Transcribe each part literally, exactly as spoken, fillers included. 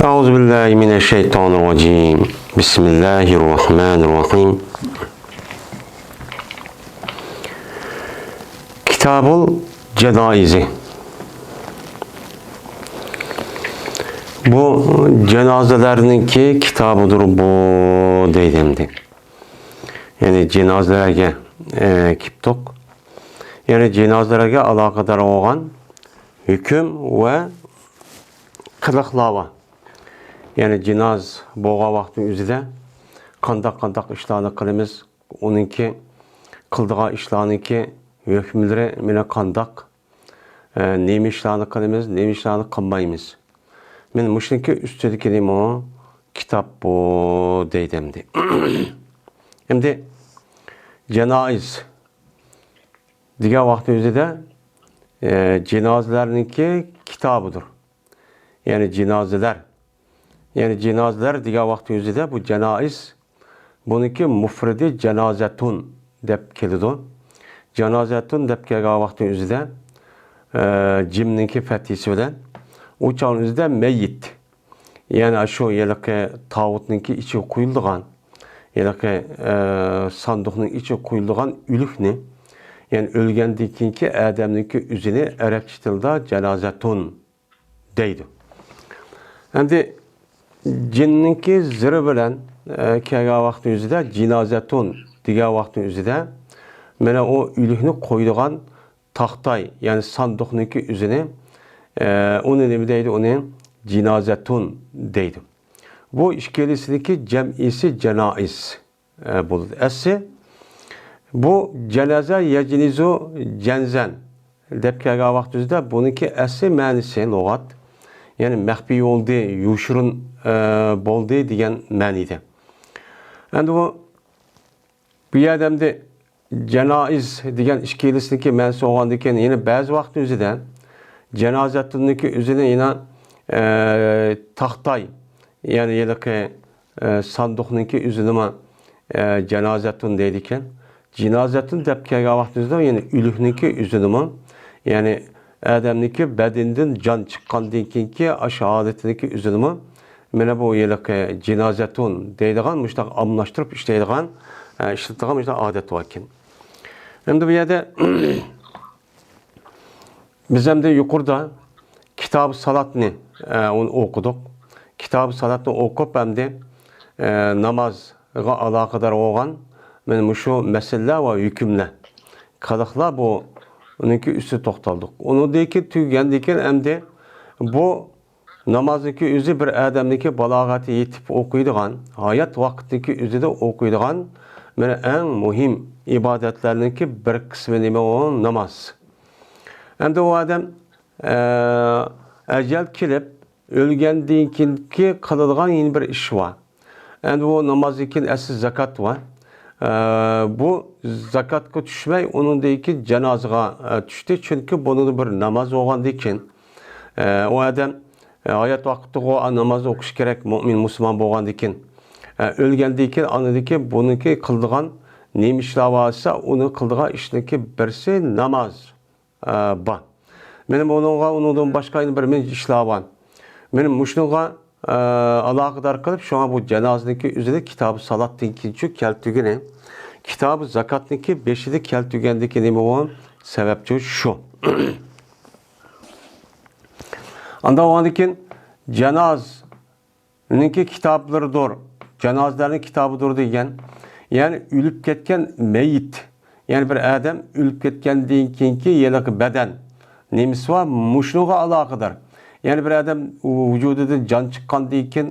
أعوذ بالله من الشيطان الرجيم. بسم الله الرحمن الرحيم. كتاب الجنائز. بۇ جانازىلەرنىڭكى كىتابىدۇر بۇ دەيدۇ ئەمدى. يەنى جانازىلەرگە، ئە، كېلىپتۇق. يەنى جانازىلەرگە ئالاقىدار بولغان ھۆكۈم ۋە قىلىقلار بار. يەنى جانازا بولغان ۋاقىتنىڭ ئۆزىدە قانداق، قانداق ئىشلارنى قىلىمىز، ئۇنىڭكى قىلىدىغان ئىشلارنىڭكى ھۆكۈملىرى مانا قانداق، ئە، نېمە ئىشلارنى قىلىمىز، نېمە ئىشلارنى قىلمايمىز. مانا مۇشۇنىڭكى ئۈستىدىكى نېمە ئۇ؟ كىتاب بۇ دەيدۇ ئەمدى. ئەمدى جانائىز دېگەن ۋاقىتنىڭ ئۆزىدە، ئە، جانازىلەرنىڭكى كىتابىدۇر. يەنى جانازىلەر. يەنى جانازىلەر دېگەن ۋاقىتنىڭ ئۆزىدە بۇ جانائىز، بۇنىڭكى مۇفرىدى جانازەتۇن دەپ كېلىدۇ. جانازەتۇن دەپ كەلگەن ۋاقىتنىڭ ئۆزىدە، ئە، جىمنىڭكى پەتھىسى بىلەن، ئۇ چاغنىڭ ئۆزىدە مەييىت. يەنى شۇ ھېلىقى تاۋۇتنىڭكى ئىچىگە قويۇلىدىغان، ھېلىقى، ئە، ساندۇقنىڭ ئىچىگە قويۇلىدىغان ئۆلۈكنى، يەنى ئۆلگەندىن كېيىنكى ئادەمنىڭكى ئۆزىنى ئەرەبچە تىلدا جانازەتۇن دەيدۇ. ئەمدى جىننىڭكى زىرى بىلەن، ئە، كەلگەن ۋاقىتنىڭ ئۆزىدە، جىنازەتۇن دېگەن ۋاقىتنىڭ ئۆزىدە، مانا ئۇ ئۆلۈكنى قويىدىغان تاختاي، يەنى ساندۇقنىڭكى ئۆزىنى، ئە، ئۇنى نېمە دەيدۇ؟ ئۇنى جىنازەتۇن دەيدۇ. بۇ ئىككىلىسىنىڭكى جەمئىسى جانائىز، ئە، بولىدۇ. ئەسلى بۇ جەنازە يەجنىزۇ جەنزەن دەپ كەلگەن ۋاقتىمىزدا بۇنىڭكى ئەسلى مەنىسى لۇغەت، يەنى مەخپىي بولدى، يوشۇرۇن، ئە، بولدى دېگەن مەنىدە. ئەمدى بۇ بۇ يەردە ئەمدى جانائىز دېگەن ئىككىلىسىنىڭكى مەنىسى بولغاندىكىن، يەنە بەزى ۋاقىتنىڭ ئۆزىدە جانازەتۇننىڭكى ئۆزىنى يەنە، ئە، تاختاي، يەنى ھېلىقى، ئە، ساندۇقنىڭكى ئۆزىنىمۇ، ئە، جانازەتۇن دەيدىكەن. جىنازەتۇن دەپ كەلگەن ۋاقتىمىزدا يەنە ئۆلۈكنىڭكى ئۆزىنىمۇ، يەنى ئادەمنىڭكى بەدىنىدىن جان چىققاندىن كېيىنكى ئاشۇ ھالىتىنىڭكى ئۆزىنىمۇ مانا بۇ ھېلىقى جىنازەتۇن دەيدىغان مۇشۇنداق ئاممىلاشتۇرۇپ ئىشلەيدىغان، ئە، ئىشلىتىدىغان مۇشۇنداق ئادەت باركەن. ئەمدى بۇ يەردە بىز ئەمدى يۇقىرىدا كىتابى سالاتنى، ئە، ئۇنى ئوقۇدۇق. كىتابى سالاتنى ئوقۇپ ئەمدى، ئە، ناماز غا ئالاقىدار بولغان مانا مۇشۇ مەسىلىلەر ۋە ھۆكۈملەر، قىلىقلار بۇ، ئۇنىڭكى ئۈستىدە توختالدۇق. ئۇنىڭدىن كېيىن تۈگىگەندىن كېيىن ئەمدى بۇ نامازنىڭكى ئۆزى بىر ئادەمنىڭكى بالاغەتكە يېتىپ ئوقۇيدىغان، ھايات ۋاقتىدىكى ئۆزىدە ئوقۇيدىغان مانا ئەڭ مۇھىم ئىبادەتلەرنىڭكى بىر قىسمى نېمە؟ ئۇ ناماز. ئەمدى ئۇ ئادەم، ئە، ئەجەل كېلىپ ئۆلگەندىن كېيىنكى قىلىدىغان يەنە بىر ئىش بار. ئەمدى بۇ نامازدىن كېيىن ئەسلى زاكات بار. ئە، بۇ زاكاتقا چۈشمەي، ئۇنىڭدىن كېيىن جانازىغا، ئە، چۈشتى. چۈنكى بۇنىڭدا بىر ناماز بولغاندىن كېيىن، ئە، ئۇ ئادەم، ئە، ھايات ۋاقتىغۇ ناماز ئوقۇش كېرەك، مۆمىن مۇسۇلمان بولغاندىن كېيىن. ئە، ئۆلگەندىن كېيىن، ئاندىن كېيىن بۇنىڭكى قىلىدىغان نېمە ئىشلار بار دېسە، ئۇنىڭ قىلىدىغان ئىشىنىڭكى بىرسى ناماز. ئە، بار. مېنىڭ بۇنىڭغا ئۇنىڭدىن باشقا يەنە بىر مۇنچە ئىشلار بار. مېنىڭ مۇشۇنىڭغا، ئە، ئالاقىدار قىلىپ، شۇڭا بۇ جانازىنىڭكى ئۆزىنى كىتابى سالاتتىن كېيىنچۇ كەلتۈرگىنى، كىتابى زاكاتنىڭكى بېشىدا كەلتۈرگەندىكى نېمە بۇ؟ سەۋەبچۇ شۇ. ئاندىن ئاندىن كېيىن جاناز نىڭكى كىتابلىرىدۇر، جانازىلەرنىڭ كىتابىدۇر دېگەن، يەنى ئۆلۈپ كەتكەن مەيىت، يەنى بىر ئادەم ئۆلۈپ كەتكەندىن كېيىنكى ھېلىقى بەدەن نېمىسى بار، مۇشۇنىڭغا ئالاقىدار. يەنى بىر ئادەم ۋۇجۇدىدىن جان چىققاندىن كېيىن،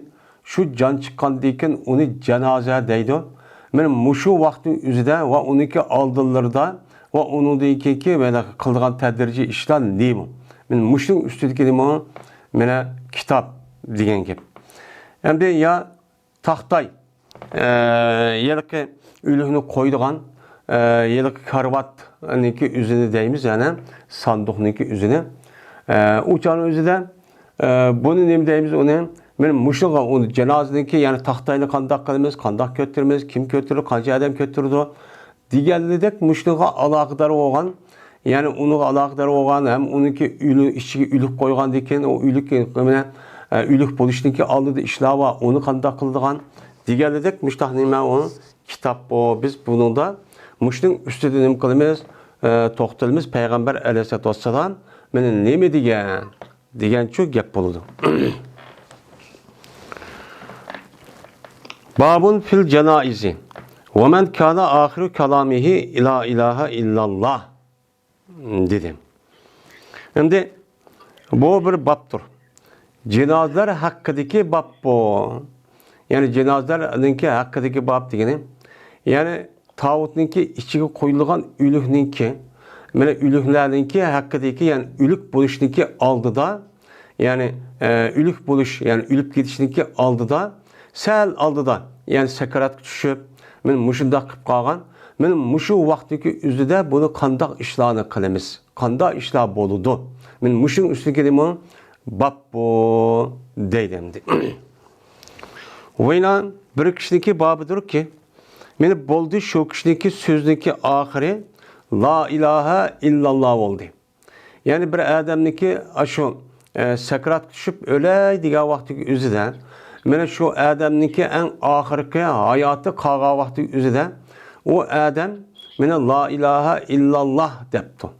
شۇ جان چىققاندىن كېيىن ئۇنى جانازە دەيدۇ. مانا مۇشۇ ۋاقىتنىڭ ئۆزىدە ۋە ئۇنىڭكى ئالدىلىرىدا ۋە ئۇنىڭدىن كېيىنكى مانا قىلىدىغان تەدرىجىي ئىشلار نېمە؟ مانا مۇشۇنىڭ ئۈستىدىكى نېمە؟ مانا كىتاب دېگەن گەپ. ئەمدى يا تاختاي، ئە، ھېلىقى ئۆلۈكنى قويىدىغان، ئە، ھېلىقى كارىۋاتنىڭكى ئۆزىنى دەيمىز، يەنى ساندۇقنىڭكى ئۆزىنى. ئە، ئۇ چاغنىڭ ئۆزىدە، ئە، بۇنى نېمە دەيمىز ئۇنى؟ مانا مۇشۇغا، ئۇ جانازىنىڭكى، يەنى تاختاينى قانداق قىلىمىز، قانداق كۆتۈرىمىز، كىم كۆتۈرىدۇ، قانچە ئادەم كۆتۈرىدۇ؟ دېگەنلىدەك مۇشۇنىڭغا ئالاقىدار بولغان، يەنى ئۇنىڭغا ئالاقىدار بولغان ھەم ئۇنىڭكى ئۆلۈ-، ئىچىگە ئۆلۈك قويغاندىن كېيىن، ئۇ ئۆلۈك مانا، ئە، ئۆلۈك بولۇشنىڭكى ئالدىدا ئىشلار بار، ئۇنى قانداق قىلىدىغان دېگەنلىدەك مۇشتاق نېمە ئۇ كىتاب بۇ. بىز بۇنىڭدا مۇشۇنىڭ ئۈستىدە نېمە قىلىمىز؟ ئە، توختىلىمىز. پەيغەمبەر ئەلەيھىسسالاتۇ ۋەسسالام مانا نېمە دېگەن دېگەنچۇ گەپ بولىدۇ. بابۇن فىل جانائىزى ۋە مەن كانە ئاخىرۇ كالامىھى لا ئىلاھە ئىللاللا دېدى. ئەمدى بۇ بىر بابتۇر. جىنازىلار ھەققىدىكى باب بۇ. يەنى جىنازىلارنىڭكى ھەققىدىكى باب دېگىنى، يەنى تاۋۇتنىڭكى ئىچىگە قويۇلغان ئۆلۈكنىڭكى، مانا ئۆلۈكلەرنىڭكى ھەققىدىكى، يەنى ئۆلۈك بولۇشنىڭكى ئالدىدا، يەنى، ئە، ئۆلۈك بولۇش، يەنى ئۆلۈپ كېتىشنىڭكى ئالدىدا، سەل ئالدىدا، يەنى سەكراتقا چۈشۈپ، مانا مۇشۇنداق قىلىپ قالغان، مانا مۇشۇ ۋاقىتتىكى ئۆزىدە بۇنى قانداق ئىشلارنى قىلىمىز؟ قانداق ئىشلار بولىدۇ؟ مانا مۇشۇنىڭ ئۈستىدىكى نېمە؟ باب بۇ دەيدۇ ئەمدى. ۋەينا بىر كىشىنىڭكى بابىدۇركى، مانا بولدى شۇ كىشىنىڭكى سۆزىنىڭكى ئاخىرى لا ئىلاھە ئىللاللا بولدى. يەنى بىر ئادەمنىڭكى ئاشۇ، ئە، سەكراتقا چۈشۈپ ئۆلەي دېگەن ۋاقتىدىكى ئۆزىدە، مانا شۇ ئادەمنىڭكى ئەڭ ئاخىرقى ھاياتى قالغان ۋاقتىدىكى ئۆزىدە ئۇ ئادەم مانا لا ئىلاھە ئىللاللا دەپتۇ.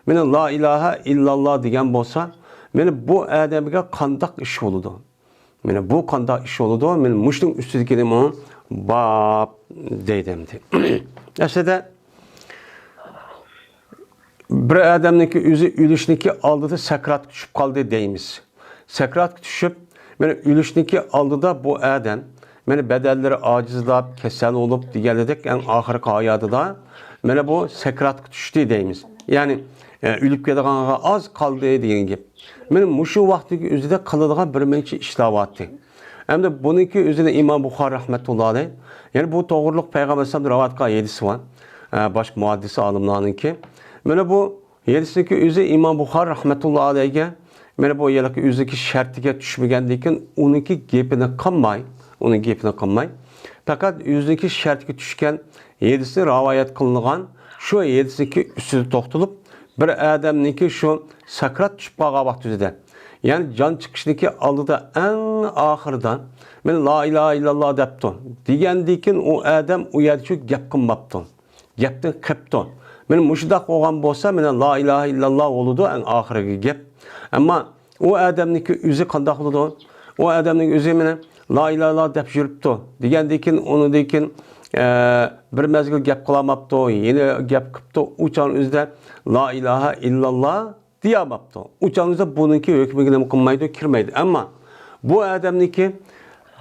مانا لا ئىلاھە ئىللاللا دېگەن بولسا، مانا بۇ ئادەمگە قانداق ئىش بولىدۇ؟ مانا بۇ قانداق ئىش بولىدۇ؟ مانا مۇشۇنىڭ ئۈستىدىكى نېمە؟ باب دەيدۇ ئەمدى. ئەسلىدە بىر ئادەمنىڭكى ئۆزى ئۆلۈشنىڭكى ئالدىدا سەكراتقا چۈشۈپ قالدى دەيمىز. سەكراتقا چۈشۈپ، مانا ئۆلۈشنىڭكى ئالدىدا بۇ ئادەم، مانا بەدەنلىرى ئاجىزلاپ، كېسەل بولۇپ دېگەنلىدەك ئەڭ ئاخىرقى ھاياتىدا، مانا بۇ سەكراتقا چۈشتى دەيمىز. يەنى، ئە، ئۆلۈپ كېتىدىغانغا ئاز قالدى دېگەن گەپ. مانا مۇشۇ ۋاقىتتىكى ئۆزىدە قىلىدىغان بىر نەچچە ئىشلار بارتى. ئەمدى بۇنىڭكى ئۆزىنى ئىمام بۇخارى رەھمەتۇللا ئەلەيھ، يەنى بۇ توغرۇلۇق پەيغەمبەر ئەلەيھىسسالام رىۋايەت قىلغان ھەدىسى بار. ئە، باشقا مۇھەددىس ئالىملارنىڭكى. مانا بۇ ھەدىسنىڭكى ئۆزى ئىمام بۇخارى رەھمەتۇللا ئەلەيھگە، مانا بۇ ھېلىقى ئۆزىنىڭكى شەرتىگە چۈشمىگەندىن كېيىن ئۇنىڭكى گېپىنى قىلماي، ئۇنىڭ گېپىنى قىلماي، پەقەت ئۆزىنىڭكى شەرتىگە چۈشكەن ھەدىسنى رىۋايەت قىلىنغان شۇ ھەدىسنىڭكى ئۈستىدە توختىلىپ، بىر ئادەمنىڭكى شۇ سەكرات چۈشۈپ قالغان ۋاقتى ئۆزىدە، يەنى جان چىقىشنىڭكى ئالدىدا، ئەڭ ئاخىرىدا، مانا لا ئىلاھە ئىللاللا دەپتۇ دېگەندىن كېيىن ئۇ ئادەم ئۇ يەردە شۇ گەپ قىلماپتۇ. گەپتىن قېپتۇ. مانا مۇشۇنداق بولغان بولسا، مانا لا ئىلاھە ئىللاللا بولىدۇ ئەڭ ئاخىرقى گەپ. ئەمما ئۇ ئادەمنىڭكى ئۆزى قانداق بولىدۇ؟ ئۇ ئادەمنىڭ ئۆزى مانا لا ئىلاھە ئىللاللا دەپ يۈرۈپتۇ دېگەندىن كېيىن، ئۇنىڭدىن كېيىن، ئە، بىر مەزگىل گەپ قىلالماپتۇ، يەنە گەپ قىپتۇ. ئۇ چاغنىڭ ئۆزىدە لا ئىلاھە ئىللاللا دېيەلمەپتۇ. ئۇ چاغنىڭ ئۆزىدە بۇنىڭكى ھۆكمىگە نېمە قىلمايدۇ؟ كىرمەيدۇ. ئەمما بۇ ئادەمنىڭكى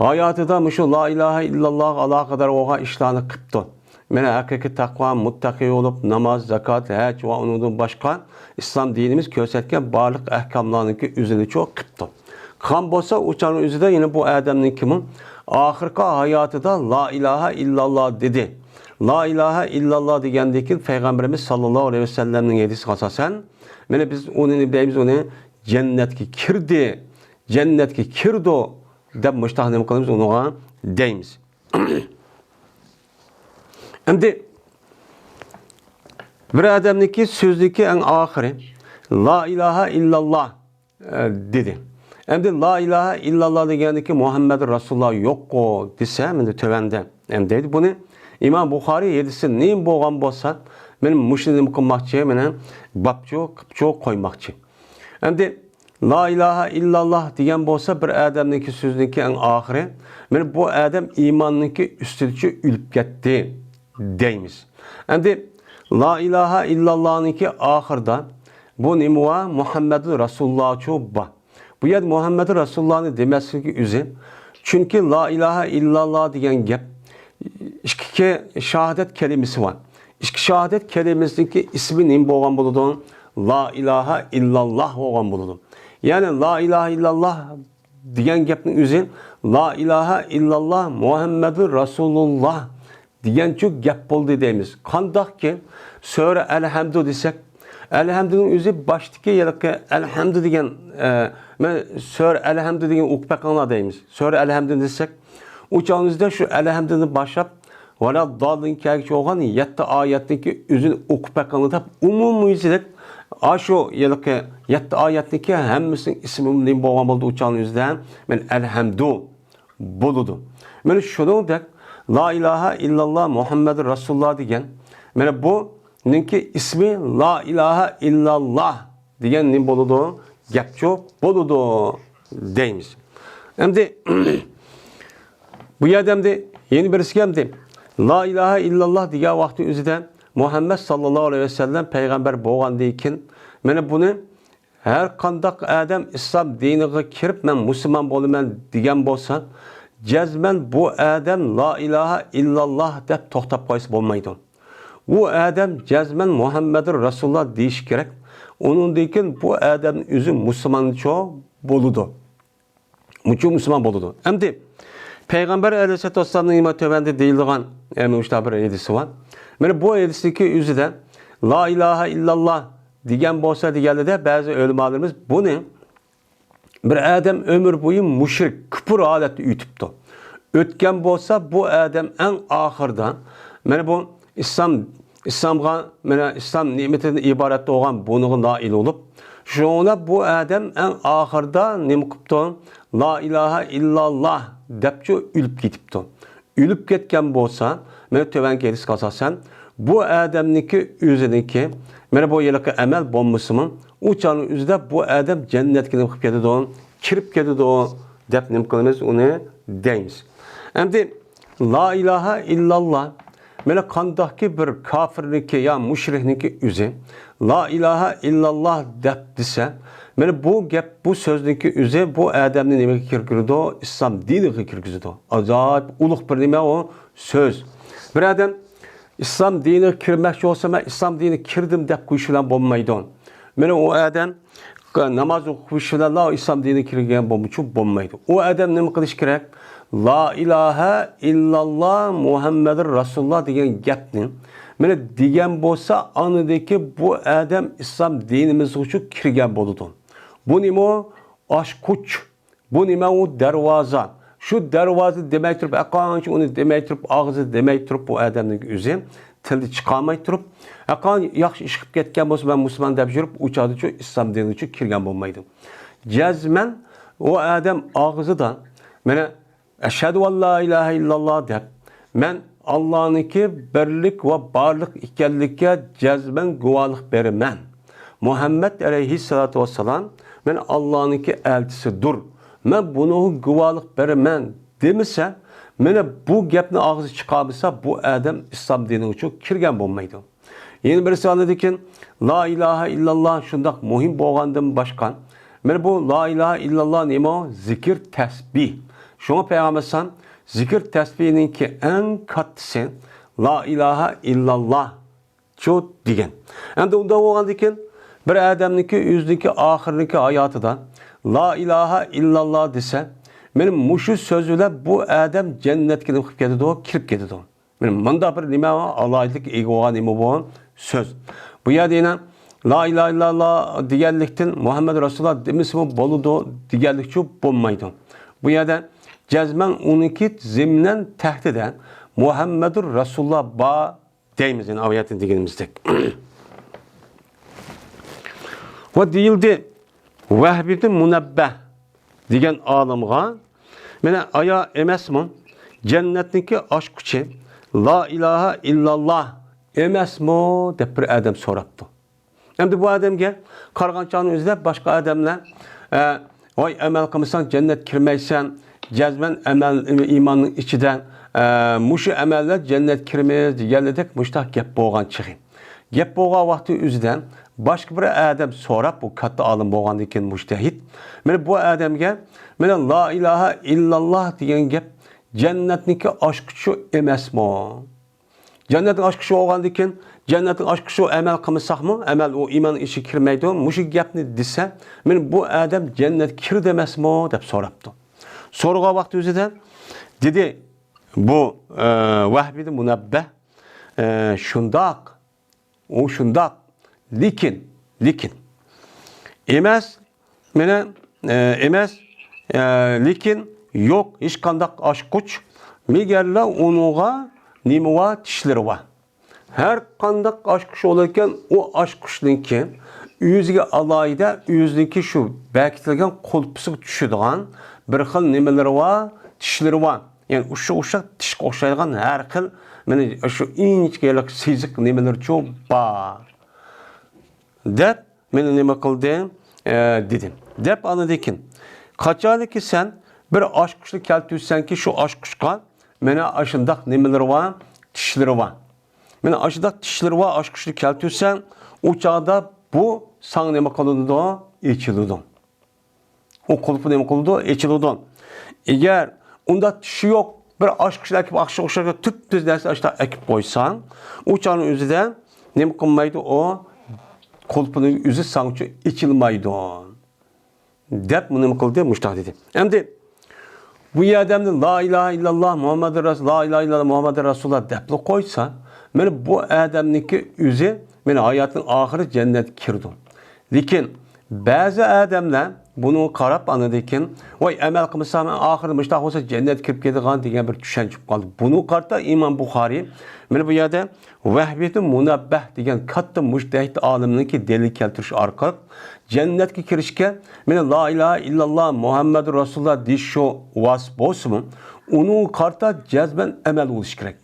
ھاياتىدا مۇشۇ لا ئىلاھە ئىللاللاغا ئالاقىدار بولغان ئىشلارنى قىپتۇ. مانا ھەقىقىي تەقۋا، مۇتتەقى بولۇپ، ناماز، زاكات، ھەج ۋە ئۇنىڭدىن باشقا ئىسلام دىنىمىز كۆرسەتكەن بارلىق ئەھكاملارنىڭكى ئۆزىنىچۇ قىپتۇ. قىلغان بولسا، ئۇ چاغنىڭ ئۆزىدە يەنە بۇ ئادەمنىڭكىمۇ ئاخىرقى ھاياتىدا لا ئىلاھە ئىللاللا دېدى. لا ئىلاھە ئىللاللا دېگەندىن كېيىن پەيغەمبىرىمىز ساللاللاھۇ ئەلەيھى ۋەسەللەمنىڭ ھەدىسىگە ئاساسەن، مانا بىز ئۇنى نېمە دەيمىز؟ ئۇنى جەننەتكە كىردى، جەننەتكە كىرىدۇ دەپ مۇشتاق نېمە قىلىمىز؟ ئۇنىڭغا دەيمىز. ئەمدى بىر ئادەمنىڭكى سۆزىنىڭكى ئەڭ ئاخىرى لا ئىلاھە ئىللاللا، ئە، دېدى. ئەمدى لا ئىلاھە ئىللاللا دېگەندىكى مۇھەممەد رەسۇلۇللا يوققۇ دېسە، مەندە تۆۋەندە ئەمدى دەيدۇ. بۇنى ئىمام بۇخارىي ھەدىسى نېمە بولغان بولسا، مەن مۇشۇنى نېمە قىلماقچى، مانا بابچۇ، قىپچۇ قويماقچى. ئەمدى لا ئىلاھە ئىللاللا دېگەن بولسا، بىر ئادەمنىڭكى سۆزىنىڭكى ئەڭ ئاخىرى، مانا بۇ ئادەم ئىماننىڭكى ئۈستىدىچۇ ئۆلۈپ كەتتى دەيمىز. ئەمدى لا ئىلاھە ئىللاللانىڭكى ئاخىرىدا بۇ نېمە بار؟ مۇھەممەدۇ رەسۇلۇللاچۇ بار. بۇ يەردە مۇھەممەدۇ رەسۇلۇللانى دېمەسلىكى ئۆزى. چۈنكى لا ئىلاھە ئىللاللا دېگەن گەپ ئىككى شاھادەت كەلىمىسى بار. ئىككى شاھادەت كەلىمىسىنىڭكى ئىسمى نېمە بولغان بولىدۇ؟ لا ئىلاھە ئىللاللا بولغان بولىدۇ. يەنى لا ئىلاھە ئىللاللا دېگەن گەپنىڭ ئۆزى لا ئىلاھە ئىللاللا مۇھەممەدۇ رەسۇلۇللا دېگەنچۇ گەپ بولدى دەيمىز. قانداقكى سۈرە ئەلھەمدۇ دېسەك، ئەلھەمدۇنىڭ ئۆزى باشتىكى ھېلىقى ئەلھەمدۇ دېگەن، ئە، مەن سۈرە ئەلھەمدۇ دېگەن ئوقۇپ بېقىڭلار دەيمىز. سۈرە ئەلھەمدۇ دېسەك، ئۇ چاغىمىزدا شۇ ئەلھەمدۇدىن باشلاپ، ۋەلەدداللىنغىچە بولغان يەتتە ئايەتنىڭكى ئۆزىنى ئوقۇپ بېقىڭلار دەپ، ئومۇميۈزلۈك ئاشۇ ھېلىقى يەتتە ئايەتنىڭكى ھەممىسىنىڭ ئىسمى نېمە بولغان بولىدۇ ئۇ چاغنىڭ ئۆزىدە؟ مانا ئەلھەمدۇ بولىدۇ. مانا شۇنىڭدەك لا ئىلاھە ئىللاللا مۇھەممەدۇر رەسۇلۇللا دېگەن، مانا بۇنىڭكى ئىسمى لا ئىلاھە ئىللاللا دېگەن نېمە بولىدۇ؟ گەپچۇ بولىدۇ دەيمىز. ئەمدى بۇ يەردە ئەمدى يەنە بىرسىگە ئەمدى لا ئىلاھە ئىللاللا دېگەن ۋاقتى ئۆزىدە مۇھەممەد ساللاللاھۇ ئەلەيھى ۋەسەللەم پەيغەمبەر بولغاندىن كېيىن، مانا بۇنى ھەر قانداق ئادەم ئىسلام دىنىغا كىرىپ، مەن مۇسۇلمان بولىمەن دېگەن بولسا، جەزمەن بۇ ئادەم لا ئىلاھە ئىللاللا دەپ توختاپ قويسا بولمايدۇ. ئۇ ئادەم جەزمەن مۇھەممەدۇر رەسۇلۇللا دېيىشى كېرەك. ئۇنىڭدىن كېيىن بۇ ئادەم ئۆزى مۇسۇلمانچۇ بولىدۇ. مۇچۇ مۇسۇلمان بولىدۇ. ئەمدى پەيغەمبەر ئەلەيھىسسالاتۇ ۋەسسالامنىڭ نېمە تۆۋەندە دېيىلىدىغان، ئە، مۇشۇنداق بىر ھەدىسى بار. مانا بۇ ھەدىستىكى ئۆزىدە لا ئىلاھە ئىللاللا دېگەن بولسا دېگەنلىدە بەزى ئۆلىمالىرىمىز بۇنى بىر ئادەم ئۆمۈر بويى مۇشرىك، كۇپۇر ھالەتتە ئۆتۈپتۇ. ئۆتكەن بولسا بۇ ئادەم ئەڭ ئاخىرىدا مانا بۇ ئىسلام، ئىسلامغا، مانا ئىسلام نېمىتىدىن ئىبارەت بولغان بۇنىڭغا نائىل بولۇپ، شۇڭا بۇ ئادەم ئەڭ ئاخىرىدا نېمە قىپتۇ؟ لا ئىلاھە ئىللاللا دەپچۇ ئۆلۈپ كېتىپتۇ. ئۆلۈپ كەتكەن بولسا، مانا تۆۋەنكى ھەدىسكە ئاساسەن، بۇ ئادەمنىڭكى ئۆزىنىڭكى، مانا بۇ ھېلىقى ئەمەل بولمىسىمۇ، ئۇ چاغنىڭ ئۆزىدە بۇ ئادەم جەننەتكە نېمە قىلىپ كېتىدۇ؟ كىرىپ كېتىدۇ دەپ نېمە قىلىمىز؟ ئۇنى دەيمىز. ئەمدى لا ئىلاھە ئىللاللا، مانا قانداقكى بىر كاپىرنىڭكى يا مۇشرىكنىڭكى ئۆزى لا ئىلاھە ئىللاللا دەپ دېسە، مانا بۇ گەپ، بۇ سۆزنىڭكى ئۆزى بۇ ئادەمنى نېمىگە كىرگۈزىدۇ؟ ئىسلام دىنىغا كىرگۈزىدۇ. ئاجايىپ ئۇلۇغ بىر نېمە ئۇ سۆز. بىر ئادەم ئىسلام دىنىغا كىرمەكچى بولسا، مەن ئىسلام دىنىغا كىردىم دەپ قويۇش بىلەن بولمايدۇ. مانا ئۇ ئادەم ناماز ئوقۇش بىلەنلا ئىسلام دىنىگە كىرگەن بولمىچۇ بولمايدۇ. ئۇ ئادەم نېمە قىلىش كېرەك؟ لا ئىلاھە ئىللاللا مۇھەممەدۇر رەسۇلۇللا دېگەن گەپنى مانا دېگەن بولسا، ئاندىكى بۇ ئادەم ئىسلام دىنىمىزغىچۇ كىرگەن بولىدۇ. بۇ نېمە؟ ئاچقۇچ. بۇ نېمە؟ ئۇ دەرۋازا. شۇ دەرۋازا دېمەي تۇرۇپ، ھەرقانچە ئۇنى دېمەي تۇرۇپ، ئاغزى دېمەي تۇرۇپ، بۇ ئادەمنىڭ ئۆزى تىلى چىقارماي تۇرۇپ، ھەرقانچە ياخشى ئىش قىلىپ كەتكەن بولسا، مەن مۇسۇلمان دەپ يۈرۈپ، ئۇ چاغدىچۇ ئىسلام دىنىغىچۇ كىرگەن بولمايدۇ. جەزمەن ئۇ ئادەم ئاغزىدا، مانا، ئەشھەدۇ ئەن لا ئىلاھە ئىللاللا دەپ، مەن ئاللانىڭكى بىرلىك ۋە بارلىق ئىكەنلىكىگە جەزمەن گۇۋاھلىق بېرىمەن. مۇھەممەد ئەلەيھىسسالاتۇ ۋەسسالام، مەن ئاللانىڭكى ئەلچىسىدۇر. مەن بۇنىڭغا گۇۋاھلىق بېرىمەن دېمىسە، مانا بۇ گەپنى ئاغزى چىقارمىسا، بۇ ئادەم ئىسلام دىنىغىچۇ كىرگەن بولمايدۇ. يەنە بىرسى ئاندىن كېيىن، لا ئىلاھە ئىللاللا شۇنداق مۇھىم بولغاندىن باشقا، مانا بۇ لا ئىلاھە ئىللاللا نېمە؟ زىكىر، تەسبىھ. شۇڭا پەيغەمبەر ئەلەيھىسسالام زىكىر تەسبىھنىڭكى ئەڭ كاتتىسى لا ئىلاھە ئىللاللا شۇ دېگەن. ئەمدى ئۇنداق بولغاندىن كېيىن، بىر ئادەمنىڭكى ئۆزىنىڭكى ئاخىرىنىڭكى ھاياتىدا لا ئىلاھە ئىللاللا دېسە، مانا مۇشۇ سۆز بىلەن بۇ ئادەم جەننەتكە نېمە قىلىپ كېتىدۇ؟ كىرىپ كېتىدۇ. مانا مۇنداق بىر نېمە، ئالاھىدىلىككە ئىگە بولغان نېمە بۇ سۆز. بۇ يەردە يەنە لا ئىلاھە ئىللاللا دېگەنلىكتىن مۇھەممەد رەسۇلۇللا دېمىسىمۇ بولىدۇ دېگەنلىكچۇ بولمايدۇ. بۇ يەردە جەزمەن ئۇنىڭكى زىمنەن تەھتىدە مۇھەممەدۇر رەسۇلۇللا بار دەيمىز، يەنە ئايەتتە دېگىنىمىزدەك. ۋە دېيىلدى، ۋەھبىدىن مۇنەببەھ دېگەن ئالىمغا، مانا ئايا ئەمەسمۇ جەننەتنىڭكى ئاچقۇچى لا ئىلاھە ئىللاللا ئەمەسمۇ دەپ بىر ئادەم سوراپتۇ. ئەمدى بۇ ئادەمگە قارىغان چاغنىڭ ئۆزىدە باشقا ئادەملەر، ئە، ۋاي، ئەمەل قىلمىساڭ جەننەت كىرمەيسەن، جەزمەن ئەمەل ئىماننىڭ ئىچىدە، ئە، مۇشۇ ئەمەللەر جەننەت كىرمەيدۇ دېگەنلىدەك مۇشۇنداق گەپ بولغان چېغى. گەپ بولغان ۋاقتى ئۆزىدە باشقا بىر ئادەم سوراپ، بۇ كاتتا ئالىم بولغاندىن كېيىن مۇجتەھىد، مانا بۇ ئادەمگە، مانا لا ئىلاھە ئىللاللا دېگەن گەپ جەننەتنىڭكى ئاچقۇچى ئەمەسمۇ؟ جەننەتنىڭ ئاچقۇچى بولغاندىن كېيىن، جەننەتنىڭ ئاچقۇچى ئەمەل قىلمىساقمۇ، ئەمەل ئۇ ئىماننىڭ ئىچىگە كىرمەيدۇ، مۇشۇ گەپنى دېسە، مانا بۇ ئادەم جەننەتكە كىردى ئەمەسمۇ دەپ سوراپتۇ. سورىغان ۋاقتى ئۆزىدە دېدى، بۇ، ئە، ۋەھبىدىن مۇنەببەھ، ئە، شۇنداق، ئۇ شۇنداق، لېكىن، لېكىن ئەمەس، مانا، ئە، ئەمەس، ئە، لېكىن يوق ھېچقانداق ئاچقۇچ، مەگەرلا ئۇنىڭغا نېمە بار؟ چىشلىرى بار. ھەر قانداق ئاچقۇچ بولىدىكەن، ئۇ ئاچقۇچنىڭكى ئۆزىگە ئالاھىدە، ئۆزىنىڭكى شۇ بېكىتىلگەن قۇلپىسىغا چۈشىدىغان بىر خىل نېمىلىرى بار، چىشلىرى بار. يەنى ئۇششاق-ئۇششاق چىشقا ئوخشايدىغان ھەر خىل، مانا شۇ ئىنچىكە سېزىق نېمىلىرىچۇ بار، دەپ مېنى نېمە قىلدى، ئە، دېدى. دەپ ئاندىن كېيىن، قاچانكى سەن بىر ئاچقۇچنى كەلتۈرسەڭكى، شۇ ئاچقۇچقا مانا ئاشۇنداق نېمىلىرى بار، چىشلىرى بار. مانا ئاشۇنداق چىشلىرى بار ئاچقۇچنى كەلتۈرسەڭ، ئۇ چاغدا بۇ ساڭا نېمە قىلىدۇ؟ ئېچىلىدۇ. ئۇ قۇلپى نېمە قىلىدۇ؟ ئېچىلىدۇ. ئەگەر ئۇنداق چىشى يوق، بىر ئاچقۇچنى ئەكىپ، ئاچقۇچقا ئوخشاش تۈپتۈز نەرسە ئاشتا ئەكىپ قويساڭ، ئۇ چاغنىڭ ئۆزىدە نېمە قىلمايدۇ؟ ئۇ قۇلپىنىڭ ئۆزى ساڭىچۇ ئېچىلمايدۇ. دەپ مۇنى نېمە قىلدى؟ مۇشتاق دېدى. ئەمدى بۇ يەردە ئەمدى لا ئىلاھە ئىللاللا مۇھەممەدۇر رەسۇل، لا ئىلاھە ئىللاللا مۇھەممەدۇر رەسۇلۇللا دەپلا قويسا، مانا بۇ ئادەمنىڭكى ئۆزى مانا ھاياتىنىڭ ئاخىرى جەننەتكە كىرىدۇ. لېكىن بەزى ئادەملەر بۇنىڭغا قاراپ ئاندىن كېيىن، ۋاي ئەمەل قىلمىسام ئاخىرى مۇشتاق بولسا جەننەتكە كىرىپ كېتىدىغان دېگەن بىر چۈشەنچە بولۇپ قالدى. بۇنىڭغا قارىتا ئىمام بۇخارىي مانا بۇ يەردە ۋەھبىيەتۇل مۇنەببەھ دېگەن كاتتا مۇجتەھىد ئالىمنىڭكى دەلىل كەلتۈرۈش ئارقىلىق جەننەتكە كىرىشكە مانا لا ئىلاھە ئىللاللا مۇھەممەدۇر رەسۇلۇللا دېيىش شۇ ۋاسىتە بولسىمۇ، ئۇنىڭغا قارىتا جەزمەن ئەمەل بولۇشى كېرەك.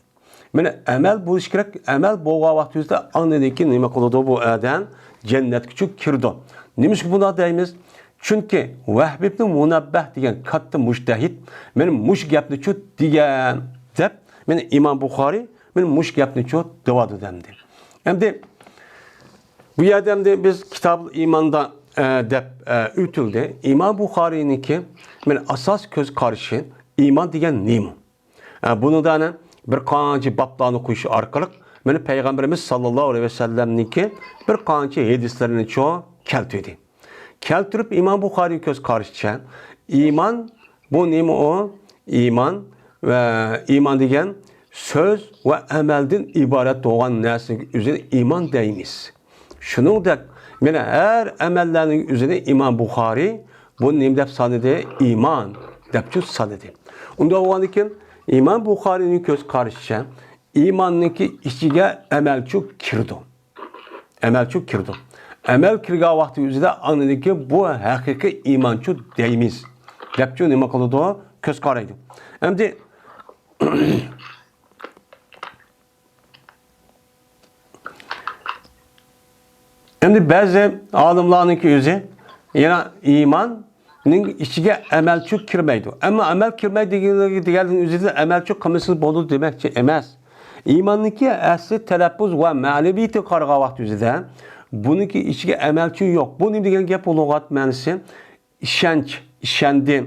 مانا ئەمەل بولۇشى كېرەك، ئەمەل بولغان ۋاقتىمىزدا ئاندىن كېيىن نېمە قىلىدۇ بۇ ئادەم؟ جەننەتكىچۇ كىرىدۇ. نېمىشقا بۇنداق دەيمىز؟ چۈنكى ۋەھبىبنى مۇنەببەھ دېگەن كاتتا مۇجتەھىد مانا مۇشۇ گەپنىچۇ دېگەن دەپ، مانا ئىمام بۇخارىي مانا مۇشۇ گەپنىچۇ دەۋاتىدۇ ئەمدى. ئەمدى بۇ يەردە ئەمدى بىز كىتابۇل ئىماندا، ئە، دەپ، ئە، ئۆتۈلدى. ئىمام بۇخارىينىڭكى مانا ئاساسىي كۆز قارىشى ئىمان دېگەن نېمە؟ ئە، بۇنىڭدا ئەنە بىر قانچە بابلارنى قويۇش ئارقىلىق مانا پەيغەمبىرىمىز ساللاللاھۇ ئەلەيھى ۋەسەللەمنىڭكى بىر قانچە ھەدىسلىرىنىچۇ كەلتۈردى. كەلتۈرۈپ ئىمام بۇخارىي كۆز قارىشىچە ئىمان بۇ نېمە ئۇ؟ ئىمان ۋە ئىمان دېگەن سۆز ۋە ئەمەلدىن ئىبارەت بولغان نەرسىگە ئۆزىنى ئىمان دەيمىز. شۇنىڭدەك مانا ھەر ئەمەللەرنىڭ ئۆزىنى ئىمام بۇخارىي بۇ نېمە دەپ سانىدى؟ ئىمان دەپچۇ سانىدى. ئۇنداق بولغاندىكىن ئىمام بۇخارىينىڭ كۆز قارىشىچە ئىماننىڭكى ئىچىگە ئەمەلچۇ كىرىدۇ. ئەمەلچۇ كىرىدۇ. ئەمەل كىرگەن ۋاقتى ئۆزىدە ئاندىن كېيىن بۇ ھەقىقىي ئىمانچۇ دەيمىز دەپچۇ نېمە قىلىدۇ؟ كۆز قارايدۇ. ئەمدى ئەمدى بەزى ئالىملارنىڭكى ئۆزى يەنە ئىماننىڭ ئىچىگە ئەمەلچۇ كىرمەيدۇ. ئەمما ئەمەل كىرمەيدۇ دېگەنلىكى، دېگەنلىكىنىڭ ئۆزىدە ئەمەلچۇ قىلمىسىڭىز بولىدۇ دېمەكچى ئەمەس. ئىماننىڭكى ئەسلى تەلەپپۇز ۋە مەنىۋىيىتىگە قارىغان ۋاقتى ئۆزىدە بۇنىڭكى ئىچىگە ئەمەلچۇ يوق. بۇ نېمە دېگەن گەپ؟ بۇ لۇغەت مەنىسى ئىشەنچ، ئىشەندى،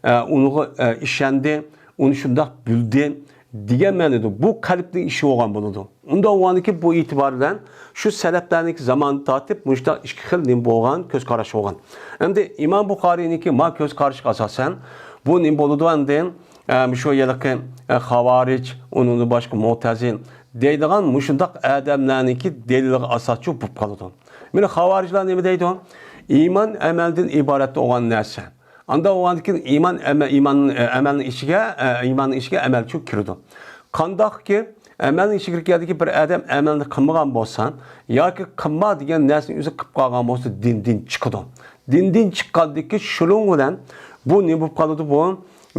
ئە، ئۇنىڭغا، ئە، ئىشەندى، ئۇنى شۇنداق بىلدى دېگەن مەنىدۇر. بۇ قەلبنىڭ ئىشى بولغان بولىدۇ. ئۇنداق بولغاندىكىن بۇ ئېتىبار بىلەن شۇ سەلەپلەرنىڭكى زامانىدىن تارتىپ مۇشۇنداق ئىككى خىل نېمە بولغان؟ كۆز قاراش بولغان. ئەمدى ئىمام بۇخارىينىڭكى ما كۆز قارىشىغا ئاساسەن بۇ نېمە بولىدۇ ئەمدى؟ ئە، شۇ ھېلىقى، ئە، خاۋارىج، ئۇنىڭدىن باشقا مۇتەزىل دەيدىغان مۇشۇنداق ئادەملەرنىڭكى دەلىلىغا ئاساسچۇ بولۇپ قالىدۇ. مانا خاۋارىجلار نېمە دەيدۇ؟ ئىمان ئەمەلدىن ئىبارەت بولغان نەرسە. ئانداق بولغاندىكىن ئىمان ئەمە-، ئىمان، ئە، ئەمەلنىڭ ئىچىگە، ئە، ئىماننىڭ ئىچىگە ئەمەلچۇ كىرىدۇ. قانداقكى ئەمەلنىڭ ئىچىگە كىرگەندىكى بىر ئادەم ئەمەلنى قىلمىغان بولسا ياكى قىلما دېگەن نەرسىنى ئۆزى قىلىپ قالغان بولسا دىندىن چىقىدۇ. دىندىن چىققاندىكى شۇنىڭ بىلەن بۇ نېمە بولۇپ قالىدۇ بۇ؟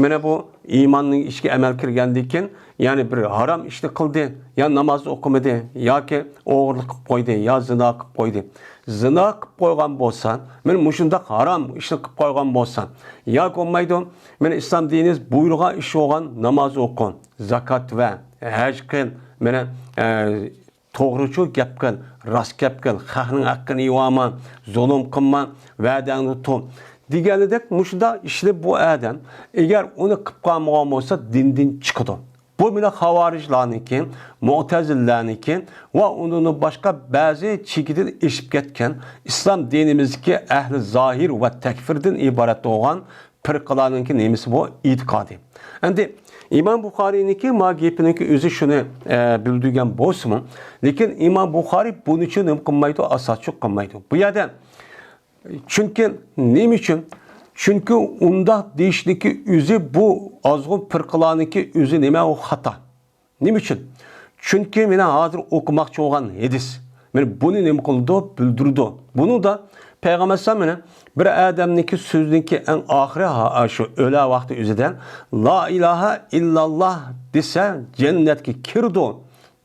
مانا بۇ ئىماننىڭ ئىچىگە ئەمەل كىرگەندىن كېيىن، يەنى بىر ھارام ئىشنى قىلدى، يا ناماز ئوقۇمىدى، ياكى ئوغرىلىق قىلىپ قويدى، يا زىنا قىلىپ قويدى. زىنا قىلىپ قويغان بولسا، مانا مۇشۇنداق ھارام ئىشنى قىلىپ قويغان بولسا، ياكى بولمايدۇ، مانا ئىسلام دىنىمىز بۇيرۇغان ئىش بولغان ناماز ئوقۇ، زاكات ۋە ھەج قىل، مانا، ئە، توغرىچۇ گەپ قىل، راست گەپ قىل، خەقنىڭ ھەققىنى يېۋالما، زۇلۇم قىلما، ۋەدەڭنى تۇت دېگەنىدەك مۇشۇنداق ئىشنى بۇ ئادەم ئەگەر ئۇنى قىلىپ قالمىغان بولسا دىندىن چىقىدۇ. بۇ مانا خاۋارىجلارنىڭكى، مۇئتەزىلىلەرنىڭكى ۋە ئۇنىڭدىن باشقا بەزى چېكىدىن ئېشىپ كەتكەن ئىسلام دىنىمىزدىكى ئەھلى زاھىر ۋە تەكفىردىن ئىبارەت بولغان پىرقىلارنىڭكى نېمىسى بۇ؟ ئېتىقادى. ئەمدى ئىمام بۇخارىينىڭكى ما گېپىنىڭكى ئۆزى شۇنى، ئە، بىلدۈرگەن بولسىمۇ، لېكىن ئىمام بۇخارىي بۇنىچۇ نېمە قىلمايدۇ؟ ئاساسچۇ قىلمايدۇ. بۇ يەردە، چۈنكى نېمە ئۈچۈن؟ چۈنكى ئۇنداق دېيىشنىڭكى ئۆزى بۇ ئازغۇن پىرقىلارنىڭكى ئۆزى نېمە؟ ئۇ خاتا. نېمە ئۈچۈن؟ چۈنكى مېنىڭ ھازىر ئوقۇماقچى بولغان ھەدىس مانا بۇنى نېمە قىلىدۇ؟ بىلدۈرىدۇ. بۇنىڭدا پەيغەمبەر ئەلەيھىسسالام مانا بىر ئادەمنىڭكى سۆزىنىڭكى ئەڭ ئاخىرى ھا-، شۇ ئۆلە ۋاقتى ئۆزىدە لا ئىلاھە ئىللاللا دېسە جەننەتكە كىرىدۇ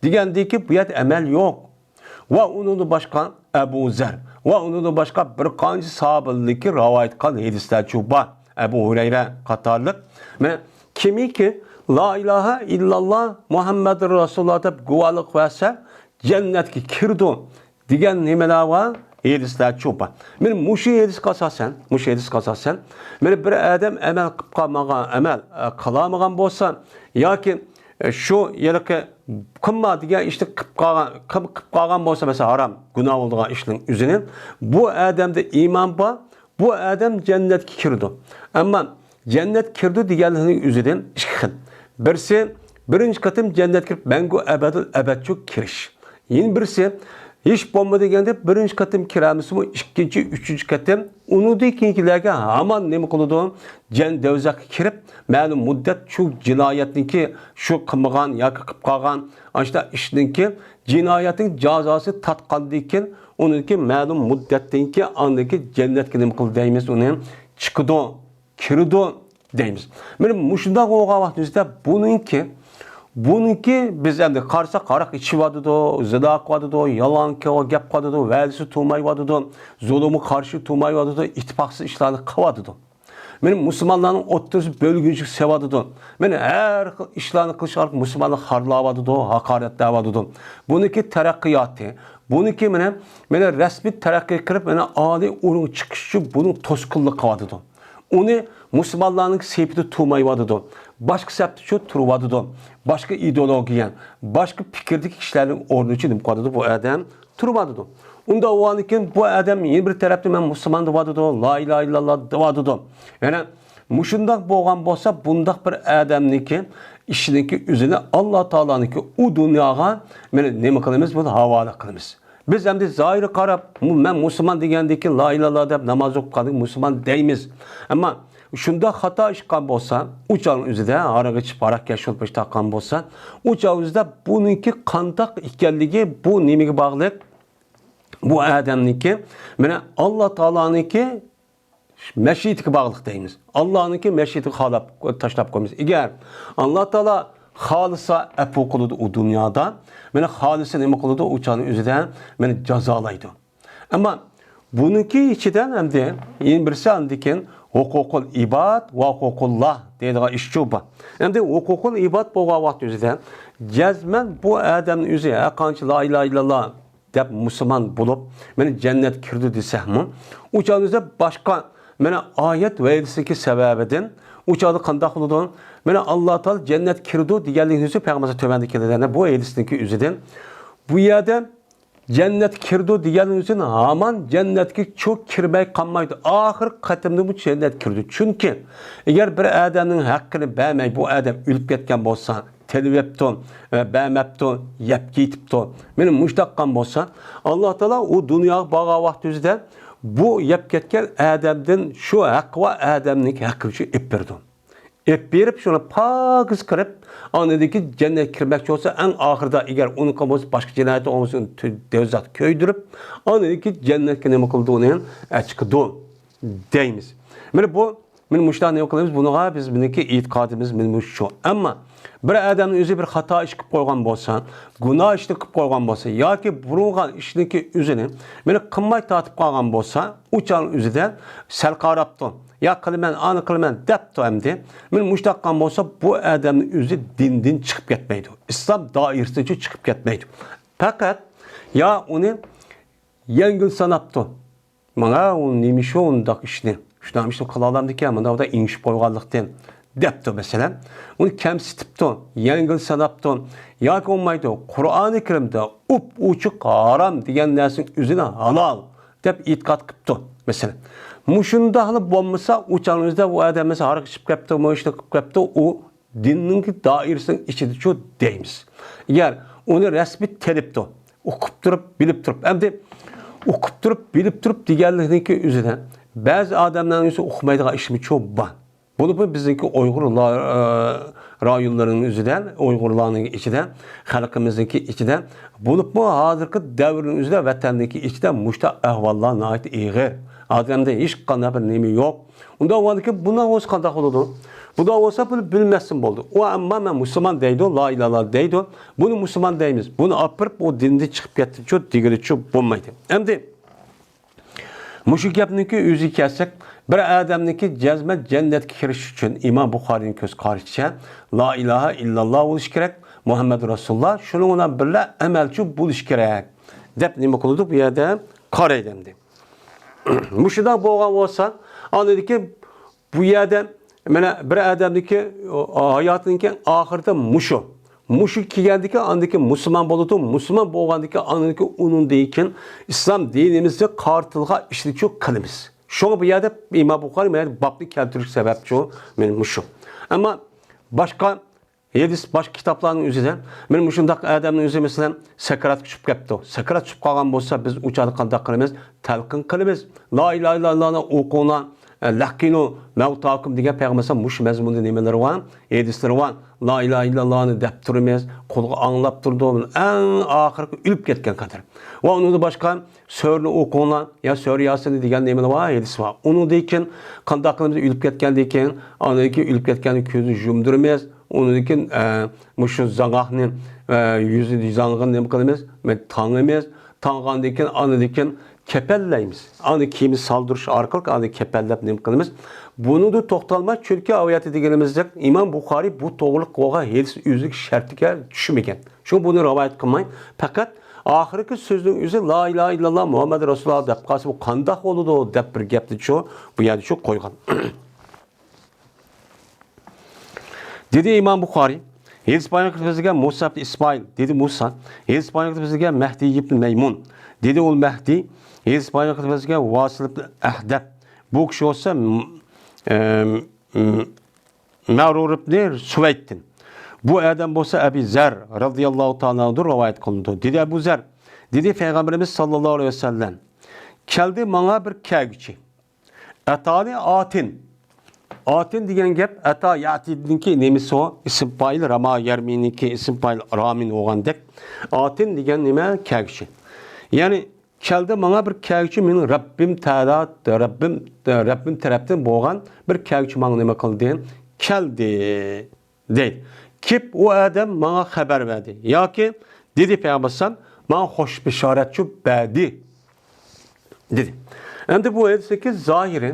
دېگەندىكى بۇ يەردە ئەمەل يوق. ۋە ئۇنىڭدىن باشقا ئەبۇ زەر ۋە ئۇنىڭدىن باشقا بىر قانچە ساھابىلىكى رىۋايەت قىلغان ھەدىسلەرچۇ بار. ئەبۇ ھۇرەيرە قاتارلىق. مانا كىمكى لا ئىلاھە ئىللاللا مۇھەممەدۇر رەسۇلۇللا دەپ گۇۋاھلىق بەرسە جەننەتكە كىرىدۇ دېگەن نېمىلەر بار؟ ھەدىسلەرچۇ بار. مانا مۇشۇ ھەدىسكە ئاساسەن، مۇشۇ ھەدىسكە ئاساسەن، مانا بىر ئادەم ئەمەل قىلىپ قالمىغان، ئەمەل، ئە، قىلالمىغان بولسا ياكى، ئە، شۇ ھېلىقى قىلما دېگەن ئىشنى قىلىپ قالغان، قىل-، قىلىپ قالغان بولسا، مەسىلەن، ھارام، گۇناھ بولىدىغان ئىشنىڭ ئۆزىنى، بۇ ئادەمدە ئىمان بار، بۇ ئادەم جەننەتكە كىرىدۇ. ئەمما جەننەت كىرىدۇ دېگەنلىكنىڭ ئۆزىدىن ئىككى خىل. بىرسى، بىرىنچى قېتىم جەننەتكە كىرىپ، مەڭگۈ ئەبەدىل ئەبەدچۇ كىرىش. يەنە بىرسى، ھېچ بولمىدى دېگەندە، بىرىنچى قېتىم كىرەلمىسىمۇ، ئىككىنچى، ئۈچىنچى قېتىم ئۇنىڭدىن كېيىنكىلەرگە ھامان نېمە قىلىدۇ؟ جەن-، دوزاخقا كىرىپ، مەلۇم مۇددەت شۇ جىنايەتنىڭكى، شۇ قىلمىغان ياكى قىلىپ قالغان ئاشۇنداق ئىشنىڭكى جىنايەتنىڭ جازاسى تارتقاندىن كېيىن، ئۇنىڭكى مەلۇم مۇددەتتىن كېيىن ئاندىن كېيىن جەننەتكە نېمە قىلدى دەيمىز، ئۇنى چىقىدۇ، كىرىدۇ دەيمىز. مانا مۇشۇنداق بولغان ۋاقتىمىزدا بۇنىڭكى، بۇنىڭكى بىز ئەمدى قارىساق، ھاراق ئىچىۋاتىدۇ، زىنا قىلىۋاتىدۇ، يالغان گەپ قىلىۋاتىدۇ، ۋەدىسى تۇرمايۋاتىدۇ، زۇلۇمغا قارشى تۇرمايۋاتىدۇ، ئىتتىپاقسىز ئىشلارنى قىلىۋاتىدۇ. مانا مۇسۇلمانلارنىڭ ئوتتۇرىسى بۆلگۈنچىلىك سېلىۋاتىدۇ. مانا ھەر خىل ئىشلارنى قىلىش ئارقىلىق مۇسۇلمانلارنى خارلاۋاتىدۇ، ھاقارەتلەۋاتىدۇ. بۇنىڭكى تەرەققىياتى، بۇنىڭكى مانا، مانا رەسمىي تەرەققىي قىلىپ، مانا ئالىي ئورۇنغا چىقىش ئۈچۈن بۇنىڭ توسقۇنلۇق قىلىۋاتىدۇ. ئۇنى مۇسۇلمانلارنىڭ سېپىدە تۇرمايۋاتىدۇ. باشقا سەپتە شۇ تۇرۇۋاتىدۇ. باشقا ئىدېئولوگىيە، باشقا پىكىردىكى كىشىلەرنىڭ ئورنى ئۈچۈن نېمە قىلىۋاتىدۇ بۇ ئادەم؟ تۇرۇۋاتىدۇ. ئۇنداق بولغاندىن كېيىن بۇ ئادەم يەنە بىر تەرەپتىن مەن مۇسۇلمان دەۋاتىدۇ، لا ئىلاھە ئىللاللا دەۋاتىدۇ. يەنە مۇشۇنداق بولغان بولسا، بۇنداق بىر ئادەمنىڭكى ئىشىنىڭكى ئۆزىنى ئاللا تائالانىڭكى ئۇ دۇنياغا مانا نېمە قىلىمىز؟ بۇنى ھاۋالە قىلىمىز. بىز ئەمدى زاھىرغا قاراپ، مۇ-، مەن مۇسۇلمان دېگەندىن كېيىن، لا ئىلاھە ئىللاللا دەپ ناماز ئوقۇغاندىن كېيىن مۇسۇلمان دەيمىز. ئەمما شۇنداق خاتا ئىش قىلغان بولسا، ئۇ چاغنىڭ ئۆزىدە ھاراق ئىچىپ، ھاراق كەشۇل پىشتاققان بولسا، ئۇ چاغ ئۆزىدە بۇنىڭكى قانداق ئىكەنلىكى، بۇ نېمىگە باغلىق؟ بۇ ئادەمنىڭكى، مانا، ئاللا تائالانىڭكى مەشىئىتىگە باغلىق دەيمىز. ئاللانىڭكى مەشىئىتىگە خالاپ تاشلاپ قويىمىز. ئەگەر ئاللا تائالا خالىسا ئەپۇ قىلىدۇ ئۇ دۇنيادا، مانا، خالىسا نېمە قىلىدۇ؟ ئۇ چاغنىڭ ئۆزىدە مانا جازالايدۇ. ئەمما بۇنىڭكى ئىچىدە ئەمدى يەنە بىرسى ئاندىن كېيىن ھوقۇقۇل ئىباد ۋە ھوقۇقۇللا دەيدىغان ئىشچۇ بار. ئەمدى ھوقۇقۇل ئىباد بولغان ۋاقىت ئۆزىدە جەزمەن بۇ ئادەمنىڭ ئۆزى ھەر قانچە لا ئىلاھە ئىللاللا دەپ مۇسۇلمان بولۇپ، مانا جەننەتكە كىرىدۇ دېسەكمۇ، ئۇ چاغدا باشقا مانا ئايەت ۋە ھەدىسنىڭكى سەۋەبىدىن ئۇ چاغدا قانداق بولىدۇ؟ مانا ئاللا تائالا جەننەتكە كىرىدۇ دېگەنلىكنىڭ ئۆزى پەيغەمبەر تۆۋەندە كېلىدۇ. بۇ ھەدىسنىڭكى ئۆزىدىن بۇ يەردە جەننەتكە كىرىدۇ دېگەننىڭ ئۈچۈن ھامان جەننەتكە چۇ كىرمەي قالمايدۇ. ئاخىرقى قېتىمدا بۇ جەننەتكە كىرىدۇ. چۈنكى ئەگەر بىر ئادەمنىڭ ھەققىنى بەرمەي، بۇ ئادەم ئۆلۈپ كەتكەن بولسا، تىلىۋېپتۇ، ئە، بەرمەپتۇ، يەپ كېتىپتۇ. مانا مۇشۇنداق قىلغان بولسا، ئاللا تائالا ئۇ دۇنياغا بارغان ۋاقتى ئۆزىدە بۇ يەپ كەتكەن ئادەمدىن شۇ ھەققى بار ئادەمنىڭ ھەققى ئۈچۈن ئېلىپ بېرىدۇ. ئېلىپ بېرىپ، شۇنى پاكىز قىلىپ، ئاندىن كېيىن جەننەتكە كىرمەكچى بولسا، ئەڭ ئاخىرىدا، ئەگەر ئۇنى قىلمىسا، باشقا جىنايەت بولمىسا، ئۇنى تۆ-، دوزاختا كۆيدۈرۈپ، ئاندىن كېيىن جەننەتكە نېمە قىلىدۇ، ئۇنى ئەچىقىدۇ دەيمىز. مانا بۇ، مانا مۇشۇنداق نېمە قىلىمىز، بۇنىڭغا بىز، بۇنىڭكى ئېتىقادىمىز مانا مۇشۇ. ئەمما بىر ئادەمنىڭ ئۆزى بىر خاتا ئىش قىلىپ قويغان بولسا، گۇناھ ئىشنى قىلىپ قويغان بولسا ياكى بۇرۇلغان ئىشنىڭكى ئۆزىنى مانا قىلماي تارتىپ قالغان بولسا، ئۇ چاغنىڭ ئۆزىدە سەل قاراپتۇ. يا قىلىمەن، ئانى قىلىمەن دەپتۇ ئەمدى. مانا مۇشۇنداق قىلغان بولسا، بۇ ئادەمنىڭ ئۆزى دىندىن چىقىپ كەتمەيدۇ. ئىسلام دائىرىسىدىن چىقىپ كەتمەيدۇ. پەقەت يا ئۇنى يەڭگىل ساناپتۇ. ماڭا ئۇ نېمە ئىش ئۇنداق ئىشنى؟ شۇنداق ئىشنى قىلالامدىكەن، مۇنداق بىر ئېڭىشىپ قويغانلىقتىن دەپتۇ مەسىلەن. ئۇنى كەمسىتىپتۇ، يەڭگىل ساناپتۇ. ياكى بولمايدۇ، قۇرئانى كەرىمدە ئۇپ-ئوچۇق ھارام دېگەن نەرسىنىڭ ئۆزىنى ھالال دەپ ئېتىقاد قىپتۇ، مەسىلەن. مۇشۇنداقلا بولمىسا، ئۇ چاغنىڭ ئۆزىدە ئۇ ئادەم مەسىلەن، ھاراق ئىچىپ كەپتۇ، مۇشۇنى قىلىپ كەپتۇ، ئۇ دىننىڭ دائىرىسىنىڭ ئىچىدىچۇ دەيمىز. ئەگەر ئۇنى رەسمىي تېنىپتۇ، ئۇقۇپ تۇرۇپ، بىلىپ تۇرۇپ، ئەمدى ئۇقۇپ تۇرۇپ، بىلىپ تۇرۇپ دېگەنلىكنىڭكى ئۆزىدە بەزى ئادەملەرنىڭ ئۆزى ئۇقمايدىغان ئىشمۇچۇ بار. بولۇپمۇ بىزنىڭكى ئۇيغۇر لا-، ئە، رايونلىرىنىڭ ئۆزىدە، ئۇيغۇرلارنىڭ ئىچىدە، خەلقىمىزنىڭكى ئىچىدە، بولۇپمۇ ھازىرقى دەۋرنىڭ ئۆزىدە ۋەتەننىڭكى ئىچىدە مۇشۇنداق ئەھۋاللار ناھايىتى ئېغىر. ئادەمدە ھېچقانداق بىر نېمە يوق. ئۇنداق بولغاندىكىن بۇنداق بولسا قانداق بولىدۇ؟ بۇنداق بولسا بۇنى بىلمەسسىمۇ بولدى. ئۇ ئەمما مەن مۇسۇلمان دەيدۇ، لا ئىلاھە ئىللاللا دەيدۇ. بۇنى مۇسۇلمان دەيمىز. بۇنى ئاپىرىپ ئۇ دىندىن چىقىپ كەتتىچۇ دېگىلىچۇ بولمايدۇ. ئەمدى مۇشۇ گەپنىڭكى ئۆزىگە كەلسەك، بىر ئادەمنىڭكى جەزمەن جەننەتكە كىرىش ئۈچۈن ئىمام بۇخارىنىڭ كۆز قارىشىچە لا ئىلاھە ئىللاللا بولۇش كېرەك، مۇھەممەد رەسۇلۇللا، شۇنىڭ بىلەن بىللە ئەمەلچى بولۇش كېرەك، دەپ نېمە قىلىدۇ؟ بۇ يەردە قارايدۇ ئەمدى. مۇشۇنداق بولغان بولسا، ئاندىن كېيىن بۇ يەردە مانا بىر ئادەمنىڭكى ھاياتىنىڭكى ئاخىرىدا مۇشۇ. مۇشۇ كەلگەندىكى ئاندىكى مۇسۇلمان بولىدۇ. مۇسۇلمان بولغاندىكى ئاندىكى ئۇنىڭدىن كېيىن ئىسلام دىنىمىزنى قارىتىلغا ئىشلىتىشۇ قىلىمىز. شۇڭا بۇ يەردە ئىمام بۇخارى مانا بابنى كەلتۈرۈش سەۋەبچۇ مانا مۇشۇ. ئەمما باشقا ھەدىس، باشقا كىتابلارنىڭ ئۆزىدە مانا مۇشۇنداق ئادەمنىڭ ئۆزى، مەسىلەن، سەكراتقا چۈشۈپ كەپتۇ. سەكرات چۈشۈپ قالغان بولسا، بىز ئۇ چاغدا قانداق قىلىمىز؟ تەلقىن قىلىمىز. لا ئىلاھە ئىللاللانى ئوقۇڭلار، لەققىنۇ مەۋتاكۇم دېگەن پەيغەمبەر ئەلەيھىسسالام مۇشۇ مەزمۇندا نېمىلىرى بار؟ ھەدىسلىرى بار. لا ئىلاھە ئىللاللانى دەپ تۇرىمىز، قۇلىقى ئاڭلاپ تۇرىدۇ، ئەڭ ئاخىرقى ئۆلۈپ كەتكەن قەدەر. ۋە ئۇنىڭدىن باشقا سۈرىنى ئوقۇڭلار، يا سۈرە ياسىننى دېگەن نېمىلەر بار؟ ھەدىس بار. ئۇنىڭدىن كېيىن قانداق قىلىمىز؟ ئۆلۈپ كەتكەندىن كېيىن، ئاندىن كېيىن ئۆلۈپ كەتكەندىن كېيىن كۆزىنى يۇمدۇرىمىز. ئۇنىڭدىن كېيىن، ئە، مۇشۇ زاڭاقنى، ئە، يۈزى زاڭىغىنى نېمە قىلىمىز؟ تاڭىمىز. تاڭغاندىن كېيىن، ئاندىن كېيىن كەپەنلەيمىز. ئاندىن كىيىمنى سالدۇرۇش ئارقىلىق ئاندىن كەپەنلەپ نېمە قىلىمىز؟ بۇنىڭدا توختالماي، چۈنكى ئاۋايەتتە دېگىنىمىزدەك ئىمام بۇخارىي بۇ توغرىلىق بولغان ھەدىس ئۆزىنىڭ شەرتىگە چۈشمىگەن. شۇڭا بۇنى رىۋايەت قىلماي، پەقەت ئاخىرقى سۆزنىڭ ئۆزى لا ئىلاھە ئىللاللا مۇھەممەد رەسۇلۇللا دەپ قالسا، بۇ قانداق بولىدۇ دەپ بىر گەپنىچۇ بۇ يەردىچۇ قويغان. دېدى ئىمام بۇخارىي، ھەدىس بايان قىلىپ بىزگە مۇسا ئىبن ئىسمائىل، دېدى مۇسا، ھەدىس بايان قىلىپ بىزگە مەھدى ئىبن مەيمۇن، دېدى ئۇل مەھدى، ھەدىس بايان قىلىپ بىزگە ۋاسىل ئىبن ئەھدەب. بۇ كىشى بولسا، م-، ئەم، م-، مەرۇر ئىبن سۇۋەيدتىن. بۇ ئادەم بولسا ئەبى زەر رەزىياللاھۇ تائالا ئەنھۇدىن رىۋايەت قىلىنىدۇ. دېدى ئەبۇ زەر، دېدى پەيغەمبىرىمىز ساللاللاھۇ ئەلەيھى ۋەسەللەم، كەلدى ماڭا بىر كەلگۈچى. ئەتانى ئاتىن. ئاتىن دېگەن گەپ ئەتا يەتىدىنكى نېمىسى ئۇ؟ ئىسىم پائىل راما يەرمىنىڭكى ئىسىم پائىل رامىن بولغاندەك. ئاتىن دېگەن نېمە؟ كەلگۈچى. يەنى كەلدى ماڭا بىر كەلگۈچى مېنىڭ رەببىم تەئالا، رەببىم، رەببىم تەرەپتىن بولغان بىر كەلگۈچى ماڭا نېمە قىلدى؟ كەلدى. دەيدۇ. كېلىپ ئۇ ئادەم ماڭا خەۋەر بەردى. ياكى دېدى پەيغەمبەر ئەلەيھىسسالام، ماڭا خوش بېشارەتچۇ بەردى. دېدى. ئەمدى بۇ ھەدىستىكى زاھىرى،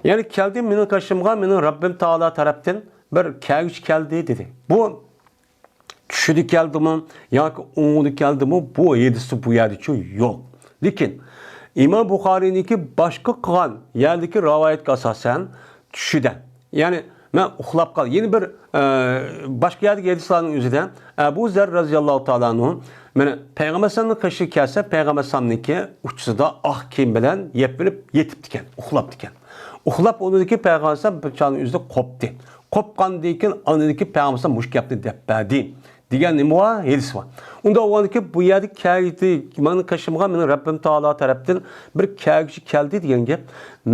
يەنى كەلدى مېنىڭ قېشىمغا مېنىڭ رەببىم تائالا تەرەپتىن بىر كەلگۈچى كەلدى دېدى. بۇ چۈشىدە كەلدىمۇ ياكى ئوڭىدا كەلدىمۇ، بۇ ھەدىستە بۇ يەردىچۇ يوق. لېكىن ئىمام بۇخارىينىڭكى باشقا قىلغان يەردىكى رىۋايەتكە ئاساسەن چۈشىدە. يەنى مەن ئۇخلاپ قال-، يەنە بىر، ئە، باشقا يەردىكى ھەدىسلەرنىڭ ئۆزىدە ئەبۇ زەر رەزىياللاھۇ تائالا ئەنھۇ مانا پەيغەمبەر ئەلەيھىسسالامنىڭ قېشىغا كەلسە، پەيغەمبەر ئەلەيھىسسالامنىڭكى ئۇچىسىدا ئاق كىيىم بىلەن يېپىنىپ يېتىپتىكەن، ئۇخلاپتىكەن. ئۇخلاپ ئۇنىڭدىكى پەيغەمبەر ئەلەيھىسسالام بىر چاغنىڭ ئۆزىدە قوپتى. قوپقاندىن كېيىن ئاندىن كېيىن پەيغەمبەر ئەلەيھىسسالام مۇشۇ گەپنى دەپ بەردى. دېگەن نېمە بار؟ ھەدىس بار. ئۇنداق بولغاندىكىن بۇ يەردە كەلدى، مېنىڭ قېشىمغا مېنىڭ رەببىم تائالا تەرەپتىن بىر كەلگۈچى كەلدى دېگەن گەپ.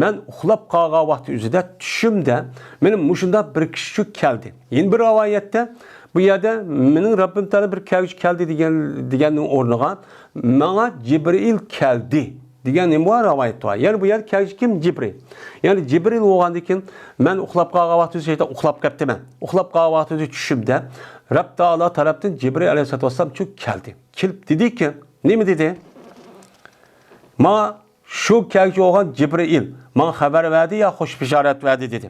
مەن ئۇخلاپ قالغان ۋاقتى ئۆزىدە چۈشۈمدە مېنىڭ مۇشۇنداق بىر كىشىچۇ كەلدى. يەنە بىر رىۋايەتتە بۇ يەردە مېنىڭ رەببىم تائالا بىر كەلگۈچى كەلدى دېگەن، دېگەننىڭ ئورنىغا ماڭا جىبرىئىل كەلدى. دېگەن نېمە بار؟ رىۋايەت بار. يەنى بۇ يەردە كەلگۈچى كىم؟ جىبرىئىل. يەنى جىبرىئىل بولغاندىن كېيىن مەن ئۇخلاپ قالغان ۋاقتىدا شەيتان ئۇخلاپ كەپتىمەن. ئۇخلاپ قالغان ۋاقتىدا چۈشۈمدە رەب تائالا تەرەپتىن جىبرىئىل ئەلەيھىسسالاتۇ ۋەسسالام چۈ كەلدى. كېلىپ دېدىكى، نېمە دېدى؟ ماڭا شۇ كەلگۈچى بولغان جىبرىئىل ماڭا خەۋەر بەردى يا خوش بېشارەت بەردى دېدى.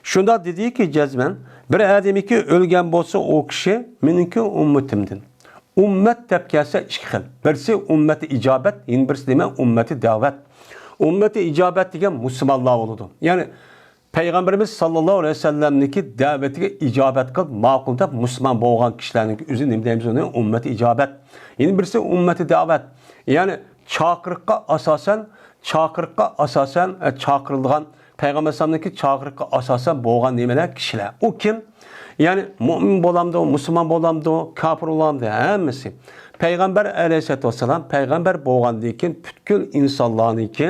شۇنداق دېدىكى جەزمەن، بىر ئادەمكى ئۆلگەن بولسا ئۇ كىشى مېنىڭكى ئۈممىتىمدىن. ئۈممەت دەپ كەلسە ئىككى خىل. بىرسى ئۈممەتى ئىجابەت، يەنە بىرسى نېمە؟ ئۈممەتى دەۋەت. ئۈممەتى ئىجابەت دېگەن مۇسۇلمانلار بولىدۇ. يەنى پەيغەمبىرىمىز ساللاللاھۇ ئەلەيھى ۋەسەللەمنىڭكى دەۋىتىگە ئىجابەت قىلىپ ماقۇل دەپ مۇسۇلمان بولغان كىشىلەرنىڭ ئۆزى نېمە دەيمىز ئۇنى؟ ئۈممەتى ئىجابەت. يەنە بىرسى ئۈممەتى دەۋەت. يەنى چاقىرىققا ئاساسەن، چاقىرىققا ئاساسەن، ئە، چاقىرىلغان پەيغەمبەر ئەلەيھىسسالامنىڭكى چاقىرىققا ئاساسەن بولغان نېمىلەر، كىشىلەر. ئۇ كىم؟ يەنى مۇئمىن بولامدۇ، مۇسۇلمان بولامدۇ، كاپىر بولامدۇ، ھەممىسى. پەيغەمبەر ئەلەيھىسسالاتۇ ۋەسسالام پەيغەمبەر بولغاندىن كېيىن پۈتكۈل ئىنسانلارنىڭكى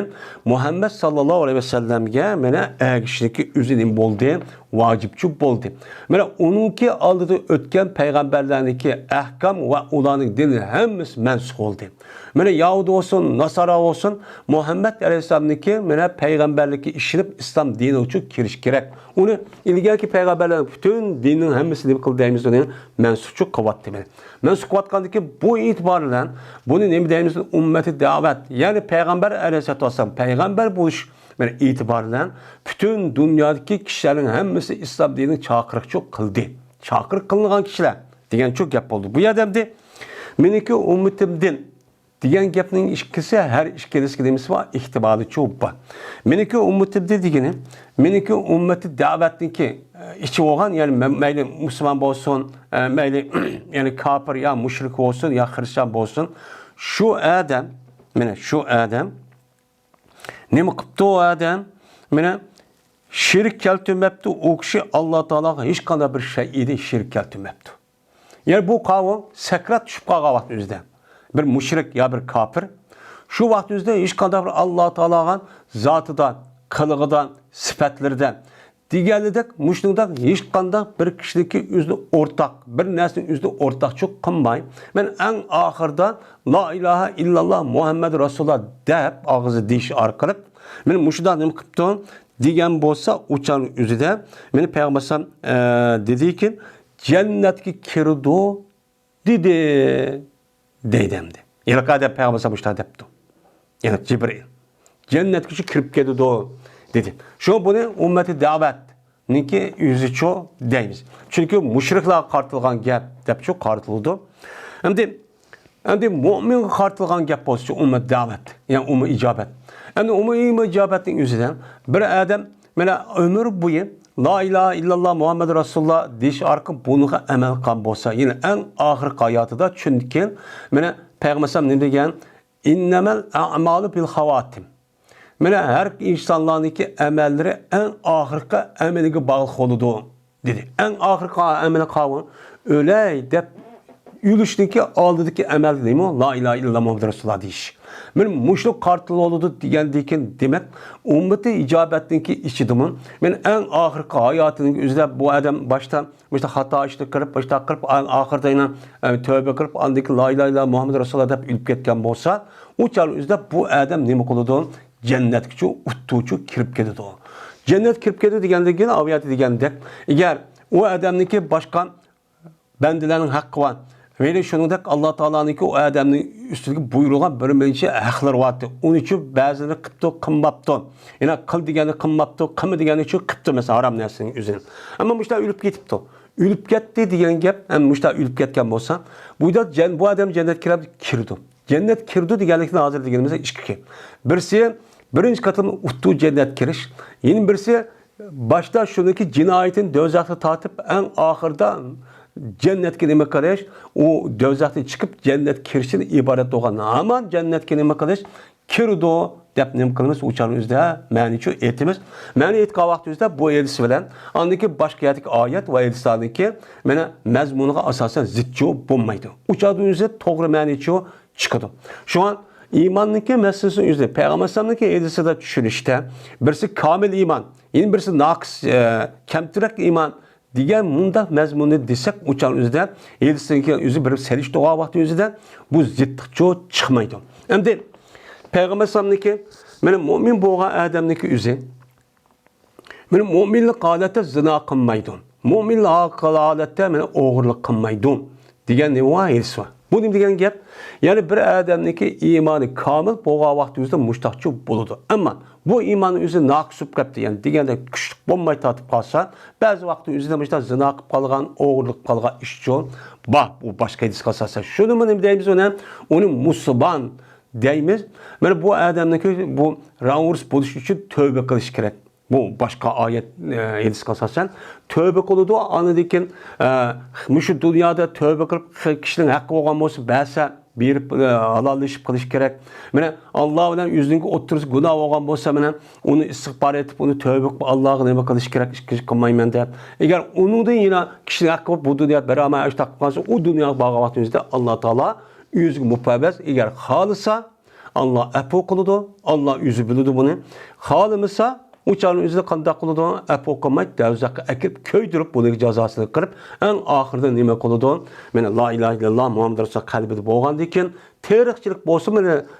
مۇھەممەد ساللاللاھۇ ئەلەيھى ۋەسەللەمگە مانا ئەگىشىشلىكى ئۆزى نېمە بولدى؟ ۋاجىپچۇ بولدى. مانا ئۇنىڭكى ئالدىدا ئۆتكەن پەيغەمبەرلەرنىڭكى ئەھكام ۋە ئۇلارنىڭ دىنى ھەممىسى مەنسۇخ بولدى. مانا يەھۇدىي بولسۇن، ناسارا بولسۇن، مۇھەممەد ئەلەيھىسسالامنىڭكى مانا پەيغەمبەرلىككە ئىشىنىپ ئىسلام دىنىغىچۇ كىرىش كېرەك. ئۇنى ئىلگەركى پەيغەمبەرلەرنىڭ پۈتۈن دىنىنىڭ ھەممىسى نېمە قىلدى دەيمىز ئۇنى؟ مەنسۇخچۇ قىلىۋاتتى مانا. مەنسۇخ قىلىۋاتقاندىكى بۇ ئېتىبار بىلەن بۇنى نېمە دەيمىز؟ ئۈممەتى دەۋەت. يەنى پەيغەمبەر ئەلەيھىسسالاتۇ ۋەسسالام پەيغەمبەر بولۇش بىر ئېتىبار بىلەن پۈتۈن دۇنيادىكى كىشىلەرنىڭ ھەممىسى ئىسلام دىنىنى چاقىرىقچۇ قىلدى. چاقىرىق قىلىنغان كىشىلەر دېگەنچۇ گەپ بولدى. بۇ يەردە ئەمدى مېنىڭكى ئۈممىتىمدىن دېگەن گەپنىڭ ئىككىسى، ھەر ئىككىلىسىگە نېمىسى بار؟ ئېھتىمالىچۇ بار. مېنىڭكى ئۈممىتىمدە دېگىنى، مېنىڭكى ئۈممىتى دەۋەتنىڭكى ئىچى بولغان، يەنى مە-، مەيلى مۇسۇلمان بولسۇن، ئە، مەيلى يەنى كاپىر يا مۇشرىك بولسۇن يا خرىستىيان بولسۇن، شۇ ئادەم، مانا شۇ ئادەم نېمە قىپتۇ ئۇ ئادەم؟ مانا شېرىك كەلتۈرمەپتۇ، ئۇ كىشى ئاللا تائالاغا ھېچقانداق بىر شەيئىدە شېرىك كەلتۈرمەپتۇ. يەنى بۇ قاۋۇ سەكرات چۈشۈپ قالغان ۋاقىت ئۆزىدە بىر مۇشرىك يا بىر كاپىر شۇ ۋاقىت ئۆزىدە ھېچقانداق بىر ئاللا تائالاغا زاتىدا، قىلىقىدا، سۈپەتلىرىدە دېگەنلىدەك مۇشۇنداق ھېچقانداق بىر كىشىنىڭكى ئۆزىنى ئورتاق، بىر نەرسىنى ئۆزىنى ئورتاقچۇ قىلماي، مەن ئەڭ ئاخىرىدا لا ئىلاھە ئىللاللا مۇھەممەد رەسۇلۇللا دەپ ئاغزى دېيىش ئارقىلىق، مەن مۇشۇنداق نېمە قىپتۇ دېگەن بولسا، ئۇ چاغنىڭ ئۆزىدە مېنى پەيغەمبەر ئەلەيھىسسالام، ئە، دېدىكىن، جەننەتكە كىرىدۇ دېدى، دەيدۇ ئەمدى. ھېلىقى ئادەم پەيغەمبەر ئەلەيھىسسالام مۇشۇنداق دەپتۇ. يەنى جىبرىئىل. جەننەتكىچۇ كىرىپ كېتىدۇ، دېدى. شۇ بۇنى ئۈممەتى دەۋەتنىڭكى ئۆزىچۇ دەيمىز. چۈنكى مۇشرىكلارغا قارىتىلغان گەپ دەپچۇ قارىتىلىدۇ. ئەمدى، ئەمدى مۇئمىنغا قارىتىلغان گەپ بولسىچۇ ئۈممەت دەۋەت، يەنى ئۈممە ئىجابەت. ئەمدى ئۈممە ئىجابەتنىڭ ئۆزىدە بىر ئادەم مانا ئۆمۈر بويى لا ئىلاھە ئىللاللا مۇھەممەد رەسۇلۇللا دېيىش ئارقىلىق بۇنىڭغا ئەمەل قىلغان بولسا، يەنى ئەڭ ئاخىرقى ھاياتىدا، چۈنكى مانا پەيغەمبەر ئەلەيھىسسالام نېمە دېگەن؟ ئىننەمەل ئەمالۇ بىل خاۋاتىم. مانا ھەر ئىنسانلارنىڭكى ئەمەللىرى ئەڭ ئاخىرقى ئەمىلىگە باغلىق بولىدۇ، دېدى. ئەڭ ئاخىرقى ئەمىلى قاۋۇ ئۆلەي دەپ ئۆلۈشنىڭكى ئالدىدىكى ئەمەل نېمە؟ لا ئىلاھە ئىللاللا مۇھەممەد رەسۇلۇللا دېيىش. مانا مۇشۇ قارىتىلىۋالىدۇ دېگەندىكىن، دېمەك، ئۈممىتى ئىجابەتنىڭكى ئىچىدىمۇ، مانا ئەڭ ئاخىرقى ھاياتىنىڭ ئۆزىدە بۇ ئادەم باشتا مۇشۇنداق خاتا ئىشنى قىلىپ، مۇشۇنداق قىلىپ، ئا-، ئاخىرىدا يەنە، ئە، تۆبە قىلىپ، ئاندىن كېيىن لا ئىلاھە ئىللاللا مۇھەممەد رەسۇلۇللا دەپ ئۆلۈپ كەتكەن بولسا، ئۇ چاغنىڭ ئۆزىدە بۇ ئادەم نېمە قىلىدۇ؟ جەننەتكىچۇ، ئۇتتۇچۇ كىرىپ كېتىدۇ. جەننەتكە كىرىپ كېتىدۇ دېگەندىن كېيىن، ئاۋۇ يەردە دېگەندەك، ئەگەر ئۇ ئادەمنىڭكى باشقا بەندىلەرنىڭ ھەققى بار. ۋەلى شۇنىڭدەك ئاللا تائالانىڭكى ئۇ ئادەمنىڭ ئۈستىدىكى بۇيرۇلغان بىر نەچچە ھەقلىرى بارتى. ئۇنى ئۈچۈن بەزىلىرى قىپتۇ، قىلماپتۇ. يەنە قىل دېگەننى قىلماپتۇ، قىلما دېگەننى ئۈچۈن قىپتۇ، مەسىلەن، ھارام نەرسىنىڭ ئۆزىنى. ئەمما مۇشۇنداق ئۆلۈپ كېتىپتۇ. ئۆلۈپ كەتتى دېگەن گەپ، ئەمما مۇشۇنداق ئۆلۈپ كەتكەن بولسا، بۇ يەردە جەن-، بۇ ئادەم جەننەتكە كىرەمدۇ؟ كىرىدۇ. جەننەت كىرىدۇ دېگەنلىكتىن ھازىر دېگىنىمىز ئىككى گەپ. بىرسى، بىرىنچى قېتىم ئۇتتۇ جەننەت كىرىش. يەنە بىرسى، باشتا شۇنىڭكى جىنايىتىنى دوزاختا تارتىپ، ئەڭ ئاخىرىدا جەننەتكە نېمە قىلىش، ئۇ دوزاختىن چىقىپ، جەننەتكە كىرىشتىن ئىبارەت بولغان ھامان جەننەتكە نېمە قىلىش، كىرىدۇ دەپ نېمە قىلىمىز، ئۇ چاغنىڭ ئۆزىدە مەنىچۇ ئېيتىمىز. مەنى ئېيتقان ۋاقتىمىزدا بۇ ھەدىس بىلەن ئاندىن كېيىن باشقا يەردىكى ئايەت ۋە ھەدىسلاردىكى مانا مەزمۇنىغا ئاساسەن زىتچۇ بولمايدۇ. ئۇ چاغنىڭ ئۆزىدە توغرا مەنىچۇ چىقىدۇ. شۇڭا ئىماننىڭكى مەسىلىسىنىڭ ئۆزىنى پەيغەمبەر ئەلەيھىسسالامنىڭكى ھەدىسىدە چۈشىنىشتە، بىرسى كامىل ئىمان، يەنە بىرسى ناقىس، ئە، كەمتۈرەك ئىمان دېگەن مۇنداق مەزمۇننى دېسەك، ئۇ چاغ ئۆزىدە ھەدىسنىڭكى ئۆزى بىر سېلىشتۇرغان ۋاقتى ئۆزىدە بۇ زىتلىقچۇ چىقمايدۇ. ئەمدى پەيغەمبەر ئەلەيھىسسالامنىڭكى، مانا مۇئمىن بولغان ئادەمنىڭكى ئۆزى مانا مۇئمىنلىق ھالەتتە زىنا قىلمايدۇ. مۇئمىنلىق ھالەتتە مانا ئوغرىلىق قىلمايدۇ دېگەن نېمە بار؟ ھەدىس بار. بۇ نېمە دېگەن گەپ؟ يەنى بىر ئادەمنىڭكى ئىمانى كامىل بولغان ۋاقتى ئۆزىدە مۇشتاقچۇ بولىدۇ. ئەمما بۇ ئىمان ئۆزى ناقىس بولۇپ قاپتۇ، يەنى دېگەندەك كۈچلۈك بولماي تارتىپ قالسا، بەزى ۋاقىتتا ئۆزىدە مۇشۇنداق زىنا قىلىپ قالغان، ئوغرىلىق قىلغان ئىشچۇ بار. بۇ باشقا ھەدىسكە ئاساسەن. شۇنىمۇ نېمە دەيمىز ئۇنى؟ ئۇنى مۇسۇلمان دەيمىز. مانا بۇ ئادەمنىڭكى بۇ راۋۇرۇس بولۇش ئۈچۈن تۆبە قىلىش كېرەك. بۇ باشقا ئايەت، ئە، ھەدىسكە ئاساسەن تۆبە قىلىدۇ. ئاندىن كېيىن، ئە، مۇشۇ دۇنيادا تۆبە قىلىپ، خ-، كىشىنىڭ ھەققى بولغان بولسا، بەرسە، بېرىپ، ئە، ھالاللىشىپ قىلىش كېرەك. مانا، ئاللا بىلەن ئۆزىنىڭكى ئوتتۇرىسىدا گۇناھ بولغان بولسا، مانا، ئۇنى ئىستىغپار ئېيتىپ، ئۇنى تۆبە قىلىپ، ئاللاغا نېمە قىلىش كېرەك، ئىككىنچى قىلمايمەن دەپ. ئەگەر ئۇنىڭدىن يەنە كىشىنىڭ ھەققى بولۇپ، بۇ دۇنيادا بەرەلمەي ئاشۇنداق قىلىپ قالسا، ئۇ دۇنياغا بارغان ۋاقتىمىزدا ئاللا تائالا ئۆزىگە مۇپەۋۋىز. ئەگەر خالىسا، ئاللا ئەپۇ قىلىدۇ. ئاللا ئۆزى بىلىدۇ بۇنى. خالىمىسا، ئۇ چاغنىڭ ئۆزىدە قانداق قىلىدۇ؟ ئەپۇ قىلماي، دوزاخقا ئەكىرىپ، كۆيدۈرۈپ، بۇنىڭ جازاسىنى قىلىپ، ئەڭ ئاخىرىدا نېمە قىلىدۇ؟ مانا، لا ئىلاھە ئىللاللا مۇھەممەد رەسۇلۇللا قەلبىدە بولغاندىن كېيىن، تېرىقچىلىق بولسىمۇ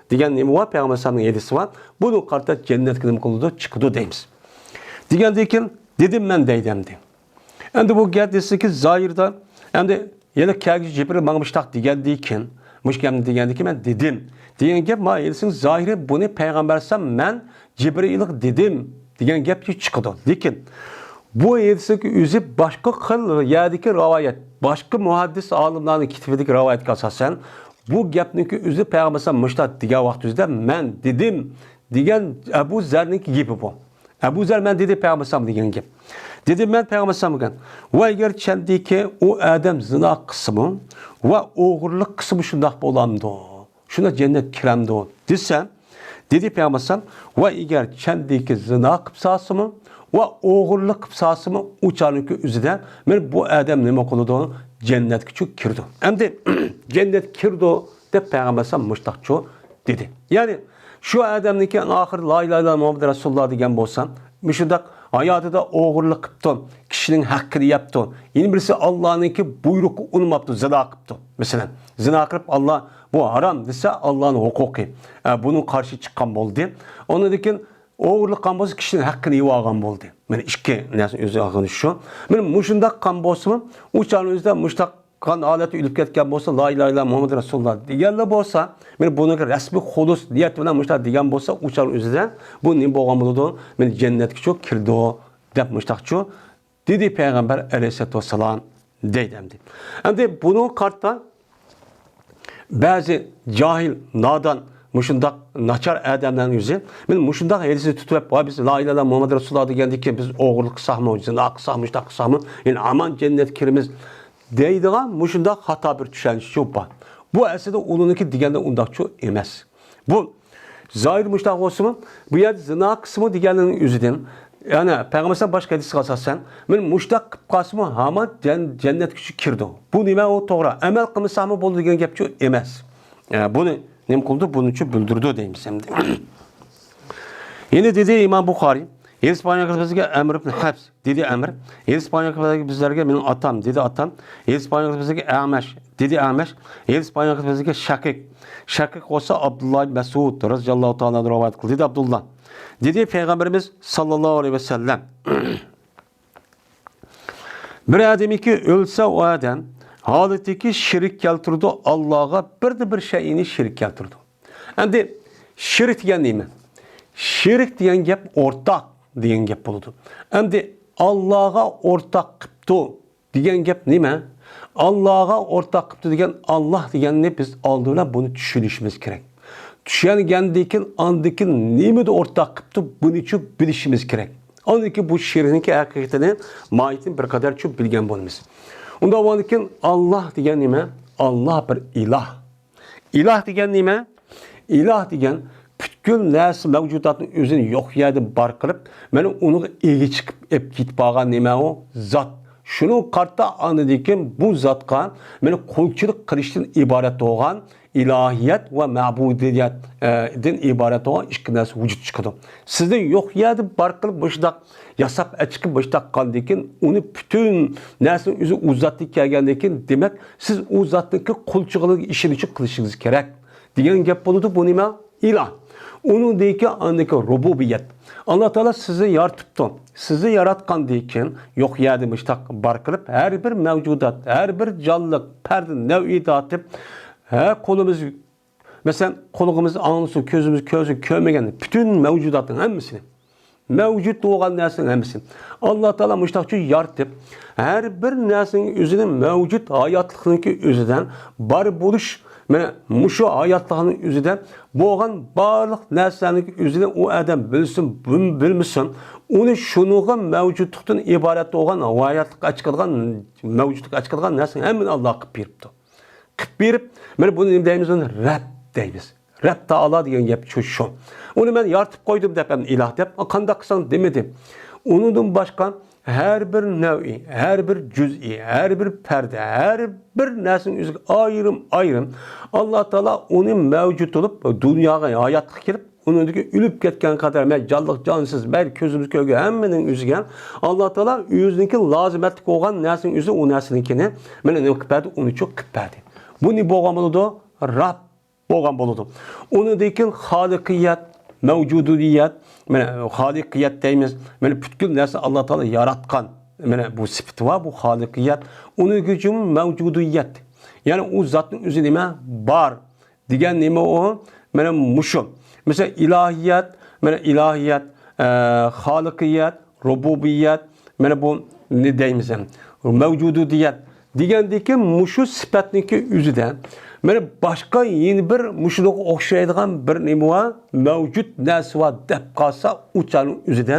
دېگەن نېمە بار؟ پەيغەمبەر ئەلەيھىسسالامنىڭ ھەدىسى بار. بۇنىڭغا قارىتا جەننەتكە نېمە قىلىدۇ؟ چىقىدۇ دەيمىز. دېگەندىن كېيىن، دېدىم مەن دەيدۇ ئەمدى. ئەمدى بۇ گەپ دېسىكى، زاھىردا، ئەمدى يەنە كەلگۈچى جىبرىل ماڭا مۇشتاق دېگەندىن كېيىن، مۇشۇ گەپنى دېگەندىن كېيىن مەن دېدىم دېگەن گەپ، مانا ھەدىسنىڭ زاھىرى بۇنى پەيغەمبەر ئەلەيھىسسالام مەن جىبرىلغا دېدىم دېگەن گەپكە چىقىدۇ. لېكىن بۇ ھەدىسنىڭ ئۆزى باشقا خىل يەردىكى رىۋايەت، باشقا مۇھەددىس ئالىملارنىڭ كىتابىدىكى رىۋايەتكە ئاساسەن، بۇ گەپنىڭكى ئۆزى پەيغەمبەر ئەلەيھىسسالام مۇشتاق دېگەن ۋاقتى ئۆزىدە مەن دېدىم دېگەن ئەبۇ زەرنىڭكى گېپى بۇ. ئەبۇ زەر مەن دېدى پەيغەمبەر ئەلەيھىسسالام دېگەن گەپ. دېدىم مەن پەيغەمبەر ئەلەيھىسسالامغا، ۋە ئەگەر چەندىكى ئۇ ئادەم زىنا قىلسىمۇ ۋە ئوغرىلىق قىلسىمۇ شۇنداق بولامدۇ؟ شۇنداق جەننەتكە كىرەمدۇ؟ دېسە، دېدى پەيغەمبەر ئەلەيھىسسالام، ۋە ئەگەر چەندىكى زىنا قىلىپ سالسىمۇ ۋە ئوغرىلىق قىلىپ سالسىمۇ، ئۇ چاغنىڭكى ئۆزىدە مانا بۇ ئادەم نېمە قىلىدۇ؟ جەننەتكىچۇ كىرىدۇ. ئەمدى جەننەتكە كىرىدۇ دەپ پەيغەمبەر ئەلەيھىسسالام مۇشتاقچۇ دېدى. يەنى شۇ ئادەمنىڭكى ئاخىرى لا ئىلاھە ئىللاللا مۇھەممەد رەسۇلۇللا دېگەن بولسا، مۇشۇنداق ھاياتىدا ئوغرىلىق قىپتۇ، كىشىنىڭ ھەققىنى يەپتۇ، يەنە بىرسى ئاللانىڭكى بۇيرۇقى ئۇنىماپتۇ، زىنا قىپتۇ. مەسىلەن، زىنا قىلىپ ئاللا بۇ ھارام دېسە، ئاللانىڭ ھوقۇقى. ئە، بۇنىڭ قارشى چىققان بولدى. ئۇنىڭدىن كېيىن ئوغرىلىق قىلغان بولسا، كىشىنىڭ ھەققىنى يېۋالغان بولدى. مانا ئىككى نەرسىنى ئۆزى ئالغىنى شۇ. مانا مۇشۇنداق قىلغان بولسىمۇ، ئۇ چاغنىڭ ئۆزىدە مۇشۇنداق قىلغان ھالەتتە ئۆلۈپ كەتكەن بولسا، لا ئىلاھە ئىللا مۇھەممەد رەسۇلۇللا دېگەنلا بولسا، مانا بۇنىڭكى رەسمىي خۇلۇس نىيەت بىلەن مۇشۇنداق دېگەن بولسا، ئۇ چاغنىڭ ئۆزىدە بۇ نېمە بولغان بولىدۇ؟ مانا جەننەتكىچۇ كىرىدۇ دەپ مۇشۇنداقچۇ دېدى پەيغەمبەر ئەلەيھىسسالاتۇ ۋەسسالام دەيدۇ ئەمدى. ئەمدى بۇنىڭغا قارىتا بەزى جاھىل، نادان، مۇشۇنداق ناچار ئادەملەرنىڭ يۈزى، مانا مۇشۇنداق ھەدىسنى تۇتۇپ، ۋاي، بىز لا ئىلاھە ئىللا مۇھەممەد رەسۇلۇللا دېگەندىن كېيىن بىز ئوغرىلىق قىلساقمۇ، زىنا قىلساقمۇ، مۇشۇنداق قىلساقمۇ، يەنى ھامان جەننەتكە كىرىمىز دەيدىغان مۇشۇنداق خاتا بىر چۈشەنچە بار. بۇ ئەسلىدە ئۇنىڭكى دېگەندە ئۇنداقچۇ ئەمەس. بۇ زاھىر مۇشۇنداق بولسىمۇ، بۇ يەردە زىنا قىلسىمۇ دېگەننىڭ ئۆزىدىن، يەنى پەيغەمبەر باشقا ھەدىسكە ئاساسەن، مانا مۇشۇنداق قىلىپ قالسىمۇ ھامان جەن-، جەننەتكىچۇ كىرىدۇ. بۇ نېمە ئۇ توغرا؟ ئەمەل قىلمىساقمۇ بولىدۇ دېگەن گەپچۇ ئەمەس. ئە، بۇنى نېمە قىلىدۇ؟ بۇنىچۇ بىلدۈرىدۇ دەيمىز ئەمدى. يەنە دېدى ئىمام بۇخارىي، ھەدىس بايان قىلىپ بىزگە ئەمر ئىبن ھەفس دېدى ئەمر. ھەدىس بايان قىلىپ بىزلەرگە مېنىڭ ئاتام دېدى ئاتام. ھەدىس بايان قىلىپ بىزگە ئەمەش دېدى ئەمەش. ھەدىس بايان قىلىپ بىزگە شەقىق. شەقىق بولسا ئابدۇللا ئىبن مەسئۇد رەزىياللاھۇ تائالا ئەنھۇ رىۋايەت قىلدى دېدى ئابدۇللا. دېدى پەيغەمبىرىمىز ساللاللاھۇ ئەلەيھى ۋەسەللەم. بىر ئادەمكى ئۆلسە، ئۇ ئادەم ھالىتىكى شېرىك كەلتۈرىدۇ، ئاللاغا بىردە بىر شەيئىنى شېرىك كەلتۈرىدۇ. ئەمدى شېرىك دېگەن نېمە؟ شېرىك دېگەن گەپ ئورتاق دېگەن گەپ بولىدۇ. ئەمدى ئاللاغا ئورتاق قىپتۇ دېگەن گەپ نېمە؟ ئاللاغا ئورتاق قىپتۇ دېگەن، ئاللا دېگەننى بىز ئالدى بىلەن بۇنى چۈشىنىشىمىز كېرەك. چۈشەنگەندىن كېيىن، ئاندىن كېيىن نېمىدە ئورتاق قىپتۇ، بۇنىچۇ بىلىشىمىز كېرەك. ئاندىن كېيىن بۇ شېرىكنىڭكى ھەقىقىتىنى، ماھىيىتىنى بىر قەدەرچۇ بىلگەن بولىمىز. ئۇنداق بولغاندىن كېيىن، ئاللا دېگەن نېمە؟ ئاللا بىر ئىلاھ. ئىلاھ دېگەن نېمە؟ ئىلاھ دېگەن پۈتكۈل نەرسە مەۋجۇداتنى ئۆزىنى يوق يەردىن بار قىلىپ، مانا ئۇنىڭغا ئىگە چىقىپ ئېلىپ كېتىپ بارغان نېمە ئۇ؟ زات. شۇنىڭغا قارىتا ئاندىن كېيىن بۇ زاتقا مانا قۇلچىلىق قىلىشتىن ئىبارەت بولغان ئىلاھىيەت ۋە مەبۇدىيەت، ئە، دىن ئىبارەت بولغان ئىككى نەرسە ۋۇجۇدقا چىقىدۇ. سىزنى يوق يەردىن بار قىلىپ مۇشۇنداق ياساپ ئەچىقىپ مۇشۇنداق قىلغاندىن كېيىن، ئۇنى پۈتۈن نەرسىنىڭ ئۆزى ئۇ زاتتىن كەلگەندىن كېيىن، دېمەك، سىز ئۇ زاتنىڭكى قۇلچىلىقىغا ئىشىنىشكە قىلىشىڭىز كېرەك دېگەن گەپ بولىدۇ. بۇ نېمە؟ ئىلاھ. ئۇنىڭدىن كېيىن ئاندىكى رۇبۇبىيەت. ئاللا تائالا سىزنى يارىتىپتۇ. سىزنى ياراتقاندىن كېيىن يوق يەردىن مۇشتاق بار قىلىپ، ھەر بىر مەۋجۇدات، ھەر بىر جانلىق پەردە نەۋئىداتى، ھە، قولىمىز مەسىلەن، قۇلىقىمىز ئاڭلىسۇن، كۆزىمىز كۆرسۇن، كۆرمىگەن پۈتۈن مەۋجۇداتنىڭ ھەممىسىنى، مەۋجۇت بولغان نەرسىنىڭ ھەممىسىنى ئاللا تائالا مۇشتاقچۇ يارىتىپ، ھەر بىر نەرسىنىڭ ئۆزىنىڭ مەۋجۇت ھاياتلىقنىڭكى ئۆزىدە بار بولۇش، مانا مۇشۇ ھاياتلىقنىڭ ئۆزىدە بولغان بارلىق نەرسىلەرنىڭكى ئۆزىنى ئۇ ئادەم بىلسۇن، بىل-، بىلمىسۇن، ئۇنى شۇنىڭغا مەۋجۇتلۇقتىن ئىبارەت بولغان ھاياتلىققا ئەچىقىدىغان، مەۋجۇتلۇققا ئەچىقىدىغان نەرسىنى ھەممىنى ئاللا قىلىپ بېرىپتۇ. قىلىپ بېرىپ، مانا بۇنى نېمە دەيمىز؟ ئۇنى رەب دەيمىز. رەب تائالا دېگەن گەپ شۇ، شۇ. ئۇنى مەن يارىتىپ قويدۇم دەپ، ئەمدى ئىلاھ دەپ، قانداق قىلساڭ دېمىدى. ئۇنىڭدىن باشقا ھەر بىر نەۋئى، ھەر بىر جۈزئى، ھەر بىر پەردە، ھەر بىر نەرسىنىڭ ئۆزىگە ئايرىم-ئايرىم ئاللا تائالا ئۇنى مەۋجۇت بولۇپ، دۇنياغا ھاياتقا كېلىپ، ئۇنىڭدىكى ئۆلۈپ كەتكەن قەدەر، مەن جانلىق، جانسىز، مەيلى كۆزىمىز كۆرگەن ھەممىنىڭ ئۆزىگە ئاللا تائالا ئۆزىنىڭكى لازىمەتلىك بولغان نەرسىنىڭ ئۆزى، ئۇ نەرسىنىڭكىنى مانا نېمە قىلىپ بەردى، ئۇنى چۇ قىلىپ بەردى. بۇ نېمە بولغان بولىدۇ؟ رەب بولغان بولىدۇ. ئۇنىڭدىن كېيىن خالىقىيەت، مەۋجۇدىيەت، مانا خالىقىيەت دەيمىز. مانا پۈتكۈل نەرسە ئاللا تائالا ياراتقان. مانا بۇ سۈپىتى بار، بۇ خالىقىيەت. ئۇنىڭدىن كېيىن مەۋجۇدىيەت. يەنى ئۇ زاتنىڭ ئۆزى نېمە؟ بار. دېگەن نېمە ئۇ؟ مانا مۇشۇ. مەسىلەن، ئىلاھىيەت، مانا ئىلاھىيەت، ئە، خالىقىيەت، رۇبۇبىيەت، مانا بۇ نېمە دەيمىز ئەمدى؟ مەۋجۇدىيەت دېگەندىكى مۇشۇ سۈپەتنىڭكى ئۆزىدە، مانا باشقا يەنە بىر مۇشۇنىڭغا ئوخشايدىغان بىر نېمە بار، مەۋجۇت نەرسە بار دەپ قالسا، ئۇ چاغنىڭ ئۆزىدە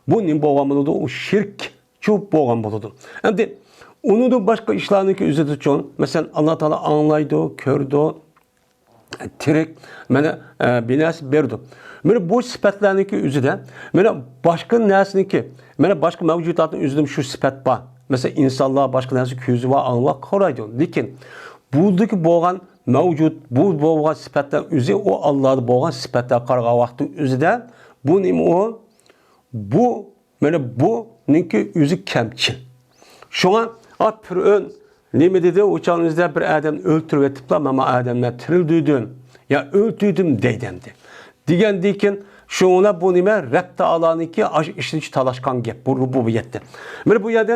بۇ نېمە بولغان بولىدۇ؟ ئۇ شىرك چۇ بولغان بولىدۇ. ئەمدى ئۇنىڭدىن باشقا ئىشلارنىڭكى ئۆزىدىچۇ، مەسىلەن، ئاللا تائالا ئاڭلايدۇ، كۆرىدۇ، تىرىك، مانا، ئە، بىر نەرسە بېرىدۇ. مانا بۇ سۈپەتلەرنىڭكى ئۆزىدە، مانا باشقا نەرسىنىڭكى، مانا باشقا مەۋجۇداتنىڭ ئۆزىدىمۇ شۇ سۈپەت بار. مەسىلەن، ئىنسانلار باشقا نەرسە كۆزى بار، ئاڭلاپ قارايدۇ. لېكىن بۇدىكى بولغان مەۋجۇت، بۇ بولغان سۈپەتلەر ئۆزى ئۇ ئاللادا بولغان سۈپەتلەر قارىغان ۋاقىتنىڭ ئۆزىدە بۇ نېمە ئۇ؟ بۇ مانا بۇنىڭكى ئۆزى كەمچىل. شۇڭا، ئا، پىرئۆن نېمە دېدى؟ ئۇ چاغنىڭ ئۆزىدە بىر ئادەمنى ئۆلتۈرۈۋېتىپلا، مانا ئادەمنى تىرىلدۈردۈم، يا ئۆلتۈردۈم دەيدۇ ئەمدى. دېگەندىن كېيىن، شۇڭا بۇ نېمە؟ رەب تائالانىڭكى ئاشۇ ئىشىنى تالاشقان گەپ، بۇ رۇبۇبىيەتتە. مانا بۇ يەردە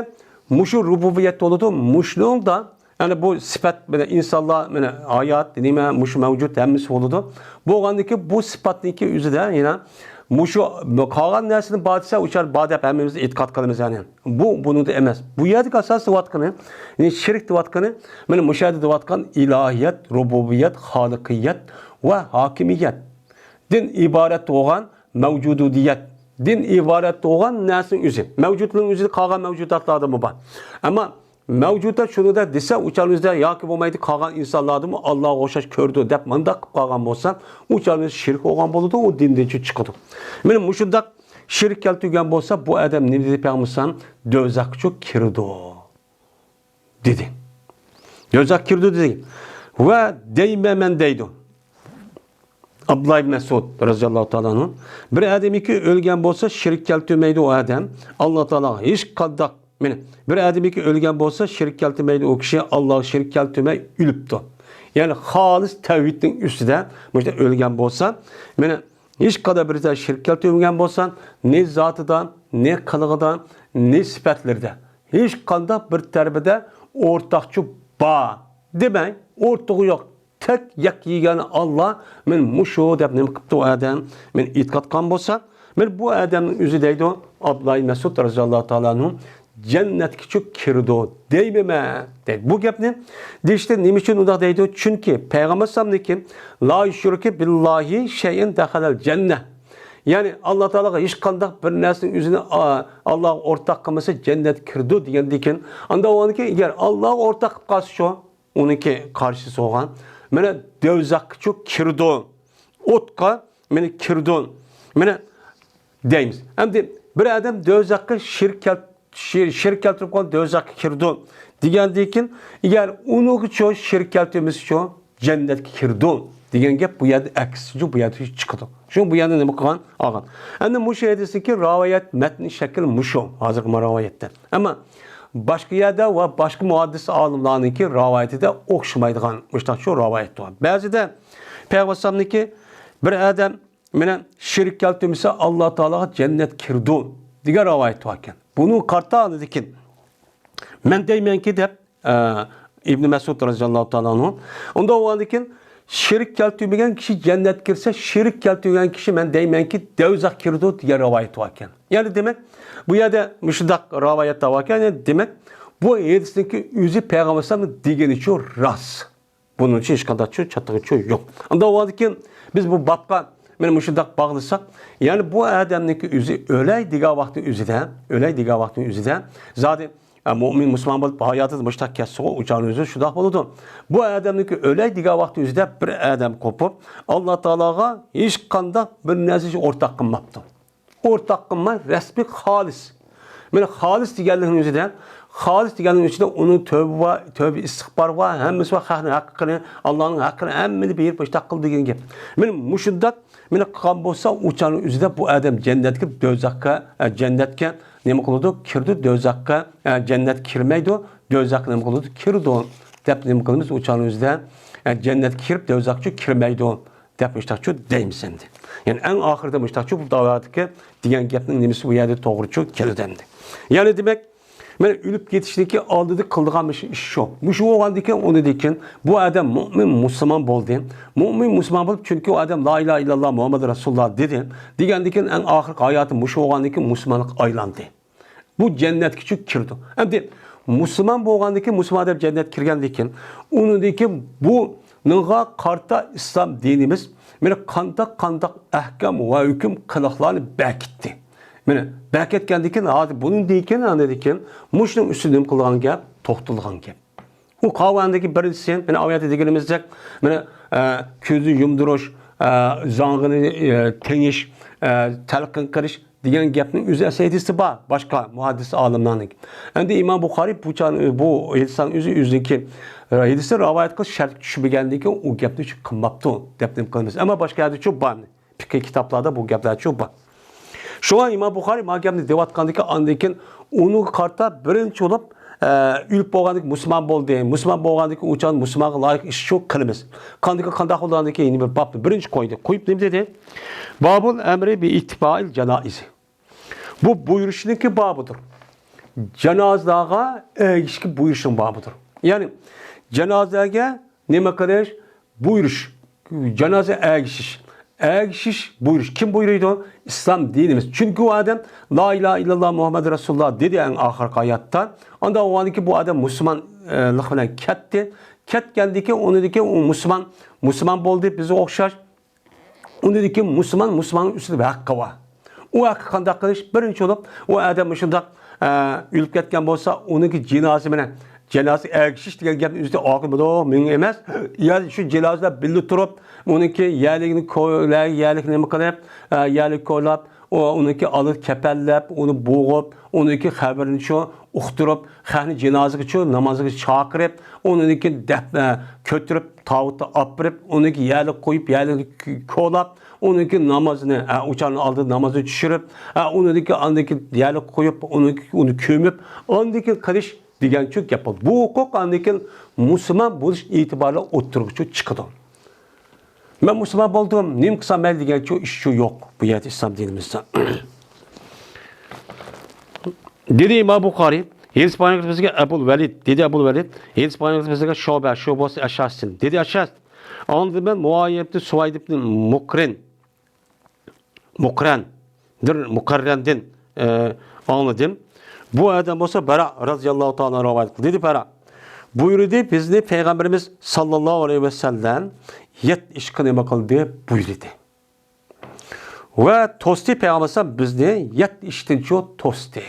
مۇشۇ رۇبۇبىيەت بولىدۇ، مۇشۇنىڭدا، يەنى بۇ سۈپەت، مانا ئىنسانلار، مانا ھايات، نېمە، مۇشۇ مەۋجۇت، ھەممىسى بولىدۇ. بولغاندىن كېيىن بۇ سۈپەتنىڭكى ئۆزىدە يەنە مۇشۇ قالغان نەرسىنى بار دېسە، ئۇ چاغ بار دەپ ھەممىمىز ئېتىقاد قىلىمىز، يەنى. بۇ بۇنىڭدا ئەمەس. بۇ يەردىكى ئاساس دەۋاتقىنى، يەنى شىرك دەۋاتقىنى، مانا مۇشۇ يەردە دەۋاتقان ئىلاھىيەت، رۇبۇبىيەت، خالىقىيەت ۋە ھاكىمىيەتتىن ئىبارەت بولغان مەۋجۇدىيەتتىن ئىبارەت بولغان نەرسىنىڭ ئۆزى. مەۋجۇتنىڭ ئۆزى قالغان مەۋجۇداتلاردىمۇ بار. ئەمما مەۋجۇدات شۇنىڭدا دېسە، ئۇ چاغنىڭ ئۆزىدە ياكى بولمايدۇ، قالغان ئىنسانلاردىمۇ ئاللاغا ئوخشاش كۆرىدۇ دەپ مۇنداق قىلىپ قالغان بولسا، ئۇ چاغنىڭ ئۆزى شىرك بولغان بولىدۇ، ئۇ دىندىن چىقىدۇ. مانا مۇشۇنداق شىرك كەلتۈرگەن بولسا، بۇ ئادەم نېمە دېدى پەيغەمبەر ئەلەيھىسسالام؟ دوزاخقىچۇ كىرىدۇ دېدى. دوزاخقا كىرىدۇ دېدى. ۋە دەيمەن مەن دەيدۇ. ئابدۇللا ئىبن مەسئۇد رەزىياللاھۇ تائالا ئەنھۇ، بىر ئادەمكى ئۆلگەن بولسا شىرك كەلتۈرمەيدۇ ئۇ ئادەم ئاللا تائالاغا ھېچقانداق، مانا، بىر ئادەمكى ئۆلگەن بولسا شىرك كەلتۈرمەيدۇ ئۇ كىشى، ئاللاغا شىرك كەلتۈرمەي ئۆلۈپتۇ. يەنى خالىس تەۋھىدنىڭ ئۈستىدە مۇشۇنداق ئۆلگەن بولسا، مانا، ھېچقانداق بىر شىرك كەلتۈرمىگەن بولسا، نى زاتىدا، نى قىلىقىدا، نى سۈپەتلىرىدە ھېچقانداق بىر تەرىپىدە ئورتاقچى بار دېمەي، ئورتىقى يوق. تەك يەككە يېگانە ئاللا، مەن مۇشۇ دەپ نېمە قىپتۇ ئۇ ئادەم؟ مەن ئېتىقاد قىلغان بولسا، مەن بۇ ئادەمنىڭ ئۆزى دەيدۇ، ئابدۇللا ئىبن مەسئۇد رەزىياللاھۇ تائالا ئەنھۇ، جەننەتكىچۇ كىرىدۇ دەيمەن مەن دەيدۇ. بۇ گەپنى دېيىشتە نېمە ئۈچۈن ئۇنداق دەيدۇ؟ چۈنكى پەيغەمبەر ئەلەيھىسسالامنىڭكى لا يۇشرىكۇ بىللاھى شەيئەن دەخەلەل جەننە. يەنى ئاللا تائالاغا ھېچقانداق بىر نەرسىنىڭ ئۆزىنى، ئا، ئاللاغا ئورتاق قىلمىسا جەننەتكە كىرىدۇ دېگەندىن كېيىن، ئاندا ئۇنىڭكى ئەگەر ئاللاغا ئورتاق قىلىپ قالسا شۇ، ئۇنىڭكى قارشىسى بولغان، مانا، دوزاخقىچۇ كىرىدۇ، ئوتقا، مانا، كىرىدۇ، مانا، دەيمىز. ئەمدى بىر ئادەم دوزاخقا شىرك كەل-، شىر-، شىرك كەلتۈرۈپ قالغان دوزاخقا كىرىدۇ دېگەندىن كېيىن، ئەگەر ئۇنىڭغىچۇ شىرك كەلتۈرمىسىچۇ جەننەتكە كىرىدۇ دېگەن گەپ بۇ يەردە ئەكسىچۇ بۇ يەردە چىقىدۇ. شۇ بۇ يەردە نېمە قىلغان؟ ئالغان. ئەمدى مۇشۇ ھەدىسنىڭكى راۋايەت مەتنى شەكلى مۇشۇ، ھازىرقى مانا راۋايەتتە. ئەمما باشقا يەردە ۋە باشقا مۇھەددىس ئالىملارنىڭكى راۋايىتىدە ئوخشىمايدىغان مۇشۇنداقچۇ راۋايەت بار. بەزىدە پەيغەمبەر ئەلەيھىسسالامنىڭكى بىر ئادەم مانا شىرك كەلتۈرمىسە ئاللا تائالاغا جەننەت كىرىدۇ دېگەن راۋايەت باركەن. بۇنى قارىتا ئاندىن كېيىن مەن دەيمەنكى دەپ، ئە، ئىبنى مەسئۇد رەزىياللاھۇ تائالا ئەنھۇ. ئۇنداق بولغاندىن كېيىن شىرك كەلتۈرمىگەن كىشى جەننەتكە كىرسە، شىرك كەلتۈرگەن كىشى مەن دەيمەنكى دوزاخقا كىرىدۇ دېگەن راۋايەت باركەن. يەنى دېمەك، بۇ يەردە مۇشۇنداق راۋايەتلەر باركەن، يەنى دېمەك، بۇ ھەدىسنىڭكى ئۆزى پەيغەمبەر ئەلەيھىسسالامنىڭ دېگىنىچۇ راست. بۇنىڭ ئۈچۈن ھېچقانداق چاتىقىچۇ يوق. ئۇنداق بولغاندىكىن بىز بۇ بابقا مانا مۇشۇنداق باغلىساق، يەنى بۇ ئادەمنىڭكى ئۆزى ئۆلەي دېگەن ۋاقىتنىڭ ئۆزىدە، ئۆلەي دېگەن ۋاقىتنىڭ ئۆزىدە، زادى، ئە، مۆمىن مۇسۇلمان بولۇپ ھاياتىدا مۇشۇنداق كەتسىغۇ، ئۇ چاغنىڭ ئۆزى شۇنداق بولىدۇ. بۇ ئادەمنىڭكى ئۆلەي دېگەن ۋاقىتنىڭ ئۆزىدە بىر ئادەم قوپۇپ، ئاللا تائالاغا ھېچقانداق بىر نەرسە ئورتاق قىلماپتۇ. ئورتاق قىلماي، رەسمىي خالىس. مانا خالىس دېگەنلىكنىڭ ئۆزىدە، خالىس دېگەنلىكنىڭ ئىچىدە ئۇنىڭ تۆبە بار، تۆبە ئىستىغپار بار، ھەممىسى بار، خەقنىڭ ھەققىنى، ئاللانىڭ ھەققىنى ھەممىنى بېرىپ مۇشۇنداق قىل دېگەن گەپ. مانا مۇشۇنداق، مانا قىلغان بولسا، ئۇ چاغنىڭ ئۆزىدە بۇ ئادەم جەننەتكە كىرىپ، دوزاخقا، ئە، جەننەتكە نېمە قىلىدۇ؟ كىرىدۇ، دوزاخقا، ئە، جەننەتكە كىرمەيدۇ، دوزاخقا نېمە قىلىدۇ؟ كىرىدۇ، دەپ نېمە قىلىمىز؟ ئۇ چاغنىڭ ئۆزىدە، ئە، جەننەتكە كىرىپ، دوزاخقىچۇ كىرمەيدۇ، دەپ مۇشتاقچۇ دەيمىز ئەمدى. يەنى ئەڭ ئاخىرىدا مۇشتاقچۇ بۇ داۋادىكى دېگەن گەپنىڭ نېمىسى بۇ يەردە توغرىچۇ كېلىدۇ ئەمدى. يەنى دېمەك، مانا ئۆلۈپ كېتىشنىكى ئالدىدا قىلىدىغان مۇشۇ ئىش شۇ. مۇشۇ بولغاندىكىن ئۇنىدىكىن بۇ ئادەم مۇئمىن مۇسۇلمان بولدى. مۇئمىن مۇسۇلمان بولۇپ، چۈنكى ئۇ ئادەم لا ئىلاھە ئىللاللا مۇھەممەد رەسۇلۇللا دېدى. دېگەندىكىن ئەڭ ئاخىرقى ھاياتى مۇشۇ بولغاندىكىن مۇسۇلمانلىققا ئايلاندى. بۇ جەننەتكىچۇ كىرىدۇ. ئەمدى مۇسۇلمان بولغاندىكىن، مۇسۇلمان ئادەم جەننەتكە كىرگەندىكىن، ئۇنىڭدىكىن بۇنىڭغا قارىتا ئىسلام دىنىمىز مانا قانداق، قانداق ئەھكام ۋە ھۆكۈم قىلىقلارنى بەكىتتى. مانا بەكەتكەندىكىن، ھازىر بۇنىڭدىكىن، ئاندىكىن مۇشۇنىڭ ئۈستىدە نېمە قىلىدىغان گەپ؟ توختىلىدىغان گەپ. ئۇ قالغاندىكى بىرىنچىسى، مانا ئايەتتە دېگىنىمىزدەك، مانا، ئە، كۆزنى يۇمدۇرۇش، ئە، زاڭغىنى، ئە، تېڭىش، ئە، تەلقىن قىلىش دېگەن گەپنىڭ ئۆزى ئەسلى ھەدىستە بار، باشقا مۇھەددىس ئالىملارنىڭ. ئەمدى ئىمام بۇخارىي بۇ چاغ-، بۇ ھەدىسنىڭ ئۆزى، ئۆزىنىڭكى، ئە، ھەدىسنى رىۋايەت قىلىش شەرتكە چۈشمىگەندىن كېيىن ئۇ گەپنى شۇ قىلماپتۇ دەپ نېمە قىلىمىز. ئەمما باشقا يەردە شۇ بار. پىقھىي كىتابلاردا بۇ گەپلەر شۇ بار. شۇڭا ئىمام بۇخارىي ما گەپنى دەۋاتقاندىكىن، ئاندىن كېيىن ئۇنىڭغا قارىتا بىرىنچى بولۇپ، ئە، ئۆلۈپ بولغاندىكىن مۇسۇلمان بولدى. مۇسۇلمان بولغاندىكىن ئۇ چاغ مۇسۇلمانغا لايىق ئىش شۇ قىلىمىز. قاندىكى قانداق بولغاندىكىن يەنە بىر بابنى بىرىنچى قويدى. قويۇپ نېمە دېدى؟ بابۇل ئەمرى بى ئىتتىبائىل جانائىزى. بۇ بۇيرۇشنىڭكى بابىدۇر. جانازىلارغا ئەگىشىشكە بۇيرۇشنىڭ بابىدۇر. يەنى جانازىلەرگە نېمە قىلىش؟ بۇيرۇش. جانازا ئەگىشىش. ئەگىشىش، بۇيرۇش. كىم بۇيرۇيدۇ؟ ئىسلام دىنىمىز. چۈنكى ئۇ ئادەم لا ئىلاھە ئىللاللا مۇھەممەد رەسۇلۇللا دېدى ئەڭ ئاخىرقى ھاياتتا. ئاندا ئۇ ئادەمكى بۇ ئادەم مۇسۇلمانلىق بىلەن كەتتى. كەتكەندىكىن ئۇنىدىكى ئۇ مۇسۇلمان، مۇسۇلمان بولدى، بىزگە ئوخشاش. ئۇنىڭدىكى مۇسۇلمان، مۇسۇلماننىڭ ئۈستىدە بىر ھەققى بار. ئۇ ھەققى قانداق قىلىش؟ بىرىنچى بولۇپ، ئۇ ئادەم مۇشۇنداق، ئە، ئۆلۈپ كەتكەن بولسا، ئۇنىڭكى جىنازىسى مانا، جىنازىسى ئەگىشىش دېگەن گەپنى ئۆزىدە ئاقىمىدۇ، مېڭە ئەمەس. يا شۇ جىنازىلار بىللە تۇرۇپ، ئۇنىڭكى يەرلىكىنى كو-، يەرلىك نېمە قىلىپ، ئە، يەرلىك كولاپ، ئۇ، ئۇنىڭكى ئالدىدا كەپەنلەپ، ئۇنى بوغۇپ، ئۇنىڭكى قەبرىنى شۇ ئۇقتۇرۇپ، خەقنى جىنازىغىچۇ، نامازغا چاقىرىپ، ئۇنىڭكى دەپ-، ئە، كۆتۈرۈپ، تاۋۇتتا ئاپىرىپ، ئۇنىڭكى يەرلىك قويۇپ، يەرلىك كولاپ، ئۇنىڭكى نامازىنى، ئە، ئۇچارنىڭ ئالدىدا نامازنى چۈشۈرۈپ، ئە، ئۇنىڭكى ئاندىكى يەرلىك قويۇپ، ئۇنىڭكى، ئۇنى كۆمۈپ، ئاندىكى قىلىش دېگەنچۇ گەپ بولدى. بۇ ھوقۇق ئاندىكىن مۇسۇلمان بولۇش ئېتىبارى بىلەن ئوتتۇرىغىچۇ چىقىدۇ. مەن مۇسۇلمان بولدۇم، نېمە قىلسام مەيلى دېگەنچۇ ئىش شۇ يوق بۇ يەردە ئىسلام دىنىمىزدا. دېدى ئىمام بۇخارىي، ھەدىس بايان قىلىپ بىزگە ئەبۇل ۋەلىد، دېدى ئەبۇل ۋەلىد، ھەدىس بايان قىلىپ بىزگە شۇبە، شۇبە بولسا ئەشئەستىن، دېدى ئەشئەس. ئاندىن مەن مۇئاۋىيە ئىبنى سۇۋەيد ئىبنى مۇقرىن، مۇقرەن، دىر، مۇقەررەندىن، ئە، ئاڭلىدىم. بۇ ئادەم بولسا بەرا رەزىياللاھۇ تائالا رىۋايەت قىلدى. دېدى بەرا، بۇيرۇدى، بىزنى پەيغەمبىرىمىز ساللاللاھۇ ئەلەيھى ۋەسەللەم يەتتە ئىشقا نېمە قىلدى؟ بۇيرۇدى. ۋە توستى، پەيغەمبەر بىزنى يەتتە ئىشتىنچۇ توستى.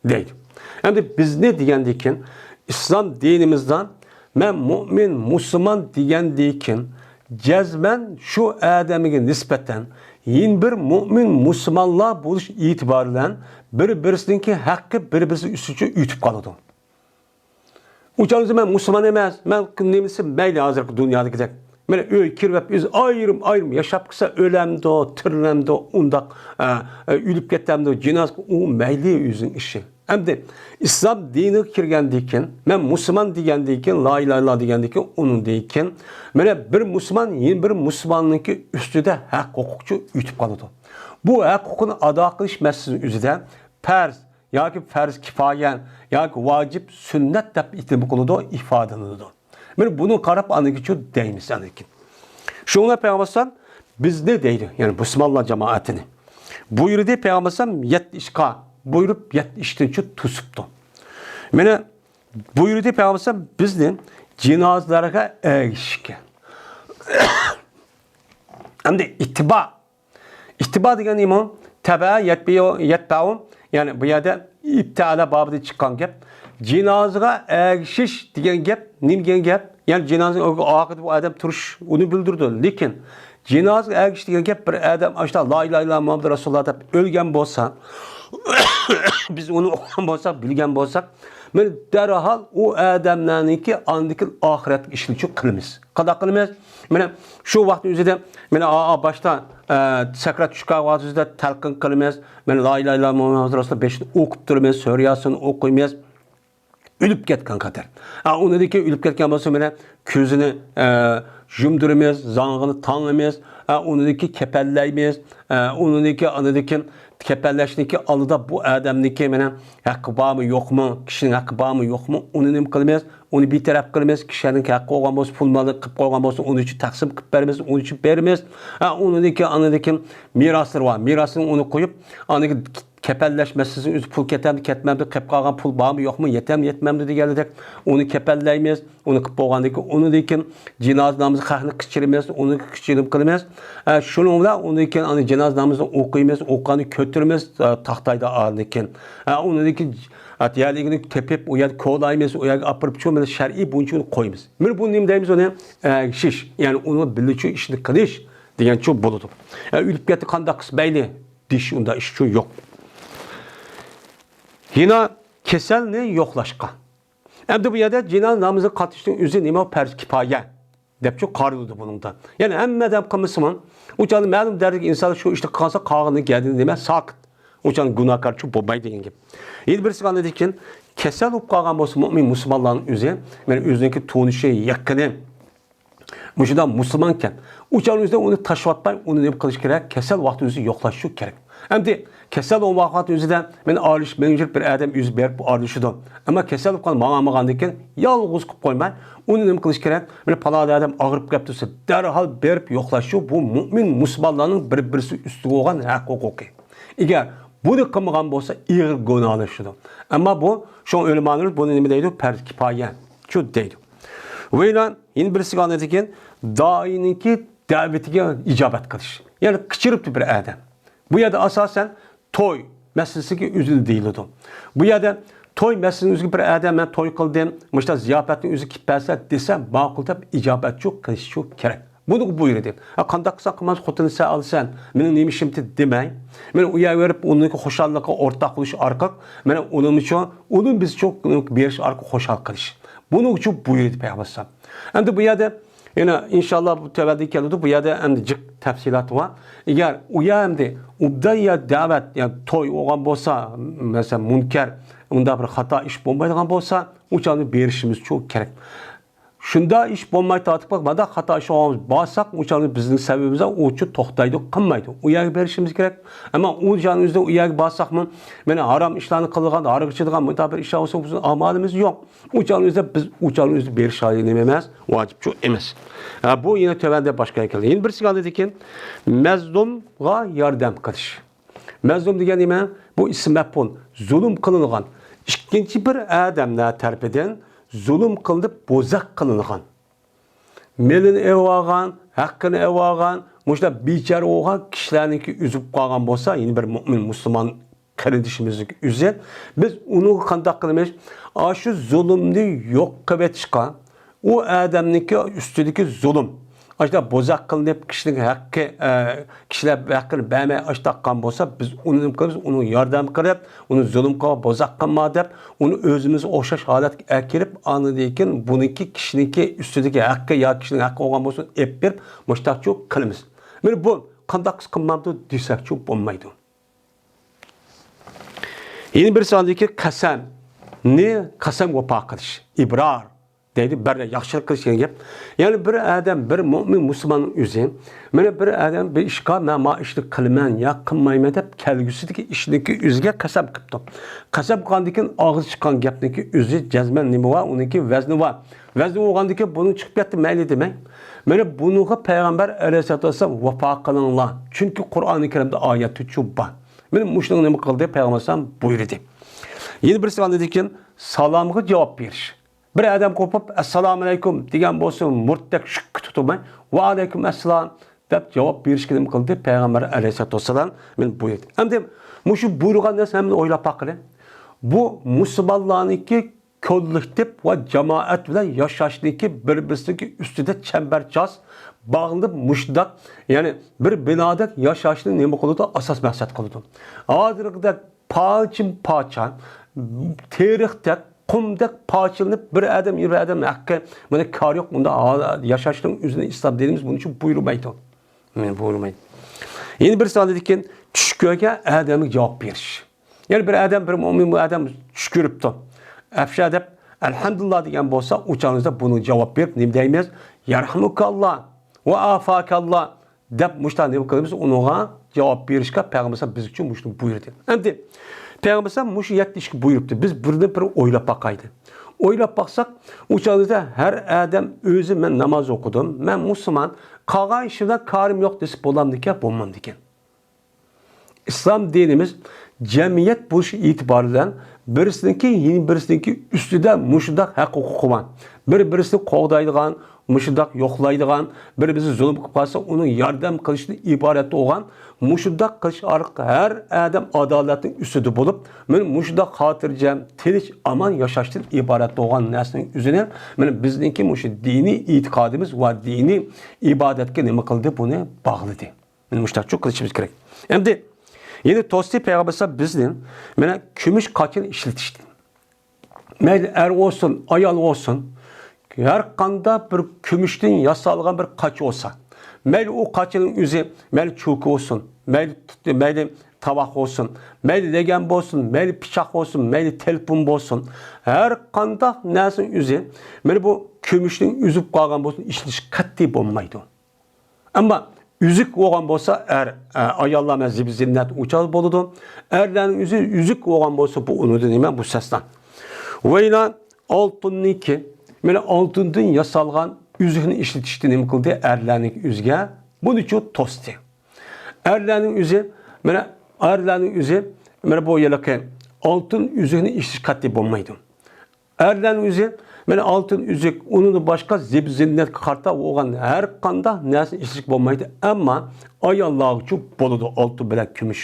دەيدۇ. ئەمدى بىزنى دېگەندىكىن، ئىسلام دىنىمىزدا مەن مۇئمىن، مۇسۇلمان دېگەندىكىن، جەزمەن شۇ ئادەمگە نىسبەتەن يەنە بىر مۇئمىن، مۇسۇلمانلار بولۇش ئېتىبارى بىلەن بىر-بىرسىنىڭكى ھەققى بىر-بىرسى ئۈستىچە ئۆتۈپ قالىدۇ. ئۇ چاغدا مەن مۇسۇلمان ئەمەس، مەن نېمىسى مەيلى ھازىرقى دۇنيادىكىدەك. مانا ئۆيگە كىرىپ ئۆزى ئايرىم-ئايرىم ياشاپ قىلسا، ئۆلەمدۇ، تىرىلەمدۇ، ئۇنداق، ئە، ئە، ئۆلۈپ كېتەمدۇ، جىنازا، ئۇ مەيلى ئۆزىنىڭ ئىشى. ئەمدى ئىسلام دىنىغا كىرگەندىن كېيىن، مەن مۇسۇلمان دېگەندىن كېيىن، لا ئىلاھە ئىللا دېگەندىن كېيىن، ئۇنىڭدىن كېيىن، مانا بىر مۇسۇلمان يەنە بىر مۇسۇلماننىڭكى ئۈستىدە ھەق ھوقۇقچۇ ئۆتۈپ قالىدۇ. بۇ ھەق ھوقۇقنى ئادا قىلىش مەسىلىسىنىڭ ئۆزىدە پەرز، ياكى پەرز كىپايە ياكى ۋاجىپ، سۈننەت دەپ ئېيتىلىپ قالىدۇ، ئىپادىلىنىدۇ. مانا بۇنى قاراپ ئاندىكىچۇ دەيمىز ئاندىكىن. شۇڭا پەيغەمبەر ئەلەيھىسسالام بىزنى دەيدۇ، يەنى مۇسۇلمانلار جامائىتىنى. بۇيرۇدى پەيغەمبەر ئەلەيھىسسالام يەتتە ئىشقا بۇيرۇپ، يەتتە ئىشتىنچۇ توسۇپتۇ. مانا بۇيرۇدى پەيغەمبەر ئەلەيھىسسالام بىزنى جىنازىلارغا ئەگىشىشكە. ئەمدى ئىتتىبا. ئىتتىبا دېگەن نېمە؟ تەبە، يەتبەئۇ، يەتبەئۇ. يەنى بۇ يەردە ئىبتەئەلە بابىدىن چىققان گەپ. جىنازىغا ئەگىشىش دېگەن گەپ نېمە دېگەن گەپ؟ يەنى جىنازىنىڭ ئارقىدا بۇ ئادەم تۇرۇش، ئۇنى بىلدۈرىدۇ. لېكىن جىنازىغا ئەگىشىش دېگەن گەپ بىر ئادەم ئاشۇنداق لا ئىلاھە ئىللا مۇھەممەد رەسۇلۇللا دەپ ئۆلگەن بولسا، بىز ئۇنى ئوقۇغان بولساق، بىلگەن بولساق، مانا دەرھال ئۇ ئادەملەرنىڭكى ئاندىكى ئاخىرەتلىك ئىشىنى قىلىمىز. قانداق قىلىمىز؟ مانا شۇ ۋاقىتنىڭ ئۆزىدە، مانا ئا، ئا، باشتا، ئە، سەكرات چۈشكەن ۋاقتىمىزدا تەلقىن قىلىمىز. مانا لا ئىلاھە ئىللاللا مۇھەممەد رەسۇلۇللا بېشىنى ئوقۇپ تۇرىمىز، سۈرە ياسىننى ئوقۇيمىز. ئۆلۈپ كەتكەن قەدەر. ئا، ئۇنىڭدىن كېيىن ئۆلۈپ كەتكەن بولسا، مانا كۆزىنى، ئە، يۇمدۇرىمىز، زاڭغىنى تاڭلىمىز، ئا، ئۇنىڭدىن كېيىن كەپەنلەيمىز، ئا، ئۇنىڭدىن كېيىن، ئاندىن كېيىن كەپەنلەشنىڭكى ئالدىدا بۇ ئادەمنىڭكى مانا ھەققى بارمۇ، يوقمۇ، كىشىنىڭ ھەققى بارمۇ، يوقمۇ، ئۇنى نېمە قىلىمىز؟ ئۇنى بىتەرەپ قىلىمىز، كىشىنىڭ ھەققى بولغان بولسا، پۇل مالى قىلىپ قويغان بولسا، ئۇنى چۈ تەقسىم قىلىپ بېرىمىز، ئۇنى چۈ بېرىمىز. ئا، ئۇنىڭدىن كېيىن، ئاندىن كېيىن مىراسلىرى بار، مىراسىنى ئۇنى قويۇپ، ئاندىن كېيىن كەپەنلەش مەسىلىسى ئۆزى پۇل كېتەمدۇ، كەتمەمدۇ، قېلىپ قالغان پۇل بارمۇ، يوقمۇ، يېتەمدۇ، يەتمەمدۇ دېگەنلىدەك ئۇنى كەپەنلەيمىز، ئۇنى قىلىپ بولغاندىن كېيىن، ئۇنىڭدىن كېيىن جىنازا نامىزى خەقنى قىچىرىمىز، ئۇنى قىچىرىپ قىلىمىز. ئە، شۇنىڭ بىلەن ئۇنىڭدىن كېيىن ئاندىن جىنازا نامىزىنى ئوقۇيمىز، ئوقۇغاننى كۆتۈرىمىز، ئە، تاختايدا ئاندىن كېيىن. ئە، ئۇنىڭدىن كېيىن ئەتىيەلىكىنى تېپىپ، ئۇ يەردە كولايمىز، ئۇ يەرگە ئاپىرىپ، شۇ بىلەن شەرئىي بويىچە ئۇنى قويىمىز. مانا بۇنى نېمە دەيمىز ئۇنى؟ ئەگىشىش، يەنى ئۇنى بىللە شۇ ئىشنى قىلىش دېگەن شۇ بولىدۇ. ئە، ئۆلۈپ كەتتى، قانداق قىلسا مەيلى؟ دېيىش ئۇنداق ئىش ئۈچۈن يوق. يەنە كېسەلنى يوقلاشقا. ئەمدى بۇ يەردە جىناز نامىزىغا قاتنىشىشنىڭ ئۆزى نېمە؟ پەرز كىپايە دەپچۇ قارىلىدۇ بۇنىڭدا. يەنى ھەممە ئادەم قىلمىسىمۇ، ئۇ چاغدا مەلۇم دەرىجىدىكى ئىنسانلار شۇ ئىشنى قىلغانسا قالغىنىنىڭ گەدىنى نېمە؟ ساقىت. ئۇ چاغدا گۇناھكارچۇ بولمايدۇ دېگەن گەپ. يەنە بىرسى ئاندىن كېيىن كېسەل بولۇپ قالغان بولسا مۇئمىن مۇسۇلمانلارنىڭ ئۆزى، مانا ئۆزىنىڭكى تونۇشى، يېقىنى، مۇشۇنداق مۇسۇلمانكەن، ئۇ چاغنىڭ ئۆزىدە ئۇنى تاشلاۋاتماي، ئۇنى نېمە قىلىش كېرەك؟ كېسەل ۋاقتى ئۆزى يوقلاش شۇ كېرەك. ئەمدى كېسەل بولغان ۋاقىت ئۆزىدە مەن ئارىلىشىپ مېڭىپ بىر ئادەم ئۆزى بېرىپ ئارىلىشىدۇ. ئەمما كېسەل بولۇپ قالغان ماڭالمىغاندىن كېيىن يالغۇز قىلىپ قويماي، ئۇنى نېمە قىلىش كېرەك؟ مانا پالان ئادەم ئاغرىپ قېلىپتۇ دېسە، دەرھال بېرىپ يوقلاش شۇ، بۇ مۆمىن مۇسۇلمانلارنىڭ بىر-، بىرسى ئۈستىگە بولغان ھەق ھوقۇقى. ئەگەر بۇنى قىلمىغان بولسا ئېغىر گۇناھلىشىدۇ. ئەمما بۇ، شۇڭا ئۆلىمالىرىمىز بۇنى نېمە دەيدۇ؟ پەرز كىپايە شۇ دەيدۇ. ۋە يەنە بىرسىگە ئاندىن كېيىن دائىينىڭكى دەۋىتىگە ئىجابەت قىلىش. يەنى قىچىرىپتۇ بىر ئادەم. بۇ يەردە ئاساسەن توي مەسىلىسىگە ئۆزى دېيىلىدۇ. بۇ يەردە توي مەسىلىسىنىڭ ئۆزىگە بىر ئادەم مەن توي قىلدىم، مۇشۇنداق زىياپەتنىڭ ئۆزىگە كېلىپ بەرسە دېسە ماقۇل دەپ ئىجابەتچۇ قىلىشچۇ كېرەك. بۇنى بۇيرۇدى. ھە، قانداق قىلساڭ قىلماس، خوتۇننى سەن ئالىسەن، مېنىڭ نېمە ئىشىمتى دېمەي، مەن ئۇ يەرگە بېرىپ ئۇنىڭكى خۇشاللىقىغا ئورتاق بولۇش ئارقىلىق، مەن ئۇنىڭ ئۈچۈن، ئۇنىڭ بىز ئۈچۈن بېرىش ئارقىلىق خۇشال قىلىش. بۇنىڭ ئۈچۈن بۇيرۇدى پەيغەمبەر ئەلەيھىسسالام. ئەمدى بۇ يەردە يەنە ئىنشاللا بۇ تۆۋەندە كېلىدۇ. بۇ يەردە ئەمدى جىق تەپسىلاتى بار. ئەگەر ئۇ يەر ئەمدى ئوبدان يا دەۋەت، يا توي بولغان بولسا، مەسىلەن، مۇنكەر، ئۇنداق بىر خاتا ئىش بولمايدىغان بولسا، ئۇ چاغدا بېرىشىمىز شۇ كېرەك. شۇنداق ئىش بولماي تارتىپ، مانداق خاتا ئىش بولغان بارساق، ئۇ چاغدا بىزنىڭ سەۋىيىمىزدە ئۇ ئۈچۈن توختايدۇ، قىلمايدۇ. ئۇ يەرگە بېرىشىمىز كېرەك. ئەمما ئۇ چاغنىڭ ئۆزىدە ئۇ يەرگە بارساقمۇ، مانا ھارام ئىشلارنى قىلىدىغان، ھاراق ئىچىدىغان، مۇنداق بىر ئىشلار بولسا، بىزنىڭ ئامالىمىز يوق. ئۇ چاغنىڭ ئۆزىدە بىز، ئۇ چاغنىڭ ئۆزىدە بېرىش نېمە ئەمەس، ۋاجىپچۇ ئەمەس. ھە، بۇ يەنە تۆۋەندە باشقا كەلدى. يەنە بىرسىگە ئاندىن كېيىن مەزلۇمغا ياردەم قىلىش. مەزلۇم دېگەن نېمە؟ بۇ ئىسىم مەپئۇل. زۇلۇم قىلىنغان. ئىككىنچى بىر ئادەملەر تەرىپىدىن زۇلۇم قىلىنىپ، بوزەك قىلىنغان. مېلىنى ئېلىۋالغان، ھەققىنى ئېلىۋالغان، مۇشۇنداق بىچارە بولغان كىشىلەرنىڭكى ئۆزى بولۇپ قالغان بولسا، يەنە بىر مۆمىن مۇسۇلمان قېرىندىشىمىزنىڭكى ئۆزى، بىز ئۇنىڭغا قانداق قىلىمىز؟ ئاشۇ زۇلۇمنى يوق قىلىۋېتىشقا، ئۇ ئادەمنىڭكى ئۈستىدىكى زۇلۇم، ئاشۇنداق بوزەك قىلىنىپ، كىشىنىڭ ھەققى، ئە، كىشىلەر ھەققىنى بەرمەي ئاشتاق قىلغان بولسا، بىز ئۇنى نېمە قىلىمىز؟ ئۇنىڭغا ياردەم قىلىپ، ئۇنى زۇلۇم قىلما، بوزەك قىلما دەپ، ئۇنى ئۆزىمىزگە ئوخشاش ھالەتكە ئەكىرىپ، ئاندىن كېيىن بۇنىڭكى كىشىنىڭكى ئۈستىدىكى ھەققى يا كىشىنىڭ ھەققى بولغان بولسۇن، ئېلىپ بېرىپ مۇشتاقچۇ قىلىمىز. مانا بۇ قانداق قىلمامدۇ دېسەكچۇ بولمايدۇ. يەنە بىرسى ئاندىكى قەسەمنى، قەسەم ۋاپا قىلىش، ئىبرار دەيدۇ، بەر، ياخشىلىق قىلىش دېگەن گەپ. يەنى بىر ئادەم، بىر مۆمىن مۇسۇلماننىڭ ئۆزى، مانا بىر ئادەم بىر ئىشقا، مەن ما ئىشنى قىلىمەن يا قىلمايمەن دەپ كەلگۈسىدىكى ئىشنىڭكى ئۆزىگە قەسەم قىپتۇ. قەسەم قىلغاندىن كېيىن ئاغزى چىققان گەپنىڭكى ئۆزى جەزمەن نېمە بار؟ ئۇنىڭكى ۋەزنى بار. ۋەزنى بولغاندىن كېيىن بۇنىڭ چىقىپ كەتتى، مەيلى دېمەي. مانا بۇنىڭغا پەيغەمبەر ئەلەيھىسسالاتۇ ۋەسسالام ۋاپا قىلىڭلار. چۈنكى قۇرئانى كەرىمدە ئايەتچۇ بار. مانا مۇشۇنىڭ نېمە قىلدى؟ پەيغەمبەر ئەلەيھىسسالام بۇيرۇدى. يەنە بىرسى ئاندىن كېيىن سالامغا جاۋاب بېرىش. بىر ئادەم قوپۇپ، ئەسسالامۇئەلەيكۇم دېگەن بولسا، مۇرتتەك شۈككە تۇتۇلماي، ۋەئەلەيكۇم ئەسسالام دەپ جاۋاب بېرىشكە نېمە قىلدى؟ پەيغەمبەر ئەلەيھىسسالاتۇ ۋەسسالام مانا بۇيرۇدى. ئەمدى مۇشۇ بۇيرۇغان نەرسە ھەممىنى ئويلاپ باققىلى. بۇ مۇسۇلمانلارنىڭكى كوللېكتىپ ۋە جامائەت بىلەن ياشاشنىڭكى بىر-بىرسىنىڭكى ئۈستىدە چەمبەرچاس باغلىنىپ مۇشۇنداق، يەنى بىر بىنادەك ياشاشنى نېمە قىلىدۇ؟ ئاساس مەقسەت قىلىدۇ. ھازىرقىدەك پارچىمۇ پارچە، تېرىقتەك، قۇمدەك پارچىلىنىپ، بىر ئادەم، بىر ئادەم ھەققى، مانا، كارى يوق، بۇنداق ھال-، ياشاشنىڭ ئۆزىنى ئىسلام دىنىمىز بۇنىڭ ئۈچۈن بۇيرۇمايدۇ. بۇيرۇمايدۇ. يەنە بىر سانىدىكى چۈش كۆرگەن ئادەمگە جاۋاب بېرىش. يەنى بىر ئادەم، بىر مۆمىن بۇ ئادەم چۈش كۆرۈپتۇ. ئەپشا دەپ، ئەلھەمدۇلىللا دېگەن بولسا، ئۇ چاغىمىزدا بۇنىڭغا جاۋاب بېرىپ، نېمە دەيمىز؟ يەرھەمۇكاللا ۋە ئافاكاللا دەپ مۇشۇنداق نېمە قىلىمىز؟ ئۇنىڭغا جاۋاب بېرىشكە پەيغەمبەر بىز ئۈچۈن مۇشۇنى بۇيرۇدى. ئەمدى پەيغەمبەر مۇشۇ يەتتە ئىشقا بۇيرۇپتۇ. بىز بىردىن بىر ئويلاپ باقايلى. ئويلاپ باقساق، ئۇ چاغدا ھەر ئادەم ئۆزى، مەن ناماز ئوقۇدۇم، مەن مۇسۇلمان، قالغان ئىشلار كارىم يوق دېسە بولامدىكەن؟ بولمامدىكەن. ئىسلام دىنىمىز جەمئىيەت بولۇش ئېتىبارى بىلەن بىرسىنىڭكى يەنە بىرسىنىڭكى ئۈستىدە مۇشۇنداق ھەق ھوقۇقى بار. بىر-بىرسىنى قوغدايدىغان، مۇشۇنداق يوقلايدىغان، بىر-بىرسى زۇلۇم قىلىپ قالسا، ئۇنىڭ ياردەم قىلىشتىن ئىبارەت بولغان، مۇشۇنداق قىلىش ئارقىلىق ھەر ئادەم ئادالەتنىڭ ئۈستىدە بولۇپ، مانا مۇشۇنداق خاتىرجەم، تىنچ، ئامان ياشاشتىن ئىبارەت بولغان نەرسىنىڭ ئۆزىنى، مانا بىزنىڭكى مۇشۇ دىنىي ئېتىقادىمىز ۋە دىنىي ئىبادەتكە نېمە قىلدى؟ بۇنى باغلىدى. مانا مۇشۇنداقچۇ قىلىشىمىز كېرەك. ئەمدى يەنە توستى پەيغەمبەر بىز بىزنى، مانا، كۈمۈش قاچىنى ئىشلىتىشتىن. مەيلى ئەر بولسۇن، ئايال بولسۇن، ھەر قانداق بىر كۈمۈشتىن ياسالغان بىر قاچا بولسا، مەيلى ئۇ قاچىنىڭ ئۆزى، مەيلى چوكا بولسۇن، مەيلى، مەيلى تاۋاق بولسۇن، مەيلى لەگەن بولسۇن، مەيلى پىچاق بولسۇن، مەيلى تېلېفون بولسۇن، ھەر قانداق نەرسىنىڭ ئۆزى، مانا بۇ كۈمۈشنىڭ ئۈزۈپ قالغان بولسۇن، ئىشلىتىش قەتئىي بولمايدۇ. ئەمما ئۈزۈك بولغان بولسا ئەر، ئە، ئاياللار مەن زىب-زىننەت ئۇچار بولىدۇ. ئەرلەرنىڭ ئۆزى ئۈزۈك بولغان بولسا بۇ ئۇنىڭدا نېمە؟ مۇستەسنا. ۋە يەنە ئالتۇننىڭكى، مانا ئالتۇندىن ياسالغان ئۈزۈكنى ئىشلىتىشتە نېمە قىلدى؟ ئەرلەرنىڭ ئۆزىگە بۇنىچۇ توستى. ئەرلەرنىڭ ئۆزى، مانا ئەرلەرنىڭ ئۆزى، مانا بۇ يەرلىكى ئالتۇن ئۈزۈكنى ئىشلىتىش قەتئىي بولمايدۇ. ئەرلەرنىڭ ئۆزى، مانا ئالتۇن ئۈزۈك، ئۇنىڭدىن باشقا زىب-زىننەتكە قارىتا بولغان ھەر قانداق نەرسىنى ئىشلىتىشكە بولمايدۇ. ئەمما ئاياللارغىچۇ بولىدۇ ئالتۇن بىلەن كۈمۈش.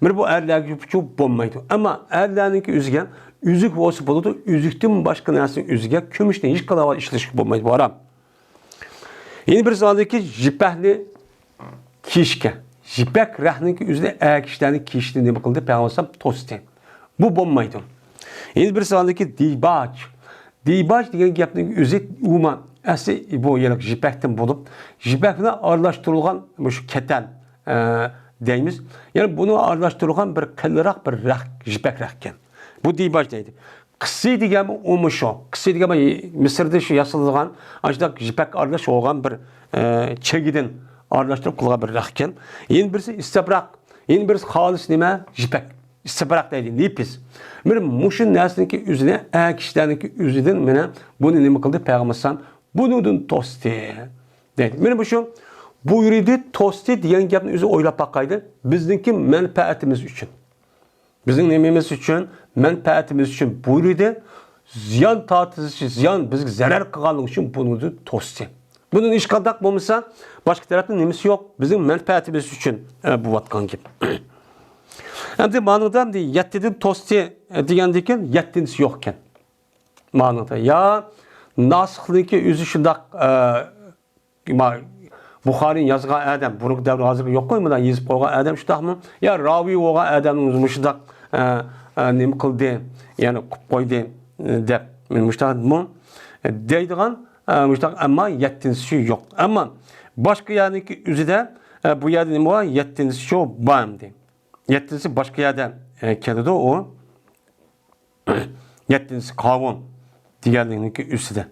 مانا بۇ ئەرلەرگىچۇ بولمايدۇ. ئەمما ئەرلەرنىڭكى ئۆزىگە ئۈزۈك بولسا بولىدۇ، ئۈزۈكتىن باشقا نەرسىنىڭ ئۆزىگە كۈمۈشنى ھېچقانداق ئىشلىتىشكە بولمايدۇ. ھارام. يەنە بىر زادىكى يىپەكنى كىيىشكە، يىپەك رەختنىڭكى ئۆزىنى ئەر كىشىلەرنىڭ كىيىشىنى نېمە قىلدى؟ پەيغەمبەر توستى. بۇ بولمايدۇ. يەنە بىر زادىكى دىباج. دىباج دېگەن گەپنىڭ ئۆزى ئۇما ئەسلى بۇ يەرلىك يىپەكتىن بولۇپ، يىپەك بىلەن ئارىلاشتۇرۇلغان مۇشۇ كەتەن، ئە، دەيمىز. يەنى بۇنىڭ ئارىلاشتۇرۇلغان بىر قېلىنراق بىر رەخت، يىپەك رەختكەن. بۇ دىباج دەيدۇ. قىسسى دېگەنمۇ ئۇمۇ شۇ. قىسسى دېگەن مىسىردا شۇ ياسىلىدىغان، ئاشۇنداق يىپەك ئارىلاش بولغان بىر، ئە، چېگىدىن ئارىلاشتۇرۇپ قىلغان بىر رەختكەن. يەنە بىرسى ئىستەبراق. يەنە بىرسى خالىس نېمە؟ يىپەك. ئىستەبراق دەيدۇ، نېپىز. مانا مۇشۇ نەرسىنىڭكى ئۆزىنى، ئەر كىشىلەرنىڭكى ئۆزىدىن مانا بۇنى نېمە قىلدى؟ پەيغەمبەر ئەلەيھىسسالام بۇنىڭدىن توستى دەيدۇ. مانا مۇشۇ بۇيرۇدى، توستى دېگەن گەپنى ئۆزى ئويلاپ باقايلى. بىزنىڭكى مەنپەئەتىمىز ئۈچۈن. بىزنىڭ نېمىمىز ئۈچۈن؟ مەنپەئەتىمىز ئۈچۈن بۇيرۇدى. زىيان تارتىش، زىيان بىزگە زەرەر قىلغانلىقى ئۈچۈن بۇنىڭدىن توستى. بۇنىڭ ھېچقانداق بولمىسا، باشقا تەرەپتىن نېمىسى يوق؟ بىزنىڭ مەنپەئەتىمىز ئۈچۈن، ئە، بوۋاتقان گەپ. ئەمدى مانىڭدا ئەمدى يەتتىدىن توستى، ئە، دېگەندىن كېيىن يەتتىنچىسى يوقكەن. مانىڭدا يا ناسىخنىڭكى ئۆزى شۇنداق، ئە، ما-، بۇخارىنى يازغان ئادەم، بۇرۇنقى دەۋر ھازىرقى يوققۇ، مانا يېزىپ قويغان ئادەم شۇنداقمۇ؟ يا راۋىي بولغان ئادەم مۇشۇنداق، ئە، ئە، نېمە قىلدى، يەنى قىلىپ قويدى، ئە، دەپ، مانا مۇشۇنداقمۇ؟ ئە، دەيدىغان، ئە، مۇشۇنداق، ئەمما يەتتىنچىسى يوق. ئەمما باشقا يەرنىڭكى ئۆزىدە، ئە، بۇ يەردە نېمە بار؟ يەتتىنچىسى بار ئەمدى. يەتتىنچىسى باشقا يەردە، ئە، كېلىدۇ ئۇ. يەتتىنچىسى قاۋۇن دېگەنلىكنىڭكى ئۈستىدە.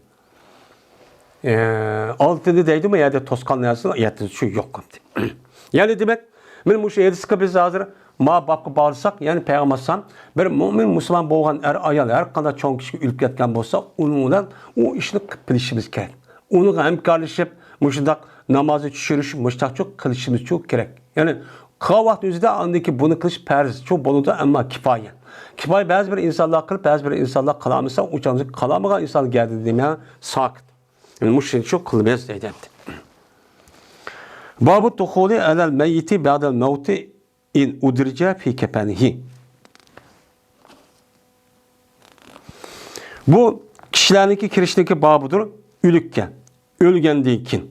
ئە، ئالتىنى دەيدۇ، بۇ يەردە توسقان نەرسە، يەتتىنچىسى شۇ يوق قىلدى. يەنى دېمەك، مانا مۇشۇ ھەدىسكە بىز ھازىر ما بابقا بارساق، يەنى پەيغەمبەر ئەلەيھىسسالام بىر مۆمىن مۇسۇلمان بولغان ئەر ئايال ھەر قانداق چوڭ كىشىگە ئۆلۈپ كەتكەن بولسا، ئۇنىڭ بىلەن ئۇ ئىشنى قىلىپ بىلىشىمىز كېرەك. ئۇنىڭغا ھەمكارلىشىپ، مۇشۇنداق نامازنى چۈشۈرۈش، مۇشۇنداقچۇ قىلىشىمىزچۇ كېرەك. يەنى قىلغان ۋاقىت ئۆزىدە ئاندىن كېيىن بۇنى قىلىش پەرزچۇ بولىدۇ، ئەمما كىپايە. كىپايە بەزى بىر ئىنسانلار قىلىپ، بەزى بىر ئىنسانلار قىلالمىسا، ئۇ چاغدا قىلالمىغان ئىنسان گەردىنى دېمە ساقىت. يەنى مۇشۇنچە قىلىمىز دەيدۇ ئەمدى. بابۇ دۇخۇلى ئەلەل مەييىتى بەئدەل مەۋتى ئىن ئۇدرىجە فى كەپەنىھى. بۇ كىشىلەرنىڭكى كىرىشنىڭكى بابىدۇر ئۆلۈككە، ئۆلگەندىن كېيىن.